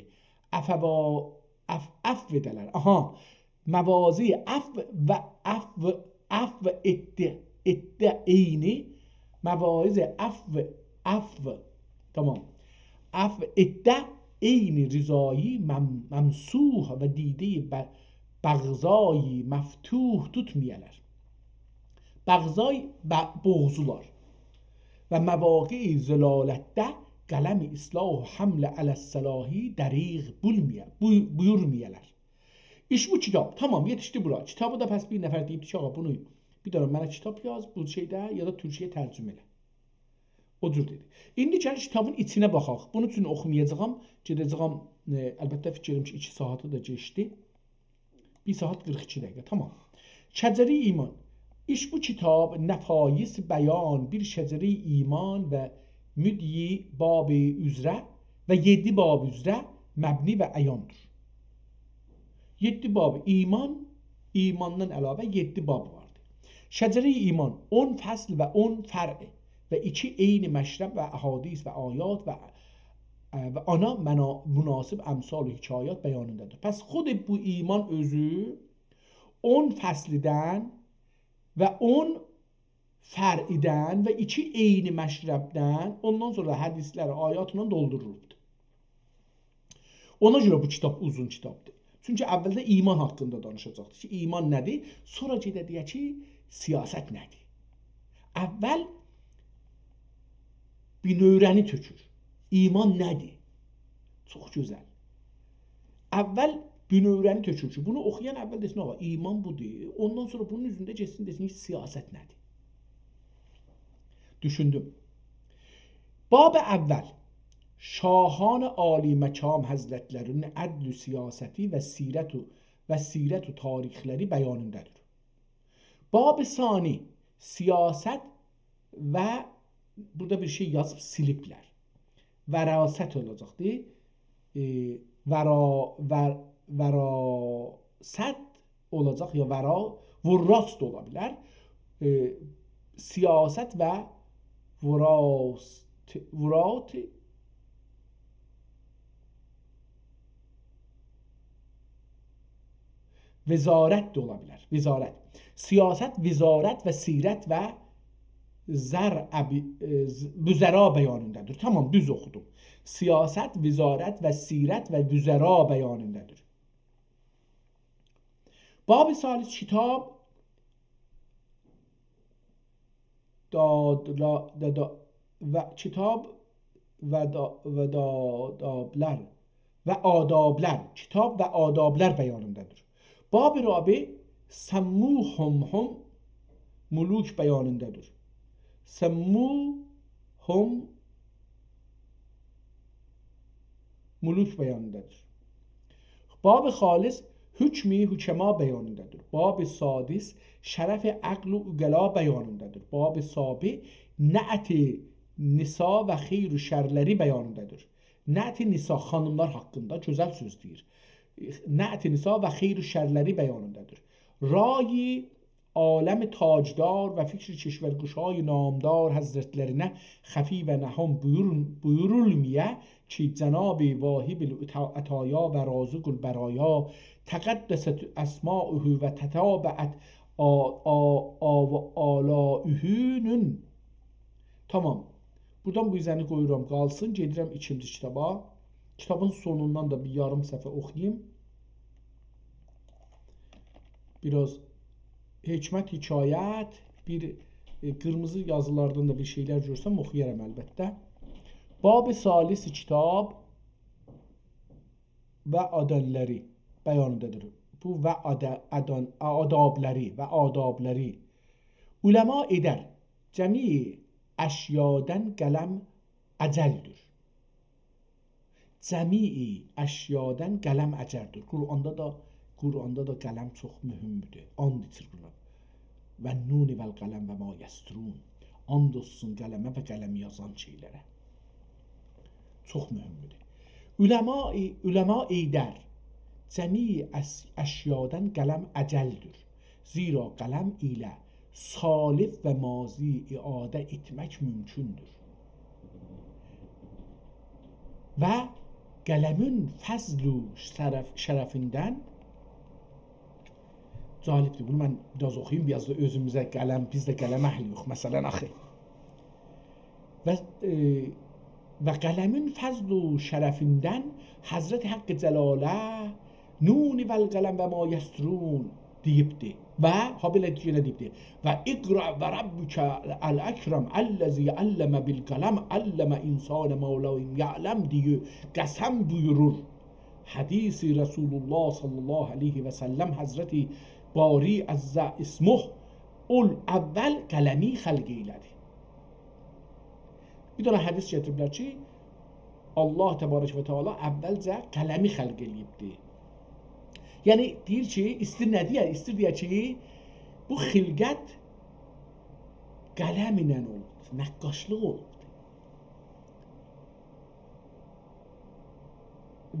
افوا-، اف-، عفو ائده‌لر. آها. مواضع عفو و عفو، عفو ائتدی، ائتدی عینی. مواضع عفو، عفو. تمام. عفو ائتدی عینی رضایی مم-، ممسوح و دیده‌ی ب-، بغضایی مفتوح توتمایالار. بغضای ب-، بغضلار. و مواقع ضلالتده قلم اصلاح و حمل علی الصلاح دریغ بولمایا-، بو-، بویورمایالار. ایش بو کیتاب. تمام، یئتیشدی بورا. کیتابی دا پس بیر نفر دئییبدی کی، آغا، بونو بیر دنه منه کیتاب یاز، بو شئیده، یا دا تورکی‌یه ترجمه ائله. او جور دئدی. ایندی گل کیتابین ایچینه باخاق. بونون اوچون اوخومایاجاغام. گئده‌جه‌یم، ائ، البته فیکیر ائدیرم کی، ایکی ساعاتی دا کئچدی. بیر ساعات قیرخ ایکی دقیقه، تمام. شجره‌ی ایمان. ایش بو کیتاب نفایس بیان، بیر شجره‌ی ایمان و مدعی باب اوزره و یئددی باب اوزره مبنی و عیاندیر. یئددی باب ایمان، ایماندان علاوه یئددی باب واردیر. شجره‌ی ایمان اون فصل و اون فرع و ایکی عین مشرب و احادیث و آیات و، و آنا منا-، مناسب امثال و حکایات بیانیندادیر. پس خود بو ایمان اؤزو اون فصلدن و اون فرعدن و ایکی عین مشربدن، اوندان سونرا حدیثلر، آیاتلا دولدورولوبدور. اونا گؤره بو کیتاب اوزون کیتابدیر. چونکی اولده ایمان حاقیندا دانیشاجاقدیر کی، ایمان نه‌دیر؟ سونرا گئده دئیه کی، سیاست نه‌دیر؟ اول بینؤوره‌نی تؤکور. ایمان نه‌دیر؟ چوخ گؤزل. اول بینؤوره‌نی تؤکور کی، بونو اوخویان اول دئسین، «آغا، ایمان بودور.» اوندان سونرا بونون اوزونده گئتسین، دئسین کی، سیاست نه‌دیر؟ دوشوندوم. باب اول، شاهان عالی‌مقام حضرتلرینین عدل و سیاستی و سیرت و، و سیرت و تاریخلری بیانیندادیر. باب ثانی، سیاست و، بورادا بیر شئی یازیب سیلیبلر. وراثت اولاجاقدی. ائ، ورا-، ور-، وراثت اولاجاق، یا ورا-، وراث دا اولا بیلر. ائ، سیاست و وراث-، وراث-، وزارت ده اولا بیلر. وزارت. سیاست، وزارت و سیرت و زرع بی-، ائ، ز-، وزرا بیانیندادیر. تمام، دوز اوخودوم. سیاست، وزارت و سیرت و وزرا بیانیندادیر. باب ثالث کیتاب داد-، لا-، دا-، دا-، و کیتاب و دا-، و دا-، دابلر و آدابلر، کیتاب و آدابلر بیانیندادیر. باب رابع سموهم هم ملوک بیانیندادیر. سموهم ملوک بیانیندادیر. باب خامس حکم حکما بیانیندادیر. باب سادس شرف عقل و عقلا بیانیندادیر. باب سابع نعت نسا و خیر و شرلری بیانیندادیر. نعت نسا، خانیملار حاقیندا گؤزل سؤز دئییر. نعت نسا و خیر و شرلری بیانیندادیر. رای عالم تاجدار و فکر کشورگشای نامدار حضرتلرینه خفی و نهان بویورون-، بویورولمایا کی، جناب واهب العطا-، عطایا و رازق البرایا تقدست اسماؤه و تتابعت آ-، آ-، آ-، آلائه‌نون. تامام. بورادان بو هیزه‌نی قویورام قالسین، گئدیرم ایکینجی کیتابا. کیتابین سونوندان دا بیر یاریم صفحه اوخویوم. بیر آز حکمت حکایت، بیر، ائ، قیرمیزی یازیلاردان دا بیر شئیلر گؤرسم اوخویارام البته. باب ثالث کیتاب و آدانلاری بیانیندادیر. بو و آدا-، آدان-، آدابلاری و آدابلاری. علما ائدر جمیع اشیادان قلم اجلدیر. جمیع اشیادان قلم اجلدیر. قرآندا دا، قرآندا دا قلم چوخ مهمدور. آند ایچیر بونا. «والنون والقلم وما یسطرون». آند اولسون قلمه و قلم یازان شئیلره. چوخ مهمدور. علما، علما ائدر جمیع اش-، اشیادان قلم اجلدیر. زیرا قلم ایله سالف و ماضی اعاده ائتمک مومکوندور. و قلمین فضل و شرف-، شرفیندن، جالبدیر. بونو من بیر آز اوخویوم، بیر آز دا اؤزوموزه قلم، بیز ده قلم اهلی‌یوخ، مثلا، آخی. و، ائ، و قلمین فضل و شرفیندن حضرت حق جلاله «نون والقلم وما یسطرون» دئییبدی. و، ها، بئله یئنه دئییبدی. «و اقرأ و ربک الاکرم الذی علم بالقلم، علم الانسان ما لم یعلم» دئییر، قسم بویورور. حدیث رسول الله صلی الله علیه و سلم، حضرت باری عز اسمه، اول، اول قلمی خلق ائیله‌دی. بیر دنه حدیث گتیریبلر کی، الله تبارک و تعالی اولجه قلمی خلق ائله‌ییبدی. یعنی، دئییر کی، ایستیر نه دئیه؟ ایستیر دئیه کی، بو خلقت قلم ایله اولوبدور، نقاشلیق اولوبدور.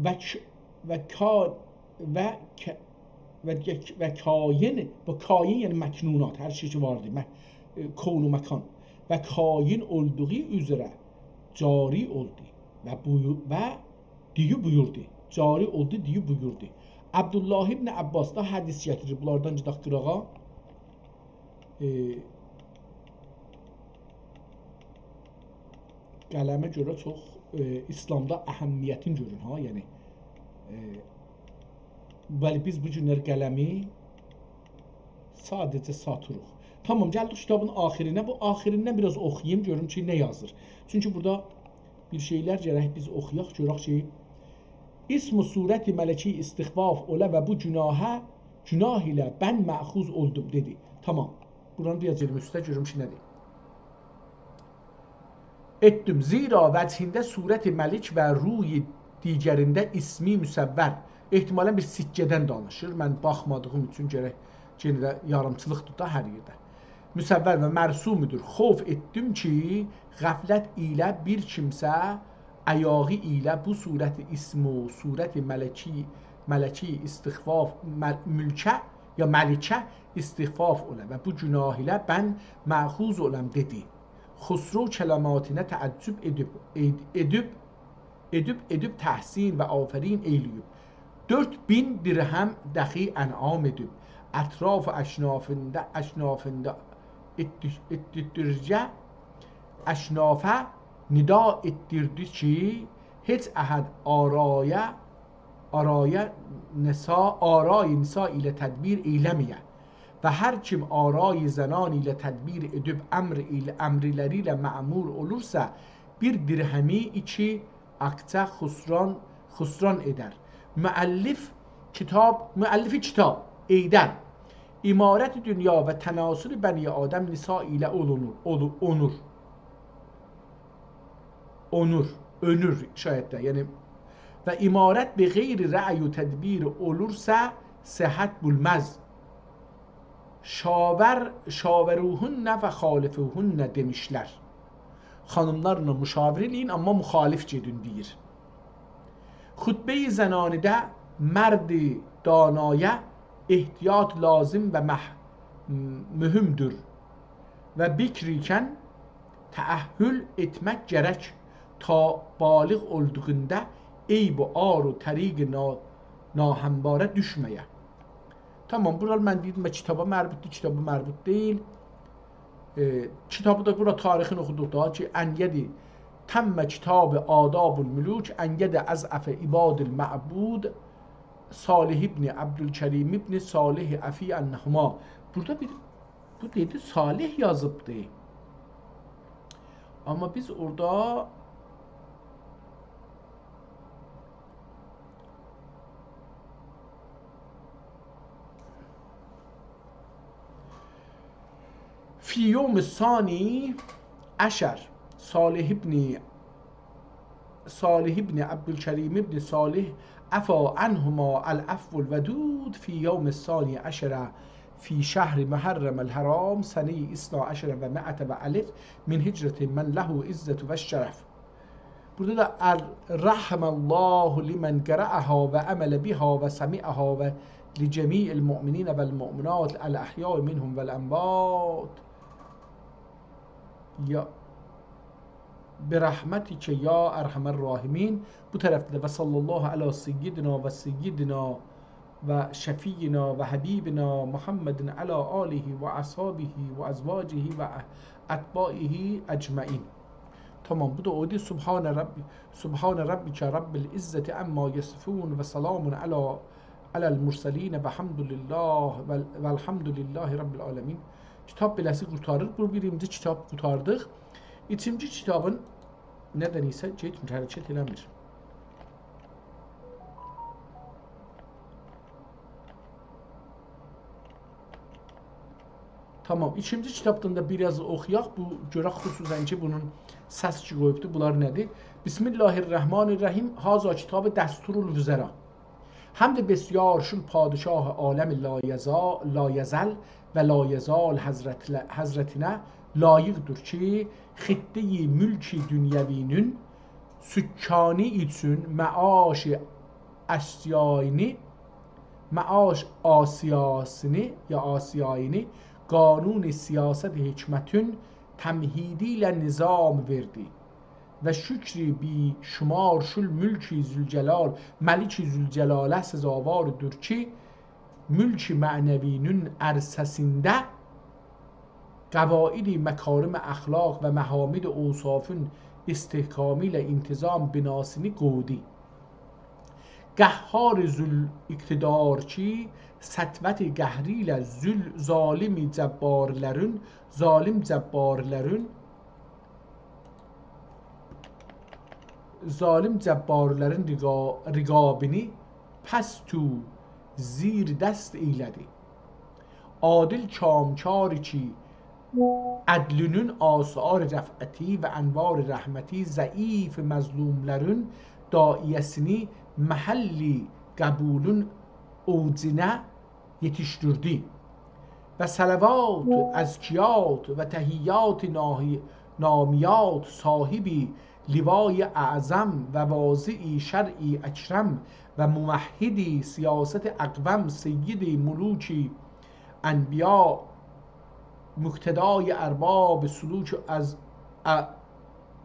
و ک-، و کا-، و ک-، و یک-، و کاین، و کاین یعنی مکنونات، هر شئی کی واردی، م-، ائ، کون و مکان. و کاین اولدوغو اوزره جاری اولدو. و بویو-، و دئییب بویوردو. جاری اولدو، دئییب بویوردو. عبدالله ابن عباس دا حدیث گتیریر. بونلاردان گئدک قیراغا. ائ، قلمه گؤره چوخ، ائ، ایسلامدا اهمیتین گؤرون ها، یعنی، ائ، بلی، بیز بو گونلر قلمی ساده‌جه ساتیریق. تامام، گلدیک کیتابین آخیرینه. بو آخیریندن بیر آز اوخویوم، گؤروم کی، نه یازیر. چونکی بورادا بیر شئیلر گرک بیز اوخویاق، گؤرک کی، اسم و صورت ملکی استخفاف اوله و بو گناهه، گناه ایله بن مأخوذ اولدوم، دئدی. تامام. بورانی بیر آز گئدیم اوسته، گؤروم کی، نه‌دیر. ائتدیم. زیرا وجهینده صورت ملک و روی دیگرینده اسمی مصور. احتمالاً بیر سکه‌دن دانیشیر. من باخمادیغیم اوچون گرک یئنه ده یاریمچیلیقدیر دا هر یئرده. مصور و مرسومدور. خوف ائتدیم کی، غفلت ایله بیر کیمسه آیاغی ایله بو صورت اسم و صورت ملکی، ملکی استخفاف، مل-، ملکه یا ملکه استخفاف اولا و بو گناه ایله بن مأخوذ اولام، دئدی. خسرو کلماتینه تعجب ائدیب، ائد-، ائدیب، ائدیب، ائدیب تحسین و آفرین ائیله‌ییب. دؤرد مین درهم دخی انعام ائدیب. اطراف و اشنافیندا، اشنافیندا ائتدی-، ائتدیردیرجه اشنافا ندا ائتدیردی کی، هئچ احد آرایا، آرایا نسا، آرای نسا ایله تدبیر ائیله‌مه‌یه. و هر کیم آرای زنان ایله تدبیر ائدیب امر ایله، امرلری ایله مأمور اولورسا، بیر درهمی ایکی آقچا خسران، خسران ائدر. مؤلف کیتاب، مؤلف کیتاب ائیدر. عمارت دنیا و تناسل بنی آدم نسا ایله اولونور، اولو-، اونور. اونور، اؤنور شاید ده، یعنی، و عمارت به غیر رأی و تدبیر اولورسا صحت بولمز. شاور، شاوروهن و خالفوهن دئمیشلر. خانیملارلا مشاوره ائله‌یین، آمما مخالف گئدین دئییر. خطبه‌ی زنانیده مرد دانایا احتیاط لازم و مح-، مهمدور و بیکر ایکن تأهل ائتمک گرک تا بالغ اولدوغوندا عیب و عار و طریق نا-، ناهمواره دوشمه‌یه. تامام، بورا من دئدیم، کیتابا مربوطدور، کیتابا مربوط دئییل. ائ، کیتابی دا بورا تاریخینی اوخودوق دا کی، انگد تم کتاب آداب الملوک، انگد اضعف عباد المعبود، صالح ابن عبدالکریم ابن صالح عفی عنهما. بوردا بیر، بو دئدی، صالح یازیبدی. آمما بیز اورادا فی یوم الثانی عشر، صالح ابن، صالح ابن عبدالکریم ابن صالح عفا عنهما العفو الودود فی یوم الثانی عشر فی شهر محرم الحرام سنه اثنا عشر و مائة و الف من هجرة من له عزة و شرف. بوردا دا ال-، رحم الله لمن قرأها و عمل بها و سمعها و لجمیع المؤمنین و المؤمنات الاحیاء منهم و الاموات. یا، برحمتک یا ارحم الراحمین. بو طرفده ده و صلی الله علی سیدنا و سیدنا و شفیعنا و حبیبنا محمد علی آله و اصحابه و ازواجه و اتباعه اجمعین. تامام، بو دا اودور. سبحان رب، سبحان ربک رب العزة عما یصفون و سلام علی، علی المرسلین و الحمد لله، و، و الحمد لله رب العالمین. کیتاب بئله‌سی قورتاریر. بو بیرینجی کیتاب قورتاردیق. ایکینجی کیتابین ندن ایسه گئتمیر، حرکت ائله‌میر. تامام، ایکینجی کیتابدان دا بیر آز اوخویاق. بو، گؤرک خصوصاً کی، بونون سس کی قویوبدو، بونلار نه‌دیر؟ بسم الله الرحمن الرحیم. هذا کتاب دستور الوزراء. حمد بسیار شول پادشاه عالم لایزا-، لایزال و لایزال حضرتله-، حضرتینه لایقدیر کی، خطه‌ی ملک دنیوی‌نین سکانی اوچون معاش آسیایینی، معاش آسیاسینی یا آسیایینی قانون سیاست حکمتین تمهیدی ایله نظام وئردی. و شکر بی‌شمار شول ملک ذوالجلال، ملک ذوالجلاله سزاواردیر کی، ملک معنوی‌نین عرصه‌سینده قواعد مکارم اخلاق و محامد اوصافین استحکامی ایله انتظام بناسینی قودی. قهار ذوالاقتدار کی، سطوت قهری ایله ذول-، ظالم جبارلرین، ظالم جبارلرین، ظالم جبارلرین رقا-، رقابینی پست و زیردست ائیله‌دی. عادل کامکار کی، عدلینین آثار رفعتی و انوار رحمتی ضعیف مظلوملرین داعیه‌سینی محل قبولون اوجونه یئتیشدیردی. و صلوات، اذکیات و تحیات ناهی-، نامیات صاحب لوای اعظم و واضع شرع اکرم و ممهد سیاست اقوم سید ملوک انبیا، مقتدای ارباب سلوک از، ا-،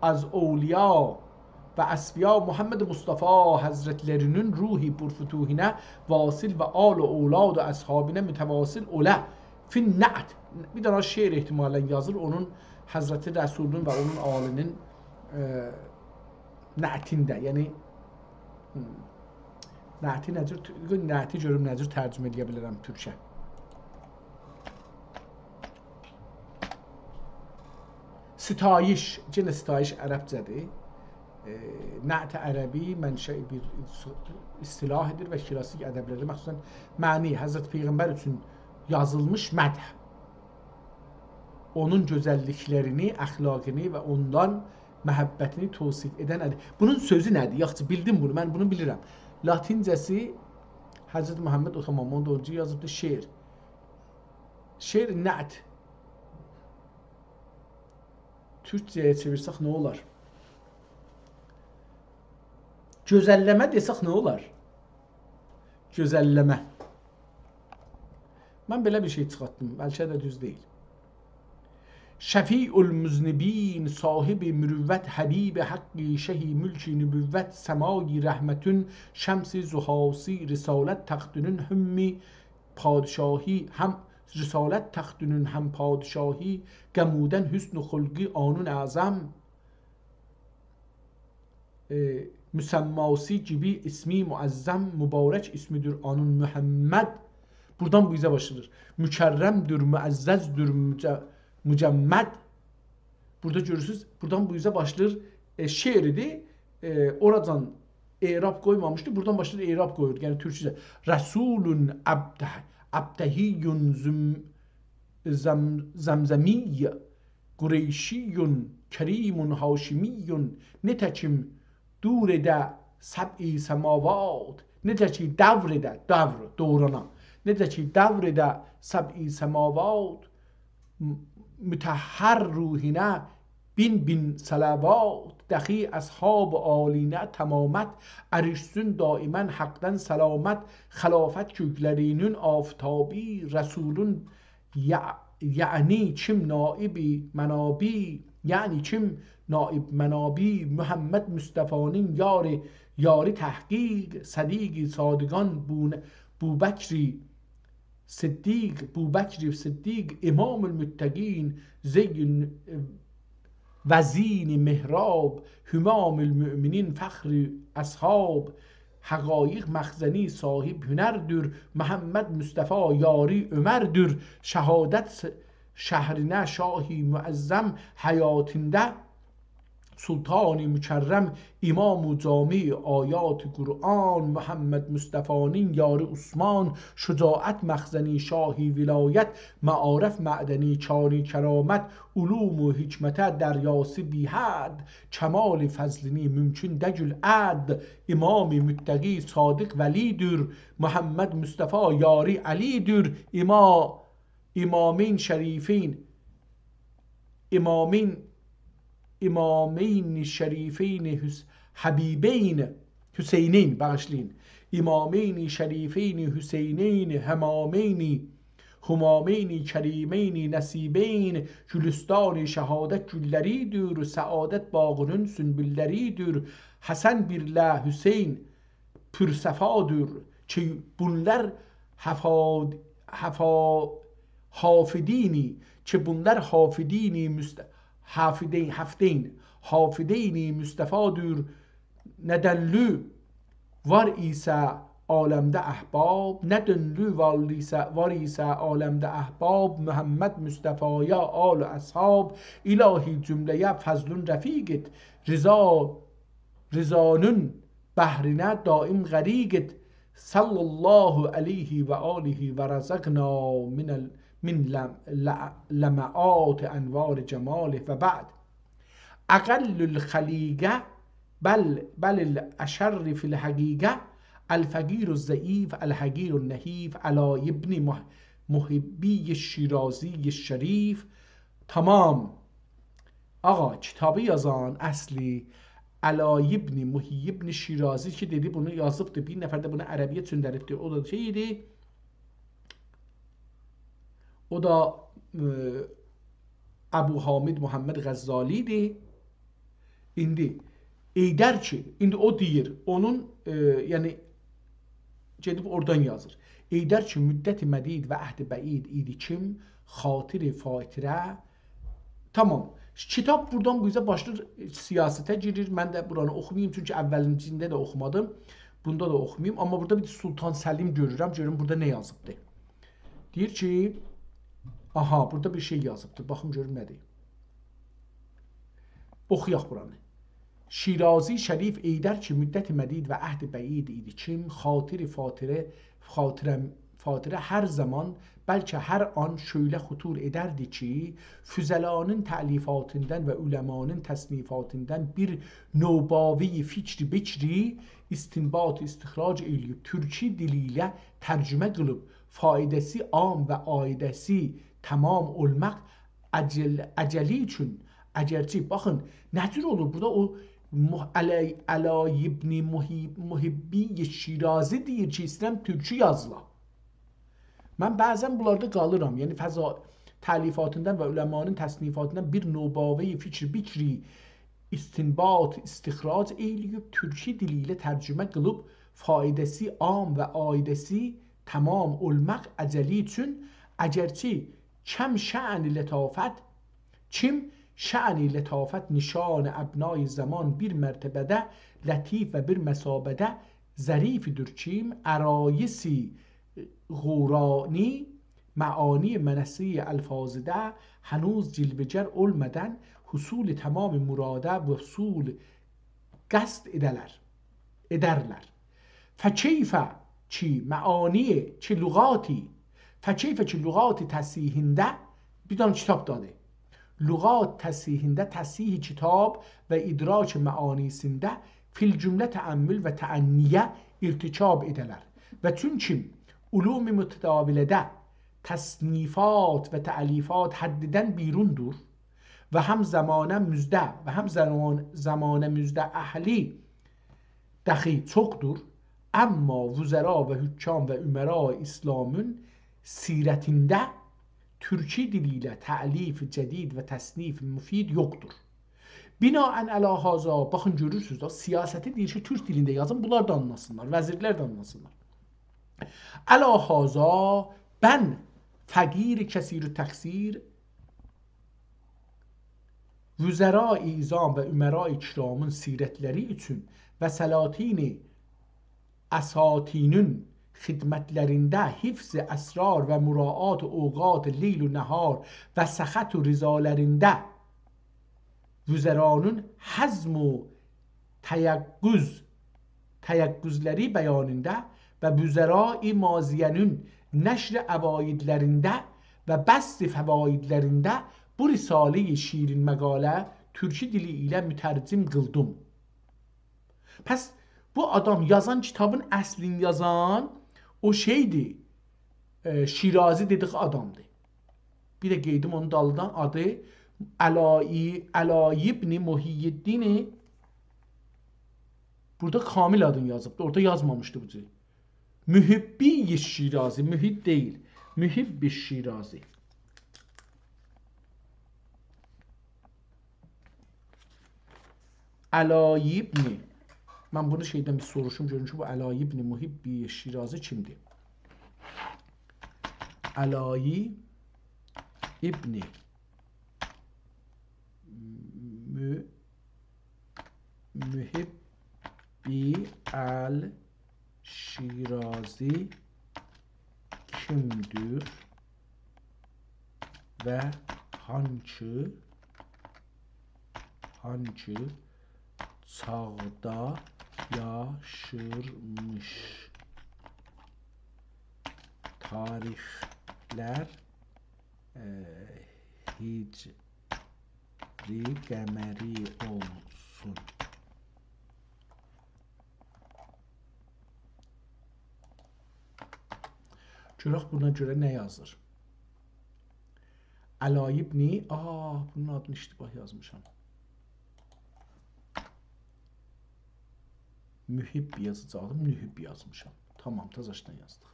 از اولیا و اصفیا محمد مصطفی حضرتلرینین روح پرفتوحینه واصل و آل و اولاد و اصحابینه متواصل اوله. فی النعت. بیر دنه شعر احتمالاً یازیر، اونون حضرت رسولون و اونون آلینین، ائ، نعتینده، یعنی، هم، نعتی نه جور، نعتی گؤروم نه جور ترجمه ائله‌یه بیلرم تورکه. ستایش، یئنه ستایش عربجه‌دیر. ائ، نعت عربی منشأ بیر اصطلاحدیر و کلاسیک ادبلرده مخصوصاً معنی، حضرت پیغمبر اوچون یازیلمیش مدح. اونون گؤزللیکلرینی، اخلاقینی و اوندان محبتینی توصیف ائدن ادب. بونون سؤزو نه‌دیر؟ یاخشی، بیلدیم بونو، من بونو بیلیرم. لاتینجه‌سی حضرت محمد، او تامام، اوندا اونجا یازیبدی شعر. شعر نعت. تورکجه‌یه چئویرسک نه اولار؟ گؤزلله‌مه دئسک نه اولار؟ گؤزلله‌مه. من بئله بیر شئی چیخارتدیم، بلکه ده دوز دئییل. شفیع المذنبین، صاحب مروت، حبیب حقی، شهی ملک نبوت، سمای رحمتون، شمس ضحاسی، رسالت تختونون هم پادشاهی، هم رسالت تختونون هم پادشاهی، قمودن حسن و خلقی آنون اعظم، ائ، مسماسی گیبی اسمی معظم، مبارک اسمی‌دیر آنون محمد. بورادان بو اوزه باشلاییر. مکرم‌دور، معزز‌دور، مج-، مجمد. بورادا گؤرورسونوز، بورادان بو اوزه باشلاییر، ائ، شعر ایدی. ائ، اوراجان اعراب قویمامیشدی، بورادان باشلاییر اعراب قویور. یعنی تورکجه. رسول ابته-، ابتهی زم-، زم-، زمزمی، قریشی کریم هاشمی، نتکیم دور ائده سبع سماوات، نئجه کی دور ائده، دور، دورانا، نئجه کی دور ائده سبع سماوات، م-، مطهر روحونه بین بین صلوات، دخی اصحاب عالینه تمامت، عرشسون دائما حقدن سلامت، خلافت گؤکلرینین آفتابی، رسولون یع-، یعنی کیم نایب منابی، یعنی کیم نایب منابی، محمد مصطفی‌نین یاری، یاری تحقیق، صدیق صادقان بون-، بوبکر صدیق، بوبکر صدیق، امام المتقین، زین و زین محراب، همام المؤمنین، فخر اصحاب، حقایق مخزنی صاحب هنردور، محمد مصطفی یاری عمردور، شهادت س-، شهرینه شاهی معظم، حیاتیندا سلطان مکرم، امام جامع آیات قرآن، محمد مصطفی‌نین یاری عثمان، شجاعت مخزنی شاهی ولایت، معارف معدنی کانی کرامت، علوم و حکمته دریاسی بی‌حد، کمال فضلینی ممکن دگیل عد، امام متقی صادق ولی‌دیر، محمد مصطفی یاری علی‌دیر، اما-، امامین شریفین، امامین، امامین شریفین حس-، حبیبین، حسینین، باغیشلایین. امامین شریفین حسینین، همامین، همامین کریمین نصیبین، گلستان شهادت گوللری‌دیر، سعادت باغینین سونبوللری‌دیر. حسن بیرله حسین پورصفادیر کی، بونلار حفاد-، حفا-، حافدینی، کی، بونلار حافدینی مست-، حافدین، حافدین، حافدینی مصطفادیر. نه دنلی وار ایسه عالمده احباب، نه دنلی وار ایسه، وار ایسه عالمده احباب، محمد مصطفایا، آل و اصحاب، الهی جمله‌یه فضلون رفیق ائت، رضا، رضانین بحرینه دائم غریق ائت. صلی الله علیه و آله و رزقنا من ال-، من لم-، ل-، لمعات انوار جماله و بعد. اقل الخلیقه بل، بل الاشر فی الحقیقه، الفقیر الضعیف، الحقیر النحیف، علی ابن مح-، محبی شیرازی شریف. تمام. آقا، کیتابی یازان اصلی علی ابن محی ابن شیرازی کی، دئدی، بونو یازیبدی. بیر نفر ده بونو عربی‌یه چؤندریبدی. او دا شئی ایدی. او دا، ائ، ابو حامد محمد غزالی ایدی. ایندی حیدر کی، ایندی او دئییر، اونون، ائ، یعنی، گئدیب اورادان یازیر. حیدر کی، مدت مدید و عهد بعید ایدی کیم، خاطر فاطره، تمام. کیتاب بورادان بو اوزه باشلاییر، سیاسته گیریر. من ده بورانی اوخوماییم، چونکی اولینجی‌سینده ده اوخومادیم. بوندا دا اوخوماییم. آمما بورادا بیر سلطان سلیم گؤرورم. گؤروم بورادا نه یازیبدی. دئییر کی، آها، بورادا بیر شئی یازیبدی. باخیم گؤروم نه‌دیر. اوخویاق بورانی. شیرازی شریف حیدر کی، مدت مدید و عهد بعید ایدی کیم، خاطر فاطره، فاطره، فاطره هر زمان، بلکه هر آن شؤیله خطور ائدردی کی، فضلانین تألیفاتیندان و علمانین تصنیفاتیندان بیر نوباوه‌ی فکر بکری استنباط، استخراج ائله‌ییب، تورکی دیلی ایله ترجمه قیلیب، فایده‌سی عام و عایده‌سی تمام اولماق اجل-، اجلی اوچون، اگرچه، باخین، نه جور اولور؟ بورادا او مح-، علی، علی ابن محی-، محبی شیرازی دئییر کی، ایسته‌ییرم تورکو یازیلا. من بعضا بونلاردا قالیرام. یعنی فضا-، تألیفاتیندان و علمانین تصنیفاتیندان بیر نوباوه‌ی فکر، بکری، استنباط، استخراج ائیله‌ییب، تورکو دیلی ایله ترجمه قیلیب، فایده‌سی عام و عایده‌سی تمام اولماق اجلی اوچون، اگرچه کم شأن لطافت، کیم شأن لطافت نشان ابنای زمان بیر مرتبه‌ده لطیف و بیر مثابه‌ده ظریفدیر کیم، عرایض غورانی معانی منصه‌ی الفاظیده هنوز جلوه‌گر اولمادان حصول تمام مراده وصول قصد ائده‌لر، ائدرلر. فکیف کی معانی کی لغاتی، فکیف کی لغات تصحیحینده بیر دنه کیتاب دادی. لغات تصحیحینده تصحیح کتاب و ادراک معانی‌سینده فی الجمله تأمل و تأنیه ارتکاب ائده‌لر. و چونکی علوم متداوله‌ده تصنیفات و تألیفات حددن بیروندور و هم زمانه‌میزده و هم زمان-، زمانه‌میزده اهلی دخی چوخدور، اما وزرا و حکام و امرای اسلامین سیرتینده تورکو دیلی ایله تألیف جدید و تصنیف مفید یوخدور. بناءً علی هذا، باخین، گؤرورسونوز ده، سیاستی دئییر کی، تورک دیلینده یازین، بونلار دا آنلاسینلار، وزیرلر ده آنلاسینلار. علی هذا، بن فقیر کثیر التقصیر، وزرای عظام و امرای کرامین سیرتلری اوچون و سلاطین اساطینین خدمتلرینده حفظ اسرار و مراعات اوقات لیل و نهار و سخط و رضالرینده وزرانین حزم و تیقظ، تیقظلری بیانینده و وزرای ماضیه‌نین نشر عوایدلرینده و بسط فوایدلرینده بو رساله‌ی شیرین مقاله تورکو دیلی ایله مترجم قیلدیم. پس بو آدام یازان کیتابین اصلینی یازان او شئیدیر، ائ، شیرازی دئدیک آدامدیر. بیر ده قئییدیم اونون دالیندان، آدی علائی، علائی ابن محی‌الدین. بورادا کامل آدینی یازیبدی. اورادا یازمامیشدی بو جور. محبی شیرازی، محب دئییل. محب شیرازی. علائی ابن، من بونو شئیدن بیر سوروشوم، گؤروم کی، بو علائی ابن محبی شیرازی کیمدیر؟ علائی ابن م-، محبی الشیرازی کیمدیر و هانسی، هانسی چاغدا یاشیرمیش؟ تاریخلر، ائ، هجری قمری اولسون. گؤرک بونا گؤره نه یازیر؟ علائی ابن، آ، بونون آدینی اشتباه یازمیشام. محب یازاجاقدیم، محب یازمیشام. تامام، تازاشدان یازدیق.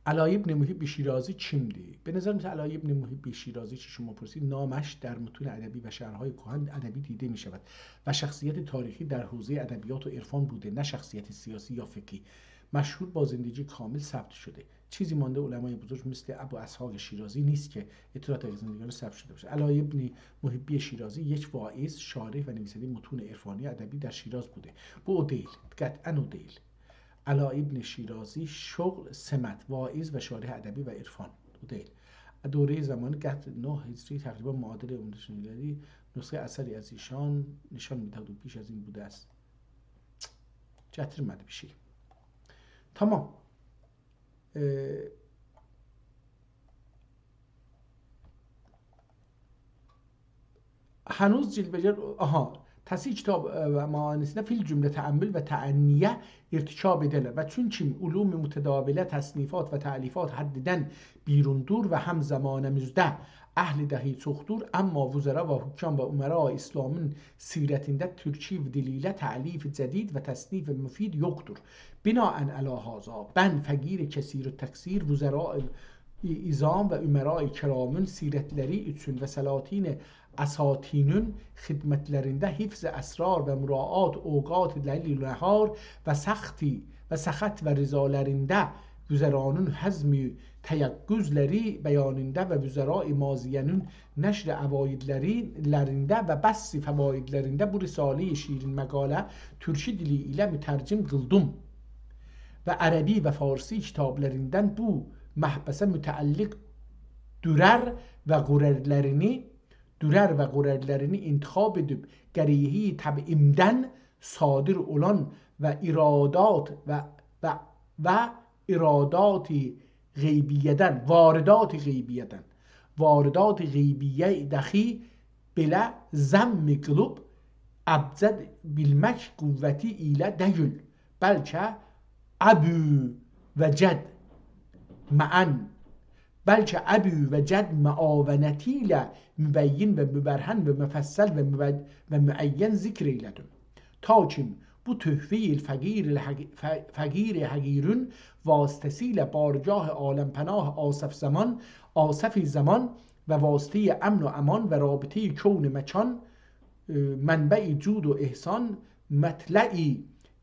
علائی ابن محب شیرازی کیمدیر؟ به نظر می‌رسه علائی ابن محب شیرازی که شما پرسید، نامش در متون ادبی و شرح‌های کهن ادبی دیده می‌شود و شخصیت تاریخی در حوزهٔ ادبیات و عرفان بوده، نه شخصیت سیاسی یا فقهی. مشهور با زندگی کامل ثبت شده. چیزی مانده علمای بزرگ مثل ابو اسحاق شیرازی نیست که اطلاعات زندگانی ثبت شده باشه. علائی ابن محبی شیرازی یک واعظ، شارح و نویسندهٔ متون عرفانی ادبی در شیراز بوده. بو او دئییل. قطعاً او دئییل. علائی ابن شیرازی، شغل، سمت، واعظ و شارح ادبی و عرفان. او دئییل. دورهٔ زمانی قطع نه هجری، تقریباً معادل عمر شنگلی، نسخه اثری از ایشان نشان می‌دهد و بیش از این بوده است. گتیرمه‌دی بیر شئی. تامام. ائ، هنوز جلوه‌گر، آها، تصحیح کتاب، ائ، و معانی‌سینده فی الجمله تأمل و تأنیه ارتکاب ائدرلر و چونکی علوم متداوله، تصنیفات و تألیفات حددن بیروندور و هم زمانه‌میزده اهلی دهی چوخدور، اما وزرا و حکام و امرای اسلامین سیرتینده تورکی دیلی ایله تألیف جدید و تصنیف مفید یوخدور. بناءً علی هذا، بن فقیر کثیرالتقصیر وزرای عظام و امرای کرامین سیرتلری اوچون و سلاطین اساطینین خدمتلرینده حفظ اسرار و مراعات اوقات لیل و نهار و سختی و سخط و رضالرینده وزرانین حزم و تیقظلری بیانینده و وزرای ماضیه‌نین نشر عوایدلری، لرینده و بس فوایدلرینده بو رساله‌ی شیرین مقاله تورکی دیلی ایله مترجم قیلدیم و عربی و فارسی کیتابلریندن بو محبسه متعلق درر و غررلرینی، درر و غررلرینی انتخاب ائدیب، قریحه‌ی طبعیمدن صادر اولان و ایرادات و، و، و ایرادات غیبیه‌دن، واردات غیبیه‌دن، واردات غیبیه دخی بئله ضم قیلیب ابجد بیلمک قوتی ایله دئییل، بلکه ابو و جد معاً، بلکه ابو و جد معاونتی ایله مبین و مبرهن و مفصل و مبد-، و معین ذکر ائیله‌دیم. تا کیم بو تحفه‌ی فقیر الحقی-، ف-، فقیر حقیرین واسطه‌سیله بارگاه عالم‌پناه آصف زمان، آصف زمان و واسطه‌ی امن و امان و رابطه‌ی کون مکان، ائ، منبع جود و احسان، مطلع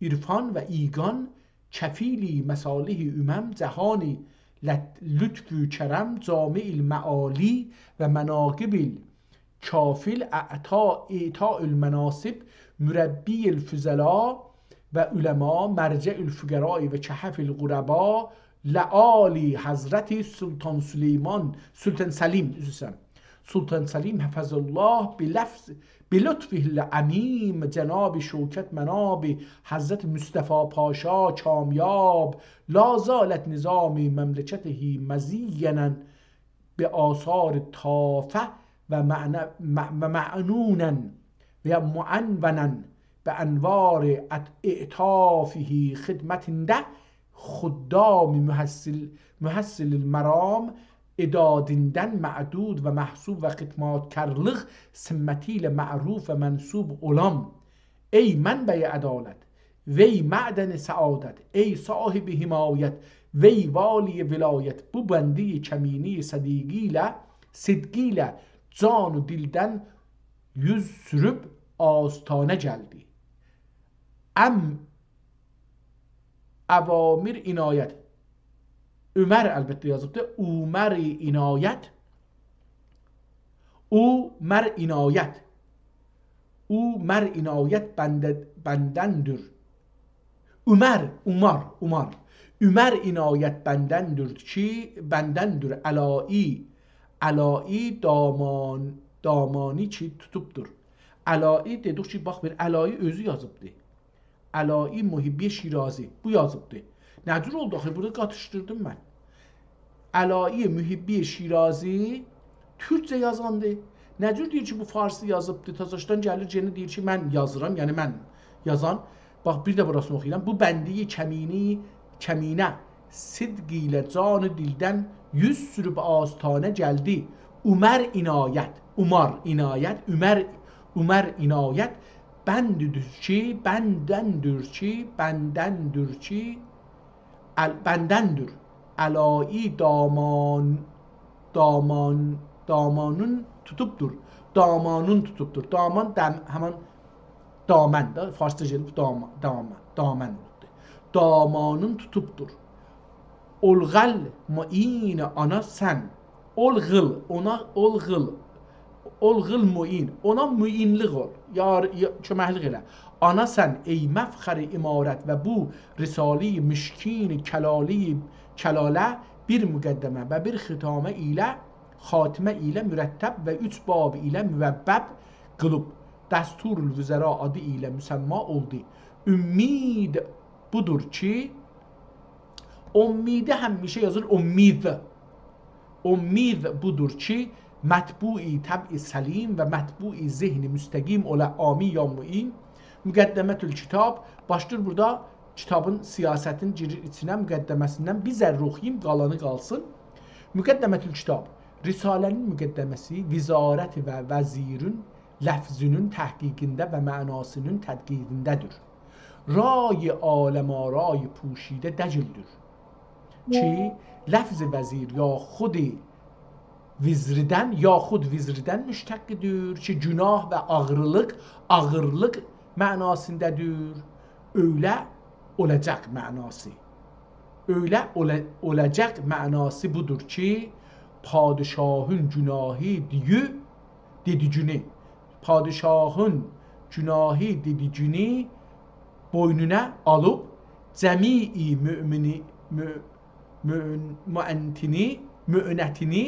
عرفان و ایقان، کفیل مصالح امم، جهان لط-، لطف و کرم، جامع المعالی و مناقب الکافل، اعطا-، اعطاء المناصب، مربی الفضلا و علما، مرجع الفقراء و کهف الغربا، لعالی حضرت سلطان سلیمان، سلطان سلیم، عذر ایسته‌ییرم. سلطان سلیم حفظه الله بلفظ، بلطفه العمیم، جناب شوکت مناب حضرت مصطفی پاشا کامیاب، لا زالت نظام مملکته مزیناً بآثار طافه و معن-، مع-، و معنوناً و معنوناً بانوار اط-، اعطافه خدمتینده خدام محصل، محصل المرام، اعدادیندن معدود و محسوب و خدمتکارلیق سمتی ایله معروف و منصوب اولام. ای منبع عدالت، وی معدن سعادت، ای صاحب حمایت، وی والی ولایت، بو بنده‌ی کمینه‌ی صدیقی ایله، صدقی ایله جان و دیلدن یوز سوروب آستانه گلدی. ام اوامر عنایت. عمر البته یازیبدی. عمر عنایت. عمر عنایت. عمر عنایت بنده-، بندندور. عمر، عمر، عمر. عمر عنایت بندندور کی، بندندور علایی، علایی دامان-، دامانی کی توتوبدور. علایی دئدیک کی، باخ، بیر علایی اؤزو یازیبدی. علایی محبی شیرازی. بو یازیبدی. نه جور اولدو آخی؟ بورادا قاتیشدیردیم من. علایی محبی شیرازی تورکجه یازاندی. نه جور دئییر کی، بو فارسی یازیبدی، تازاشدان گلیر، یئنه دئییر کی، من یازیرام، یعنی من یازان. باخ، بیر ده بوراسینی اوخویورام. بو بنده‌ی کمینی، کمینه صدق ایله جان و دیلدن یوز سوروب آستانه گلدی. عمر عنایت، عمر عنایت، عمر، عمر عنایت بنددور کی، بندندور کی، بندندور کی، ال-، بندندور. علایی دامان-، دامان-، دامانین توتوبدور. دامانین توتوبدور. دامان دم-، همان دامن ده، فارسجا گلیب داما-، داما-، دامن اولوبدور. دامانین توتوبدور. اولغل معین آنا سن. اولغل، اونا اولغل. اولغل معین. اونا معینلیک اول. یار-، یا-، کؤمکلیک ائله. آنا سن، ای مفخر عمارت و بو رساله‌ی مشکین کلالی، کلاله بیر مقدمه و بیر ختامه ایله، خاتمه ایله مرتب و اوچ باب ایله مبوب قیلیب، دستورالوزرا آدی ایله مسمی اولدو. امید بودور کی، امید همیشه یازیر امید. امید بودور کی، مطبوع طبع سلیم و مطبوع ذهن مستقیم اولا. آمین یا معین. مقدمة الکتاب، باشلاییر بورادا کیتابین سیاستین گیریر ایچینه، مقدمه‌سیندن بیر ذره اوخویوم، قالانی قالسین. مقدمة الکتاب. رساله‌نین مقدمه‌سی وزارت و وزیرین لفظینین تحقیقینده و معناسینین تدقیقینده‌دیر. رای عالم‌آرای پوشیده دگیلدیر کی، لفظ وزیر یا خود وزردن، یا خود وزردن مشتقدیر کی، گناه و آغیرلیق، آغیرلیق معناسیندادیر. اؤیله اولاجاق معناسی. اؤیله اولا-، اولاجاق معناسی بودور کی، پادشاهین گناهی دئیی، دئدیگینی، پادشاهین گناهی دئدیگینی بوینونا آلیب، جمیع مؤمنی، مؤ-، مؤن-، مؤنتینی، مؤنتینی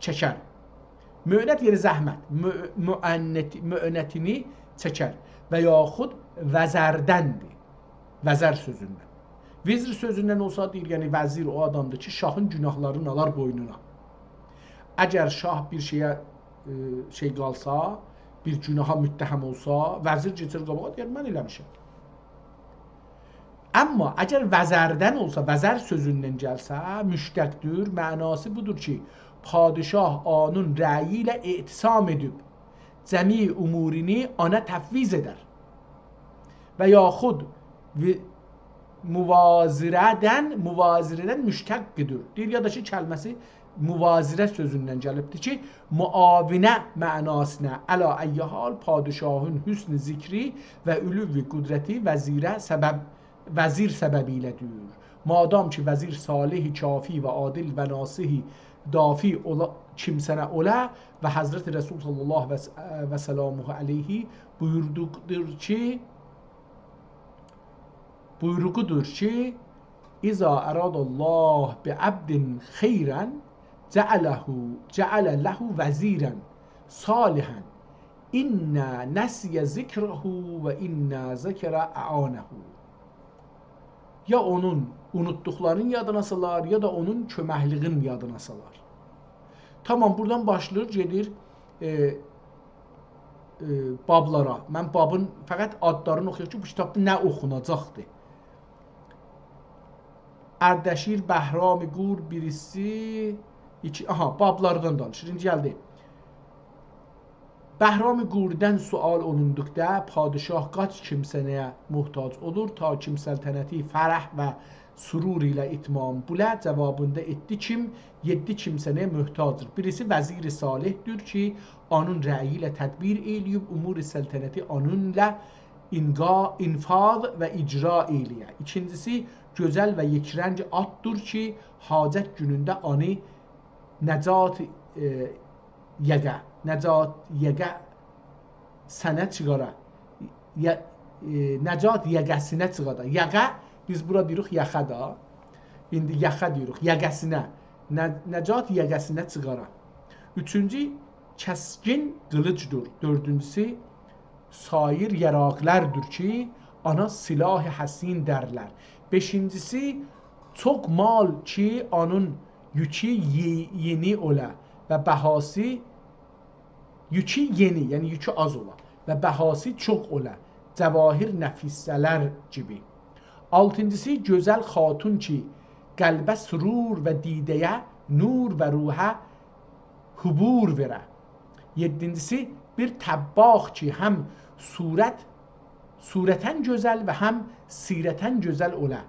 چکر. مؤنت یعنی زحمت. مؤ-، مؤنت-، مؤنتینی چکر. و یاخود وزردندیر. وزر سؤزوندن. وزر سؤزوندن اولسا دئییر، یعنی وزیر او آدامدیر کی، شاهین گناهلارینی آلار بوینونا. اگر شاه بیر شئیه، ائ، شئی قالسا، بیر گناها متهم اولسا، وزیر کئچر قاباغا، دئیر: «من ائله‌میشم.» اما اگر وزردن اولسا، وزر سؤزوندن گلسه، مشتقدیر، معناسی بودور کی، پادشاه اونون رأیی ایله اعتصام ائدیب، جمیع امورینی اونا تفویض ائدر. و یاخود وی-، موازره‌دن، موازره‌دن مشتقدیر. دئییر، یا دا کی، کلمه‌سی موازره سؤزوندن گلیبدیر کی، معاونه معناسینا. علی ای حال، پادشاهین حسن ذکری و علو قدرتی وزیره سبب، وزیر سببیله‌دیر. مادام کی، وزیر صالح، کافی و عادل و ناصح، دافع اولا، کیمسنه اولا و حضرت رسول صلی الله و س-، و سلامه علیه بویوردوقدور کی، بویروغودور کی، «اذا اراد الله بعبد خیرا جعله، جعل له وزیرا صالحا، انا نسی ذکره و انا ذکر اعانه.» یا اونون اونوتدوقلارین یادینا سالار، یا دا اونون کؤمکلیگین یادینا سالار. تامام، بورادان باشلاییر، گئدیر، ائ، ائ، بابلارا. من بابین فقط آدلارینی اوخویاق کی، بو کیتابدا نه اوخوناجاقدیر. اردشیر، بهرام گور، بیریسی، ایکی، آها، بابلاردان دانیشیر. ایندی گلدی. بهرام گوردن سؤال اولوندوقدا، پادشاه قاچ کیمسنه‌یه محتاج اولور، تا کیم سلطنتی فرح و سرور ایله اتمام بوله؟ جاوابیندا ائتدی کیم، یئددی کیمسنه‌یه محتاجدیر. بیریسی وزیر صالحدیر کی، اونون رأیی ایله تدبیر ائله‌ییب، امور سلطنتی اونونلا انقا-، انفاذ و اجرا ائله‌یه. ایکینجیسی، گؤزل و یکرنگ آتدیر کی، حاجت گونونده اونو نجات، ائ، یقه، نجات یقه سنه چیخارا. یا، ائ، نجات یقه‌سینه چیخارا. یقه، بیز بورا دئییریک یاخا دا. ایندی یاخا دئییریک، یقه‌سینه. ن-، نجات یقه‌سینه چیخارا. اوچونجو، کسکین قیلیجدیر. دؤردونجوسو، سایر یراقلاردیر کی، اونا سلاح حصین درلر. بئشینجیسی، چوخ مال کی، اونون یوکو یئ-، یئنی اولا و بهاسی، یوکو یئنی، یعنی یوکو آز اولا و بهاسی چوخ اولا، جواهر نفیسه‌لر کیمی. آلتینجیسی، گؤزل خاتون کی، قلبه سرور و دیده‌یه نور و روحه حبور وئره. یئددینجیسی، بیر طباخ کی، هم صورت، صورتاً گؤزل و هم سیرتاً گؤزل اولا.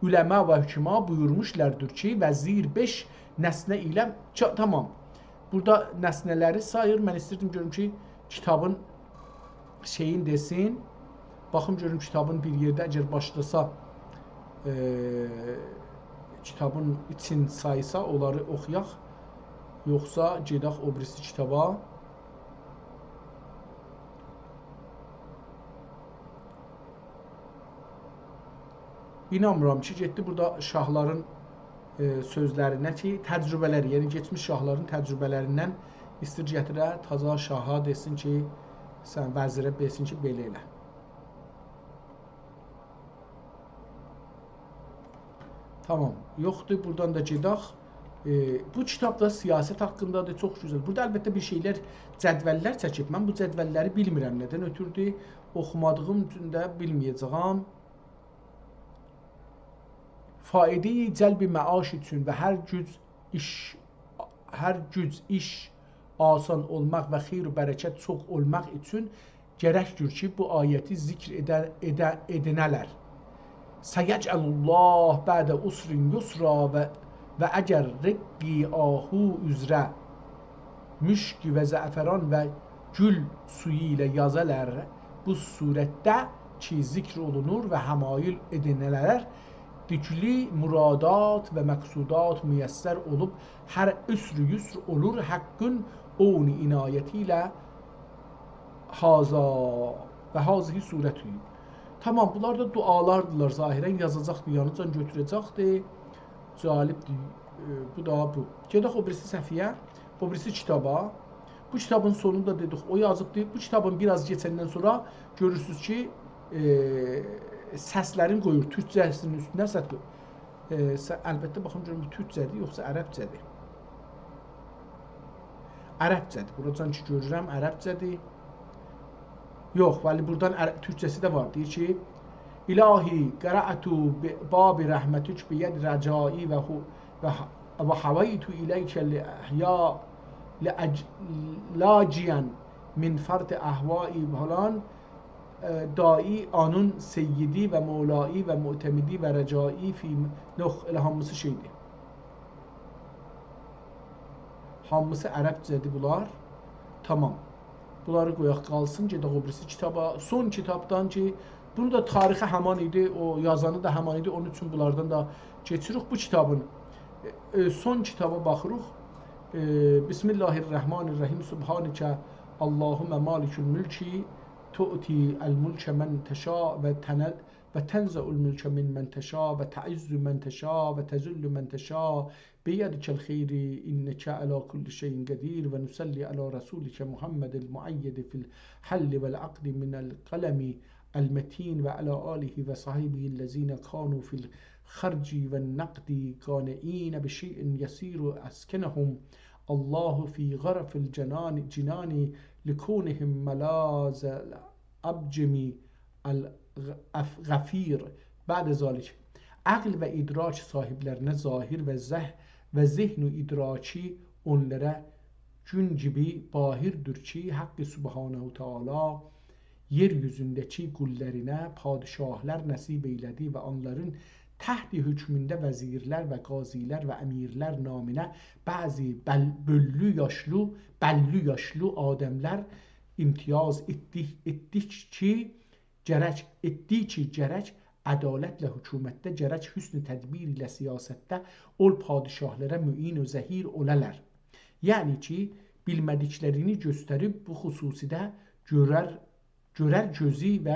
علما و حکما بویورموشلاردیر کی، وزیر بئش نسنه ایله، چا-، تامام. بورادا نسنه‌لری ساییر. من ایستیردیم گؤروم کی، کیتابین شئیین دئسین. باخیم گؤروم کیتابین بیر یئرده، اگر باشلاسا، ائ، کیتابین ایچین سایسا، اونلاری اوخویاق. یوخسا گئدک او بیریسی کیتابا. اینانمیرام کی، گئتدی بورادا شاهلارین، ائ، سؤزلرینه کی، تجربه‌لری، یعنی کئچمیش شاهلارین تجربه‌لریندن ایستیر گتیره، تازا شاها دئسین کی، سن وزیره دئسین کی، بئله ائله. تامام، یوخدور، بورادان دا گئدک. ائ، بو کیتاب دا سیاست حاقیندادیر، چوخ گؤزل. بورادا البته بیر شئیلر، جدوللر چکیب. من بو جدوللری بیلمیرم نه‌دن اؤتوردو. اوخومادیغیم اوچون ده بیلمه‌یه‌جه‌یم. فایده‌ی جلب معاش اوچون و هر گوج ایش هر گوج، ایش آسان اولماق و خیر و برکت چوخ اولماق اوچون گرکدیر کی، بو آیتی ذکر ائده، ائده، ائدینه‌لر. «سیجعل الله بعد عسر یسرا» و، و اگر رقی آهو اوزره مشک و زعفران و گول سویو ایله یازالار، بو صورتده کی ذکر اولونور و حمایل ائدینه‌لر، دیکلی مرادات و مقصودات میسر اولوب، هر عسر یسر اولور، حقین عون عنایتی ایله هذا و هذه صورته. تمام، بونلار دا دعالاردیلار ظاهراً، یازاجاقدی، یعنی جان گؤتوره‌جکدی. جالبدیر. ائ، بو دا بو. گئدک او بیریسی صفحه‌یه، او بیریسی کیتابا. بو کیتابین سونوندا دئدیک، او یازیبدی. بو کیتابین بیر آز کئچندن سونرا گؤرورسونوز کی، ائ، سسلرین قویور، تورکجه‌سینین اوستونه سس قویور. ائ، سه-، البته، باخیم گؤروم، بو تورکجه‌دیر، یوخسا عربجه‌دیر؟ عربجه‌دیر. بوراجان کی گؤرورم، عربجه‌دیر. یوخ، ولی بورادان عر-، تورکجه‌سی ده وار. دئییر کی، «الهی، قرأت ب-، باب رحمتک بید رجایی و هو-، و ه-، و هویت الیک لأحیا-، لأج-، لاجیا من فرط اهوایی» فلان، ائ، «داعی آنون سیدی و مولایی و معتمدی و رجایی فی»، یوخ، ائله هامیسی شئیدیر. هامیسی عربجه‌دیر بونلار. تمام. بونلاری قویاق قالسین، گئدک او بیریسی کیتابا. سون کیتابدان کی، بونو دا تاریخی همان ایدی، او یازانی دا همان ایدی، اونون اوچون بونلاردان دا کئچیریک. بو کیتابین، ائ، ائ، سون کیتابا باخیریق. ائ، «بسم الله الرحمن الرحیم. سبحانک اللهم مالک الملک تؤتی الملک من تشاء و تن-، و تنزع الملک ممن تشاء و تعز من تشاء و تذل من تشاء بیدک الخیر انک علی کل شیء قدیر و نصلی علی رسولک محمد المؤید فی الحل والعقد من القلم المتین و علی آله و صحبه الذین کانوا فی الخرج والنقد قانعین بشیء یسیر اسکنهم الله فی غرف الجنان، جنان لکونهم ملاذ الابجم الغ-، اف-، غفیر.» بعد ذلک، عقل و ادراک صاحبلرینه ظاهر و ذه-، و ذهن و ادراکی اونلارا گون کیمی باهردیر کی، حق سبحانه و تعالی یئر اوزونده‌کی قوللارینه پادشاهلار نصیب ائیله‌دی و اونلارین تحت حکمونده وزیرلر و قاضیلر و امیرلر نامینه بعضی بل-، بؤللو یاشلی، بللی یاشلی آدملر امتیاز ائتدیک، ائتدیک کی، گرک، ائتدیک کی، گرک عدالتله حکومتده، گرک حسن تدبیر ایله سیاستده اول پادشاهلارا معین و ظهیر اولالار. یعنی کی، بیلمه‌دیکلرینی گؤستریب بو خصوصیده گؤرر، گؤرر گؤزو و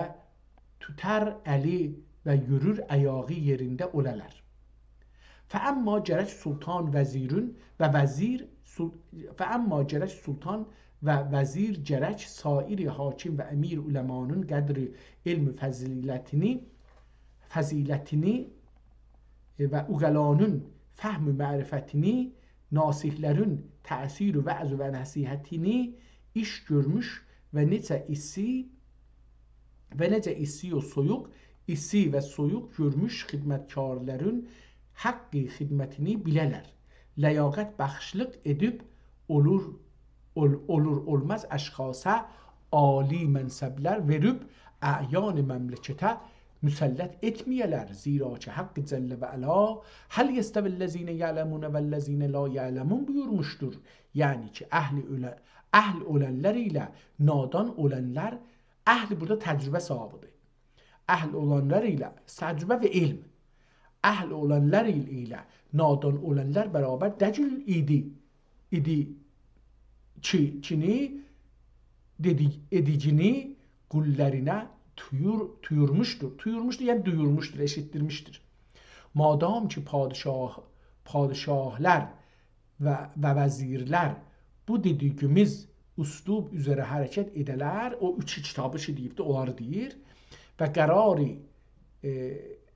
توتار الی و یورور آیاغی یئرینده اولالار. فاما گرک سلطان وزیرون و وزیر سل-، فاما گرک سلطان و وزیر گرک سایر حاکم و امیر علمانین قدر علم و فضیلتینی، فضیلتینی، ائ، و عقلانین فهم و معرفتینی، ناصحلرین تأثیر و وعظ و نصیحتینی ایش گؤرموش و نئجه ایسی و نئجه ایسی و سویوق، ایسی و سویوق گؤرموش خدمتکارلارین حق خدمتینی بیله‌لر. لیاقت بخشلیق ائدیب اولور، اول-، اولور اولماز اشخاصا عالی منصبلر وئریب اعیان مملکته مسلط ائتمه‌یه‌لر. زیرا کی، حق جل و علا «هل یستوی الذین یعلمون و الذین لا یعلمون» بویورموشدور. یعنی کی، اهل اؤله-، اهل اولانلار ایله نادان اولانلار، اهل بورادا تجربه صاحبیدیر. اهل اولانلار ایله، تجربه و علم. اهل اولانلار ایل-، ایله نادان اولانلار برابر دئییل ایدی. ایدی کی، کینی، دئدی-، ائدیجینی قوللارینه تویور-، تویورموشدور. تویورموشدور، یعنی دویورموشدور، ائشیتدیرمیشدیر. مادام کی، پادشاه، پادشاهلار و، و وزیرلر بو دئدیگیمیز اسلوب اوزره حرکت ائده‌لر، او اوچ کیتابی کی دئییبدی، اونلاری دئییر، و قراری، ائ،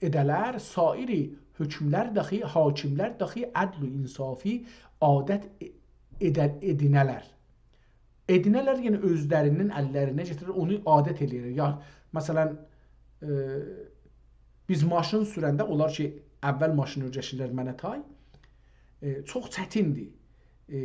ائده‌لر، سایر حکملر داخی، حاکملر داخی عدل و انصافی عادت ائ-، ائده-، ائدینه‌لر. ائدینه‌لر، یعنی اؤزلرینین اللرینه گتیریر، اونو عادت ائله‌ییر. یا، مثلا، ائ، بیز ماشین سورنده، اونلار کی، اول ماشین اؤیرشیرلر منه تای، ائ، چوخ چتیندیر. ائ،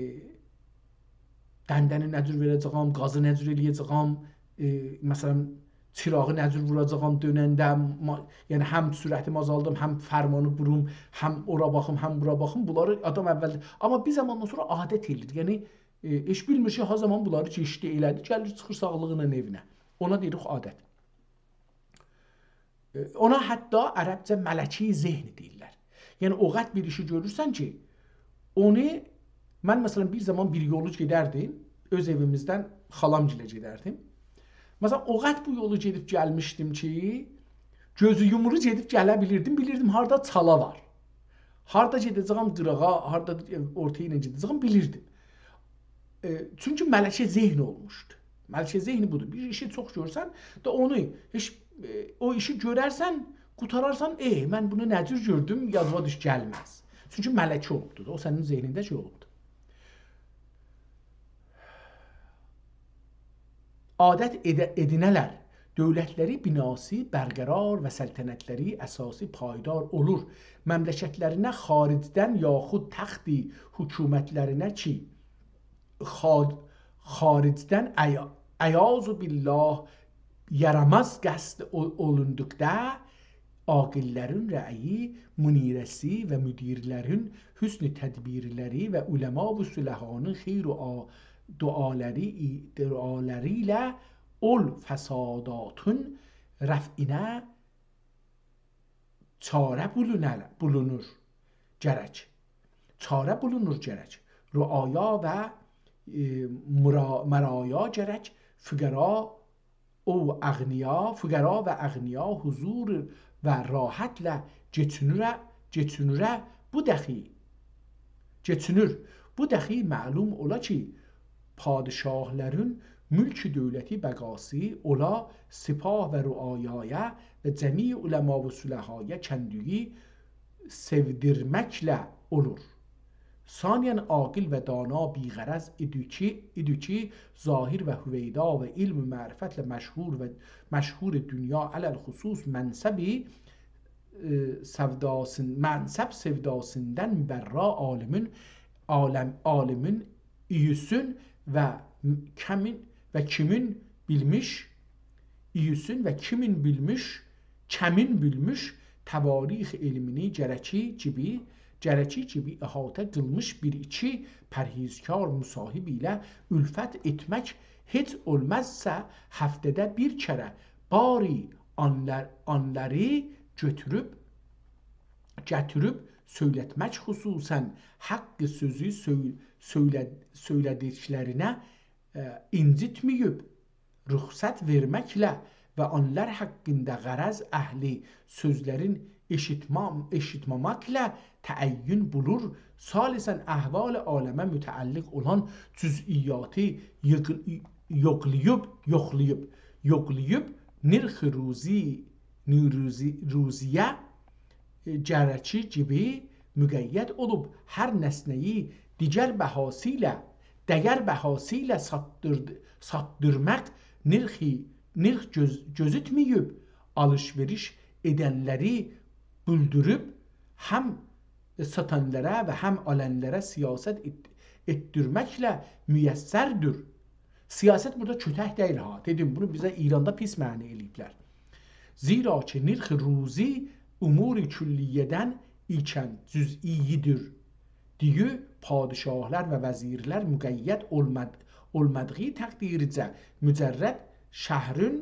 قنده‌نی نه جور وئره‌جه‌یم، گازی نه جور ائله‌یه‌جه‌یم، ائ، مثلا، چیراغی نه جور ووراجاغام دؤننده، ما-، یعنی هم سرعتیمی آزالدیم، هم فرمانی بوروم، هم اورا باخیم، هم بورا باخیم. بونلاری آدام اول، آمما بیر زاماندان سونرا عادت ائله‌ییر. یعنی، ائ، هئچ بیلمیر کی، ها زامان بونلاری کئچدی، ائله‌دی، گلیر، چیخیر ساغلیغینان ائوینه. اونا دئییریک عادت. ائ، اونا حتی عربجه ملکه‌ی ذهن دئییرلر. یعنی، او قدر بیر ایشی گؤرورسن کی، اونو، من، مثلا، بیر زامان بیر یولو گئدردیم، اؤز ائویمیزدن خالام‌گیله گئدردیم. مثلا، او قدر بو یولو گئدیب گلمیشدیم کی، گؤزو یومولو گئدیب گله بیلیردیم، بیلیردیم هاردا چالا وار. هاردا گئده‌جه‌یم قیراغا، هاردا، ائ، اورتا ایله گئده‌جه‌یم، بیلیردیم. ائ، چونکی ملکه ذهن اولموشدو. ملکه ذهنی بودور. بیر ایشی چوخ گؤرسن، دا اونو هئچ، ائ، او ایشی گؤررسن، قوتارارسان، «ائ، من بونو نه جور گؤردوم؟» یادیوا دوش گلمز. چونکی ملکه اولوبدور دا، او سنین ذهنینده شئی اولوبدور. عادت ائده-، ائدینه‌لر. دؤولتلری بناسی برقرار و سلطنتلری اساسی پایدار اولور. مملکتلرینه خارجدن یاخود تخت حکومتلرینه کی، خا-، خارجدن عیا-، عیاذ بالله یاراماز قصد او-، اولوندوقدا، عاقللرین رأیی منیره‌سی و مدیرلرین حسن تدبیرلری و علما و صلحانین خیر و آ-، دعالری، دعالری ایله اول فساداتین رفعینه چاره بولونل-، بولونور گرک. چاره بولونور گرک. رعایا و، ائ، مرا-، مرایا گرک فقرا او اغنیا، فقرا و اغنیا حضور و راحتله گئچینوره، گئچینوره بو دخی، گئچینیر. بو دخی معلوم اولا کی، پادشاهلارین ملک دؤولتی بقاسی اولا سپاه و رعایایا و جمیع علما و صلحایا کندویی سئودیرمکله اولور. ثانیا، عاقل و دانا بی‌غرض ایدی کی، ایدی کی، ظاهر و هویدا و علم و معرفتله مشهور و مشهور دونیا، علی الخصوص منصبی، ائ، سئوداسین-، منصب سئوداسیندان مبرّا عالمین، عالم-، عالمین اییسین و کمین و کیمین بیلمیش، اییسین و کیمین بیلمیش، کمین بیلمیش تواریخ علمینی گرکی کیمی، گرکی کیمی احاطه قیلمیش بیر ایکی پرهیزکار مصاحب ایله الفت ائتمک، هئچ اولمازسا هفته‌ده بیر کره باری آنلار-، آنلاری گؤتوروب، گتیریب سؤیلتمک، خصوصا حق سؤزو سؤی-، سؤیله-، سؤیله‌دیکلرینه، ائ، اینجیتمه‌ییب، رخصت وئرمکله و آنلار حاقیندا غرض اهلی سؤزلرین ائشیتمام-، ائشیتمه‌مکله تعیین بولور. ثالثا، احوال عالمه متعلق اولان جزئیاتی ییغ-، یوخلاییب، یوخلاییب، یوخلاییب نرخ روزی، نرخ روزی، روزیه، ائ، گرکی کیمی مقید اولوب، هر نسنه‌یی دیگر بهاسی ایله، دگر بهاسی ایله ساتدیرد-، ساتدیرماق، نرخی، نرخ گؤز-، گؤزوتمه‌ییب، آلیش-وئریش ائدنلری بولدوروب، هم ساتانلارا و هم آلانلارا سیاست ائت-، ائتدیرمکله میسردیر. سیاست بورادا کؤتک دئییل ها. دئدیم، بونو بیزه ایراندا پیس معنا ائله‌ییبلر. زیرا کی، نرخ روزی امور کلیه‌دن ایکن جزئی‌دیر. دیگه پادشاهلار و وزیرلر مقید اولماد-، اولمادیغی تقدیرجه مجرد شهرین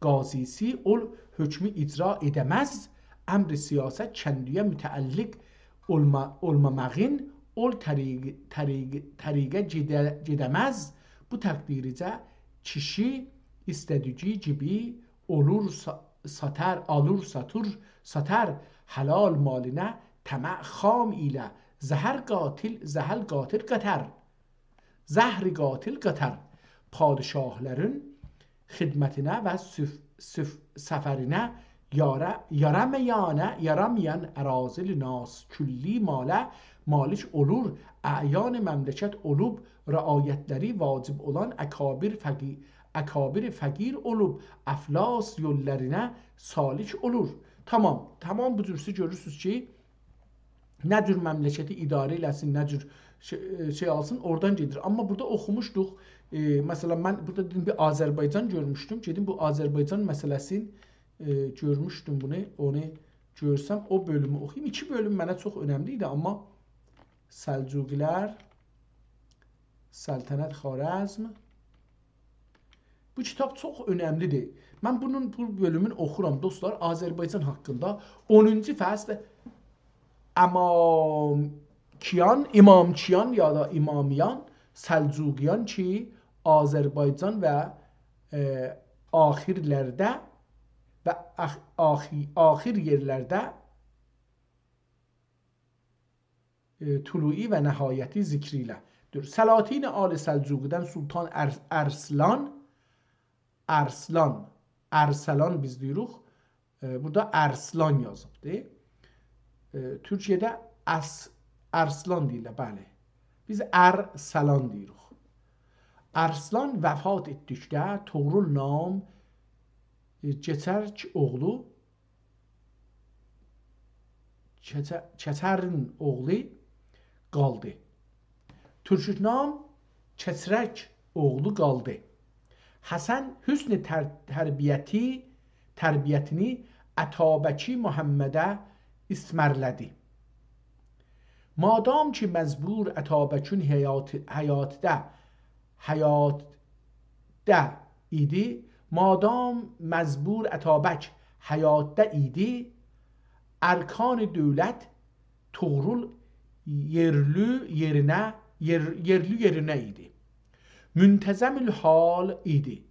قاضی‌سی اول حکمو اجرا ائده‌مز، امر سیاست کندی‌یه متعلق اولما-، اولماماغین اول طریق-، طریق-، طریقه گئده-، گئده‌مز. بو تقدیرجه کیشی ایسته‌دیگی کیمی اولور سا-، ساتار، آلیر، ساتیر، ساتار، حلال مالینه طمع خام ایله زهر قاتل، زهر قاتل قاتار. زهر قاتل قاتار. پادشاهلارین خدمتینه و سف-، سف-، سفرینه یارا-، یارامایانا، یارامایان اراذل ناس کلی ماله مالک اولور، اعیان مملکت اولوب، رعایتلری واجب اولان اکابر فقی-، اکابر فقیر اولوب، افلاس یوللارینه سالک اولور. تمام، تمام بو جورسو گؤرورسونوز کی، نه جور مملکتی اداره ائله‌سین، نه جور شئی، ائ، شئی آلسین، اورادان گئدیر. آمما بورادا اوخوموشدوق. ائ، مثلا، من بورادا دئدیم، بیر آذربایجان گؤرموشدوم. گئدیم بو آذربایجان مسئله‌سینی، ائ، گؤرموشدوم بونو. اونو گؤرسم، او بؤلومو اوخویوم. ایکی بؤلوم منه چوخ اؤنملی ایدی، آمما سلجوقی‌لر، سلطنت خوارزم، بو کیتاب چوخ اؤنملی‌دیر. من بونون، بو بؤلومون اوخورام، دوستلار، آذربایجان حاقیندا اونونجو فصل. امام کیان، امام کیان یا دا امامیان، سلجوقیان کی، آذربایجان و، ائ، آخیرلرده و آخ-، آخی-، آخیر یئرلرده ائ، طلوعی و نهایتی ذکری ایله. دور. سلاطین آل سلجوقی‌دن سلطان ار-، ارسلان، ارسلان، ارسلان بیز دئییریک. ائ، بورادا ارسلان یازیبدیر. ائ، تورکیه‌ده اس-، ارسلان دئییرلر، بلی. بیز ارسلان دئییریک. ارسلان وفات ائتدیکده طغرل نام، ائ، کئچرک اوغلو کئچه-، کئچرین اوغلو قالدی. تورکوک نام کئچرک اوغلو قالدی. حسن حسن تر-، تربیتی، تربیتینی اتابکی محمده اسمرله‌دی. مادام کی مجبور اتابکون حیات-، حیاتده، حیاتده ایدی، مادام مجبور اتابک حیاتده ایدی، ارکان دولت طغرل یئرلی یئرینه، یئر-، یئرلی یئرینه ایدی. منتظم الحال ایدی.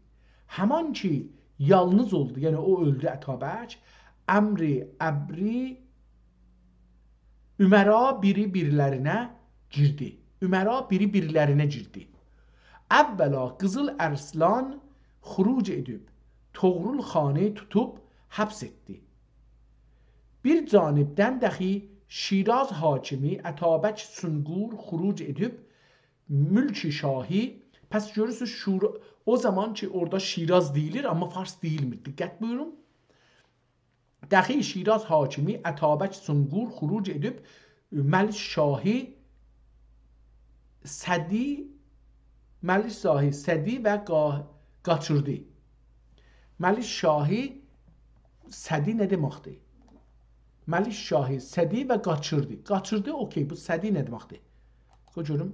همان کی یالنیز اولدو، یعنی او اؤلدو اتابک، امری ابری امرا بیری بیرلرینه گیردی. امرا بیری بیرلرینه گیردی. اولا قیزیل ارسلان خروج ائدیب، طغرل خانی توتوب حبس ائتدی. بیر جانبدن داخی شیراز حاکمی اتابک سونقور خروج ائدیب، ملک شاهی، پس گؤرورسونوز، شورا، او زامان کی اورادا شیراز دئییلیر، آمما فارس دئییلمیر. دقت بویورون. داخی شیراز حاکمی اتابک سونقور خروج ائدیب، ملک شاهی سدی، ملک شاهی سدی و قا-، قاچیردی. ملک شاهی سدی نه دئمکدیر؟ ملک شاهی سدی و قاچیردی. قاچیردی، اوکی، بو سدی نه دئمکدیر؟ قوی گؤروم.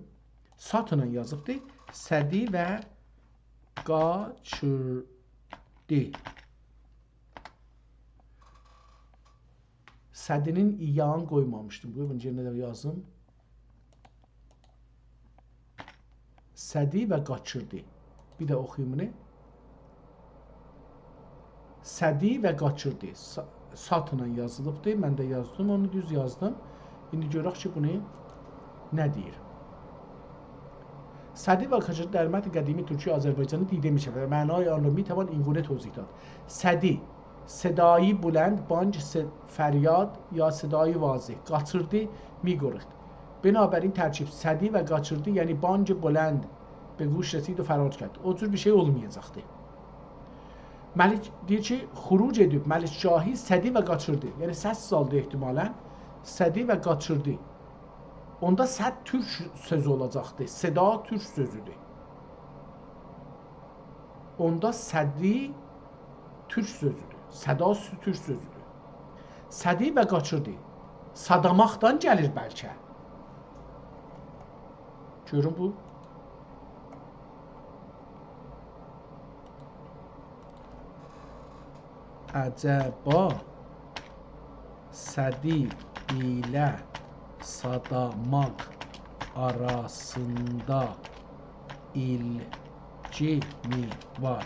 ساتینان یازیبدی. سدی و قاچیردی. سدی‌نین ایانین قویمامیشدیم. قوی بونو یئرینه ده یازیم. سدی و قاچیردی. بیر ده اوخویوم بونو. سدی و قاچیردی. سا-، ساتینان یازیلیبدی. من ده یازدیم، اونو دوز یازدیم. ایندی گؤرک کی، بونو نه دئییر؟ سدی و قاچیردی در متن قدیمی ترکی آذربایجانی دیده می‌شود و معنای آن را می‌توان این‌گونه توضیح داد. سدی، صدای بلند، بانگ، س-، فریاد یا صدای واضح. قاچیردی، می‌گریخت. بنابراین ترکیب سدی و قاچیردی، یعنی بانگ بلند به گوش رسید و فرار کرد. او جور بیر شئی اولمایاجاقدی. ملک دئییر کی، خروج ائدیب ملک شاهی سدی و قاچیردی. یعنی سس سالدی احتمالاً. سدی و قاچیردی. اوندا سد تورک سؤزو اولاجاقدی. صدا تورک سؤزودور. اوندا سدی تورک سؤزودور. صدا سو-، تورک سؤزودور. سدی و قاچیردی. ساداماقدان گلیر بلکه. گؤرون بو. عجبا سدی ایله ساداماق آراسیندا ایلگی می وار؟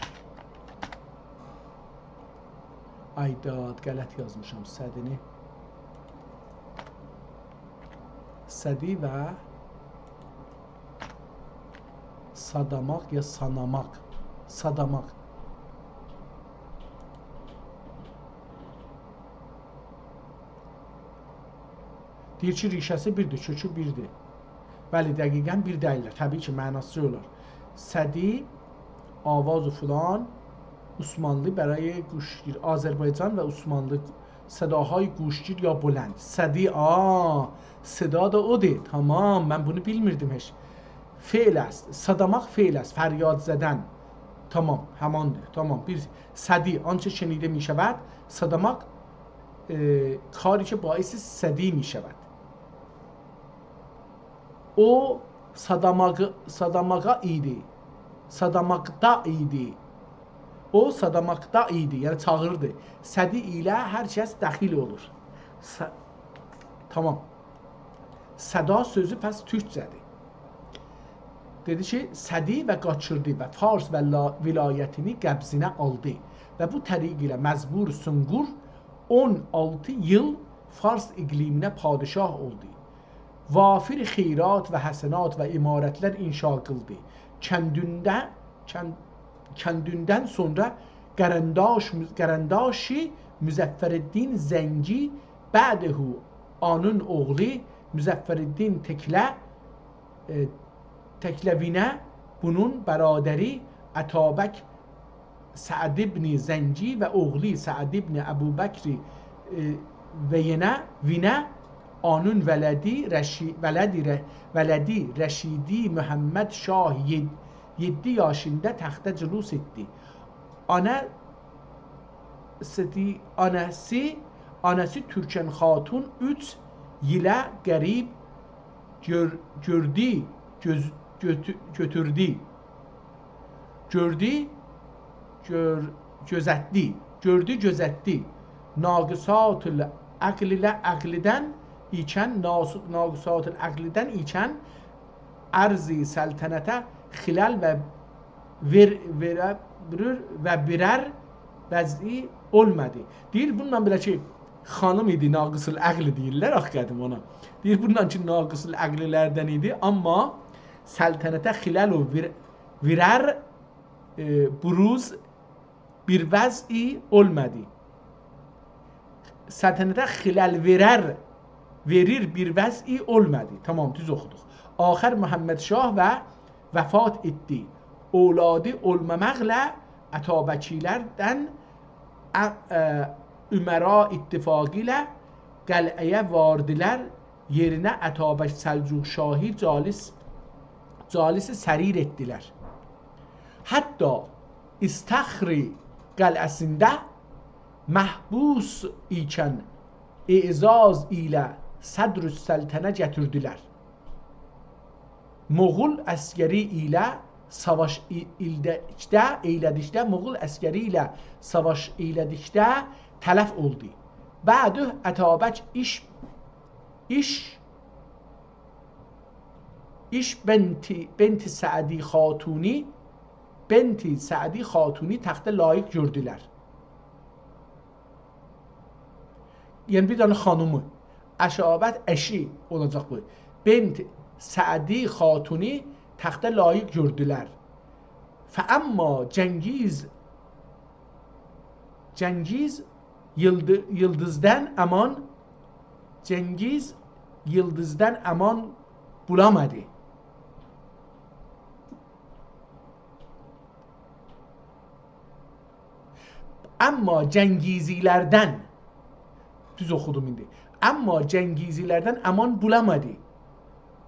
آی داد، غلط یازمیشام سدینی. سدی و ساداماق یا ساناماق. ساداماق. دئییر کی، ریشه‌سی بیردیر، کؤکو بیردیر. بلی، دقیقاً بیر دئییللر. طبیعی کی، معناسی اولار. سدی، آواز فلان، عثمانلی برای گوشگیر، آذربایجان و عثمانلی صداهای گوشگیر یا بلند. صدی، آ، صدا دا اودور. تمام، من بونو بیلمیردیم هئچ. فعل است. صداماق فعل است. فریاد زدن. تمام، هماندیر. تمام. بیر صدی، آنچه شنیده می‌شود. صداماق، ائ، کاری که باعث صدی می‌شود. او صداماق-، صداماقدا ایدی. صداماقدا ایدی. او صداماقدا ایدی، یعنی چاغیردی. صدی ایله هر کس دخیل اولور. ص-، تمام. صدا سؤزو پس تورکجه‌دیر. دئدی کی، صدی و قاچیردی و فارس و لا-، ولایتینی قبضینه آلدی و بو طریق ایله مزبور سونقور اون آلتی ایل فارس اقلیمینه پادشاه اولدو. وافر خیرات و حسنات و عمارتلر انشا قیلدی. کندونده، کن-، کندوندن سونرا قرنداش، قرنداشی مظفرالدین زنگی، بعده اونون اوغلو مظفرالدین تکله، ائ، تکله‌وینه، بونون برادری اتابک سعد ابن زنگی و اوغلو سعد ابن ابوبکر، ائ، و یئنه وینه، اونون ولدی رشی-، ولدی ر-، ولدی رشیدی محمد شاه یئد-، یئددی یاشیندا تخته جلوس ائتدی. آنا سیدی، آناسی، آناسی تورکن خاتون اوچ ایله قریب گؤر-، گؤردو، گؤز-، گؤتو-، گؤتوردو. گؤردو، گؤر-، گؤزتدی. گؤردو، گؤزتدی. ناقصات العقل ایله، عقلدن ایکن، ناس-، ناقصات العقلدن ایکن، عرض سلطنته خلل و وئر-، وئره بیلیر و بیرر وضعی اولمادی. دئییر، بونونلا بئله کی، خانیم ایدی، ناقص العقل دئییرلر آخی قدیم اونا. دئییر، بونونلا کی، ناقص العقللردن ایدی، آمما سلطنته خلل و وئر-، وئرر، ائ، بروز بیر وضعی اولمادی. سلطنته خلل وئرر، وئریر بیر وضعی اولمادی. تمام، دوز اوخودوق. آخر محمد شاه و وفات ائتدی. اولادی اولماماقلا اتابکیلردن ا-، ا، امرا اتفاقی ایله قلعه‌یه واردیلار، یئرینه اتابک سلجوق شاهی جالس، جالس سریر ائتدیلر. حتی استخر قلعه‌سینده محبوس ایکن اعزاز ایله صدرالسلطنه گتیردیلر. مغول عسگری ایله ساواش ای-، ایلده‌دیکده، ائیله‌دیکده، مغول عسگری ایله ساواش ائیله‌دیکده تلف اولدو. بعده اتابک ایش، ایش، ایش بنت، بنت سعدی خاتونی، بنت سعدی خاتونی تخته لایق گؤردولر. یعنی بیر دنه خانیمی، اشابت اشی اولاجاق بو. بنت سعدی خاتونی تخته لایق گؤردولر. فاما جنگیز، جنگیز ییلدی-، ییلدیزدان امان، جنگیز ییلدیزدان امان بولامادی. آمما جنگیزیلردن، دوز اوخودوم ایندی. آمما جنگیزیلردن امان بولامادی.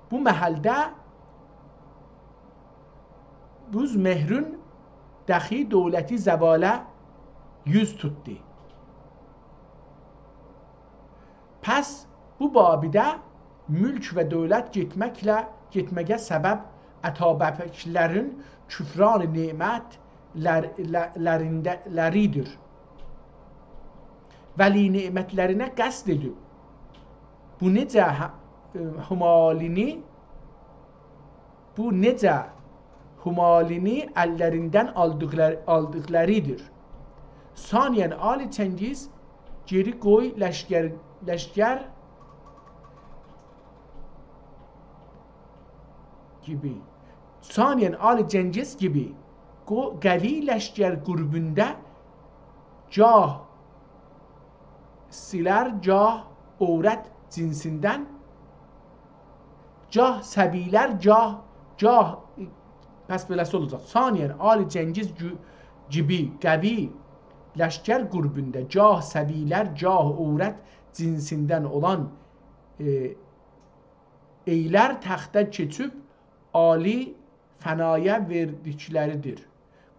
بو محلده بوز مهرون دخی دولتی زواله یوز توتدو. پس بو بابیده مولک و دولت گئتمکله، گئتمگه سبب اتابکلرین کفران نعمتلر-، له-، لرینده-، لریدیر. ولی نعمتلرینه قصد ائدیب. بو نئجه ه-، همالینی بو نئجه همالینی اللریندن آلدیقلار-، آلدیقلاریدیر. ثانیاً، آل جنگیز گئری قوی لشکر، لشکر گیبی. ثانیاً، آل جنگیز گیبی قو-، قوی لشکر گروپوندا گاه سیلر، گاه عورت جنسیندن، گاه سبیلر، گاه، گاه، پس بئله‌سی اولاجاق. ثانیاً، آل جنگیز گو-، گیبی قوی لشکر قربونده گاه سبیلر، گاه عورت جنسیندن اولان، ائ، ائیلر تخته کئچیب عالی فنایا وئردیکلری‌دیر.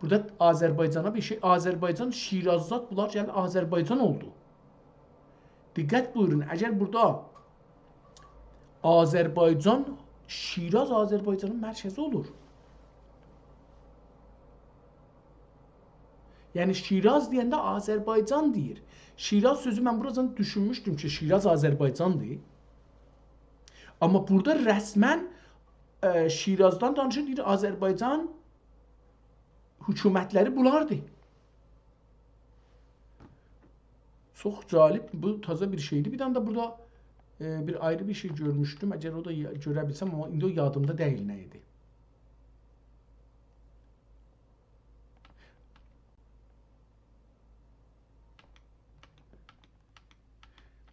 بورادا آذربایجانا بیر شئی، آذربایجان، شیراز زاد، بونلار گلدی، آذربایجان اولدو. دقت بویورون، اگر بورادا آذربایجان، شیراز آذربایجانین مرکزی اولور. یعنی شیراز دئینده آذربایجان دئییر. شیراز سؤزو، من بوراجان دوشونموشدوم کی، شیراز آذربایجاندیر. آمما بورادا رسماً، ائ، شیرازدان دانیشیر، دئییر، آذربایجان حکومتلری بولاردیر. چوخ جالب، بو تازا بیر شئیدیر. بیر دنه ده بورادا، ائ، بیر آیری بیر شئی گؤرموشدوم. اگر او دا یا-، گؤره بیلسم، آمما ایندی او یادیمدا دئییل نه ایدی.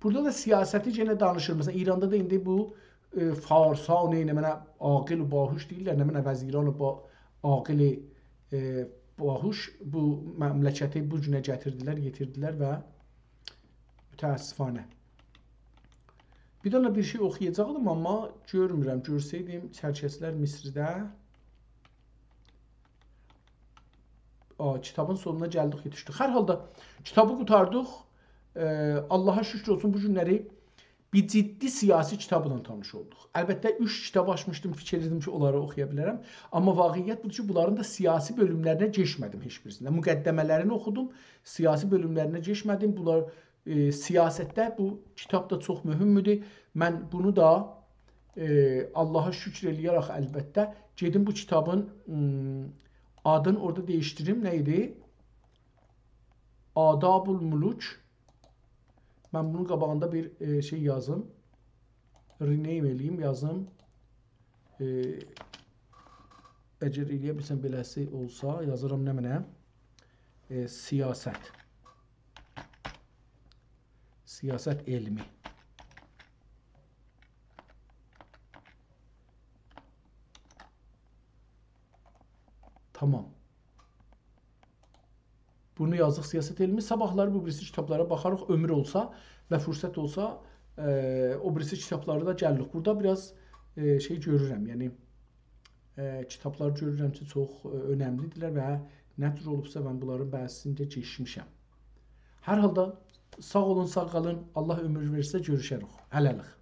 بورادا دا سیاستی یئنه دانیشیر. مثلاً، ایراندا دا ایندی بو، ائ، فارسان، نمنه، عاقل و باهوش دئییرلر، نمنه، وزیران با-، عاقل، ائ، باهوش بو مملکتی بو گونه گتیردیلر، یئتیردیلر و متأسفانه. بیر دنه بیر شئی اوخویاجاقدیم، آمما گؤرمورم. گؤرسئیدیم، چرکسلر مصرده. آ، کیتابین سونونا گلدیک، یئتیشدیک. هر حالدا کیتابی قوتاردیق. ائ، آللاها شوکور اولسون، بو گونلری بیر جدی سیاسی کیتابلا تانیش اولدوق. البته، اوچ کیتاب آچمیشدیم، فیکیر ائدیردیم کی، اونلاری اوخویا بیلرم. آمما واقعیت بودور کی، بونلارین دا سیاسی بؤلوملرینه کئچمه‌دیم هئچ بیریسینده. مقدمه‌لرینی اوخودوم، سیاسی بؤلوملرینه کئچمه‌دیم. بونلار، ائ، سیاستده بو کیتاب دا چوخ مهمدور. من بونو دا، ائ، آللاها شوکور ائله‌یه‌رک، البته، گئدیم بو کیتابین، م، آدینی اورادا دییشدیریم. نه ایدی؟ آداب الملوک. من بونون قاباغیندا بیر، ائ، شئی یازیم. Rename ائله‌ییم، یازیم. ائ، اگر ائله‌یه بیلسم، بئله‌سی اولسا، یازیرام نمنه؟ ائ، سیاست. سیاست علمی. تامام. بونو یازدیق، سیاست علمی. صاباحلاری بو بیریسی کیتابلارا باخاریق، عؤمور اولسا و فرصت اولسا، ائ، او بیریسی کیتابلاری دا گلیریک. بورادا بیر آز، ائ، شئی گؤرورم، یعنی، ائ، کیتابلار گؤرورم کی، چوخ، ائ، اؤنملی‌دیرلر و نه جور اولوبسا، من بونلارین بعضی‌سینی ده کئچمیشم. هر حالدا ساغ اولون، ساغ قالین. آللاه عؤمور وئرسه، گؤروشه‌ریک. هله‌لیک.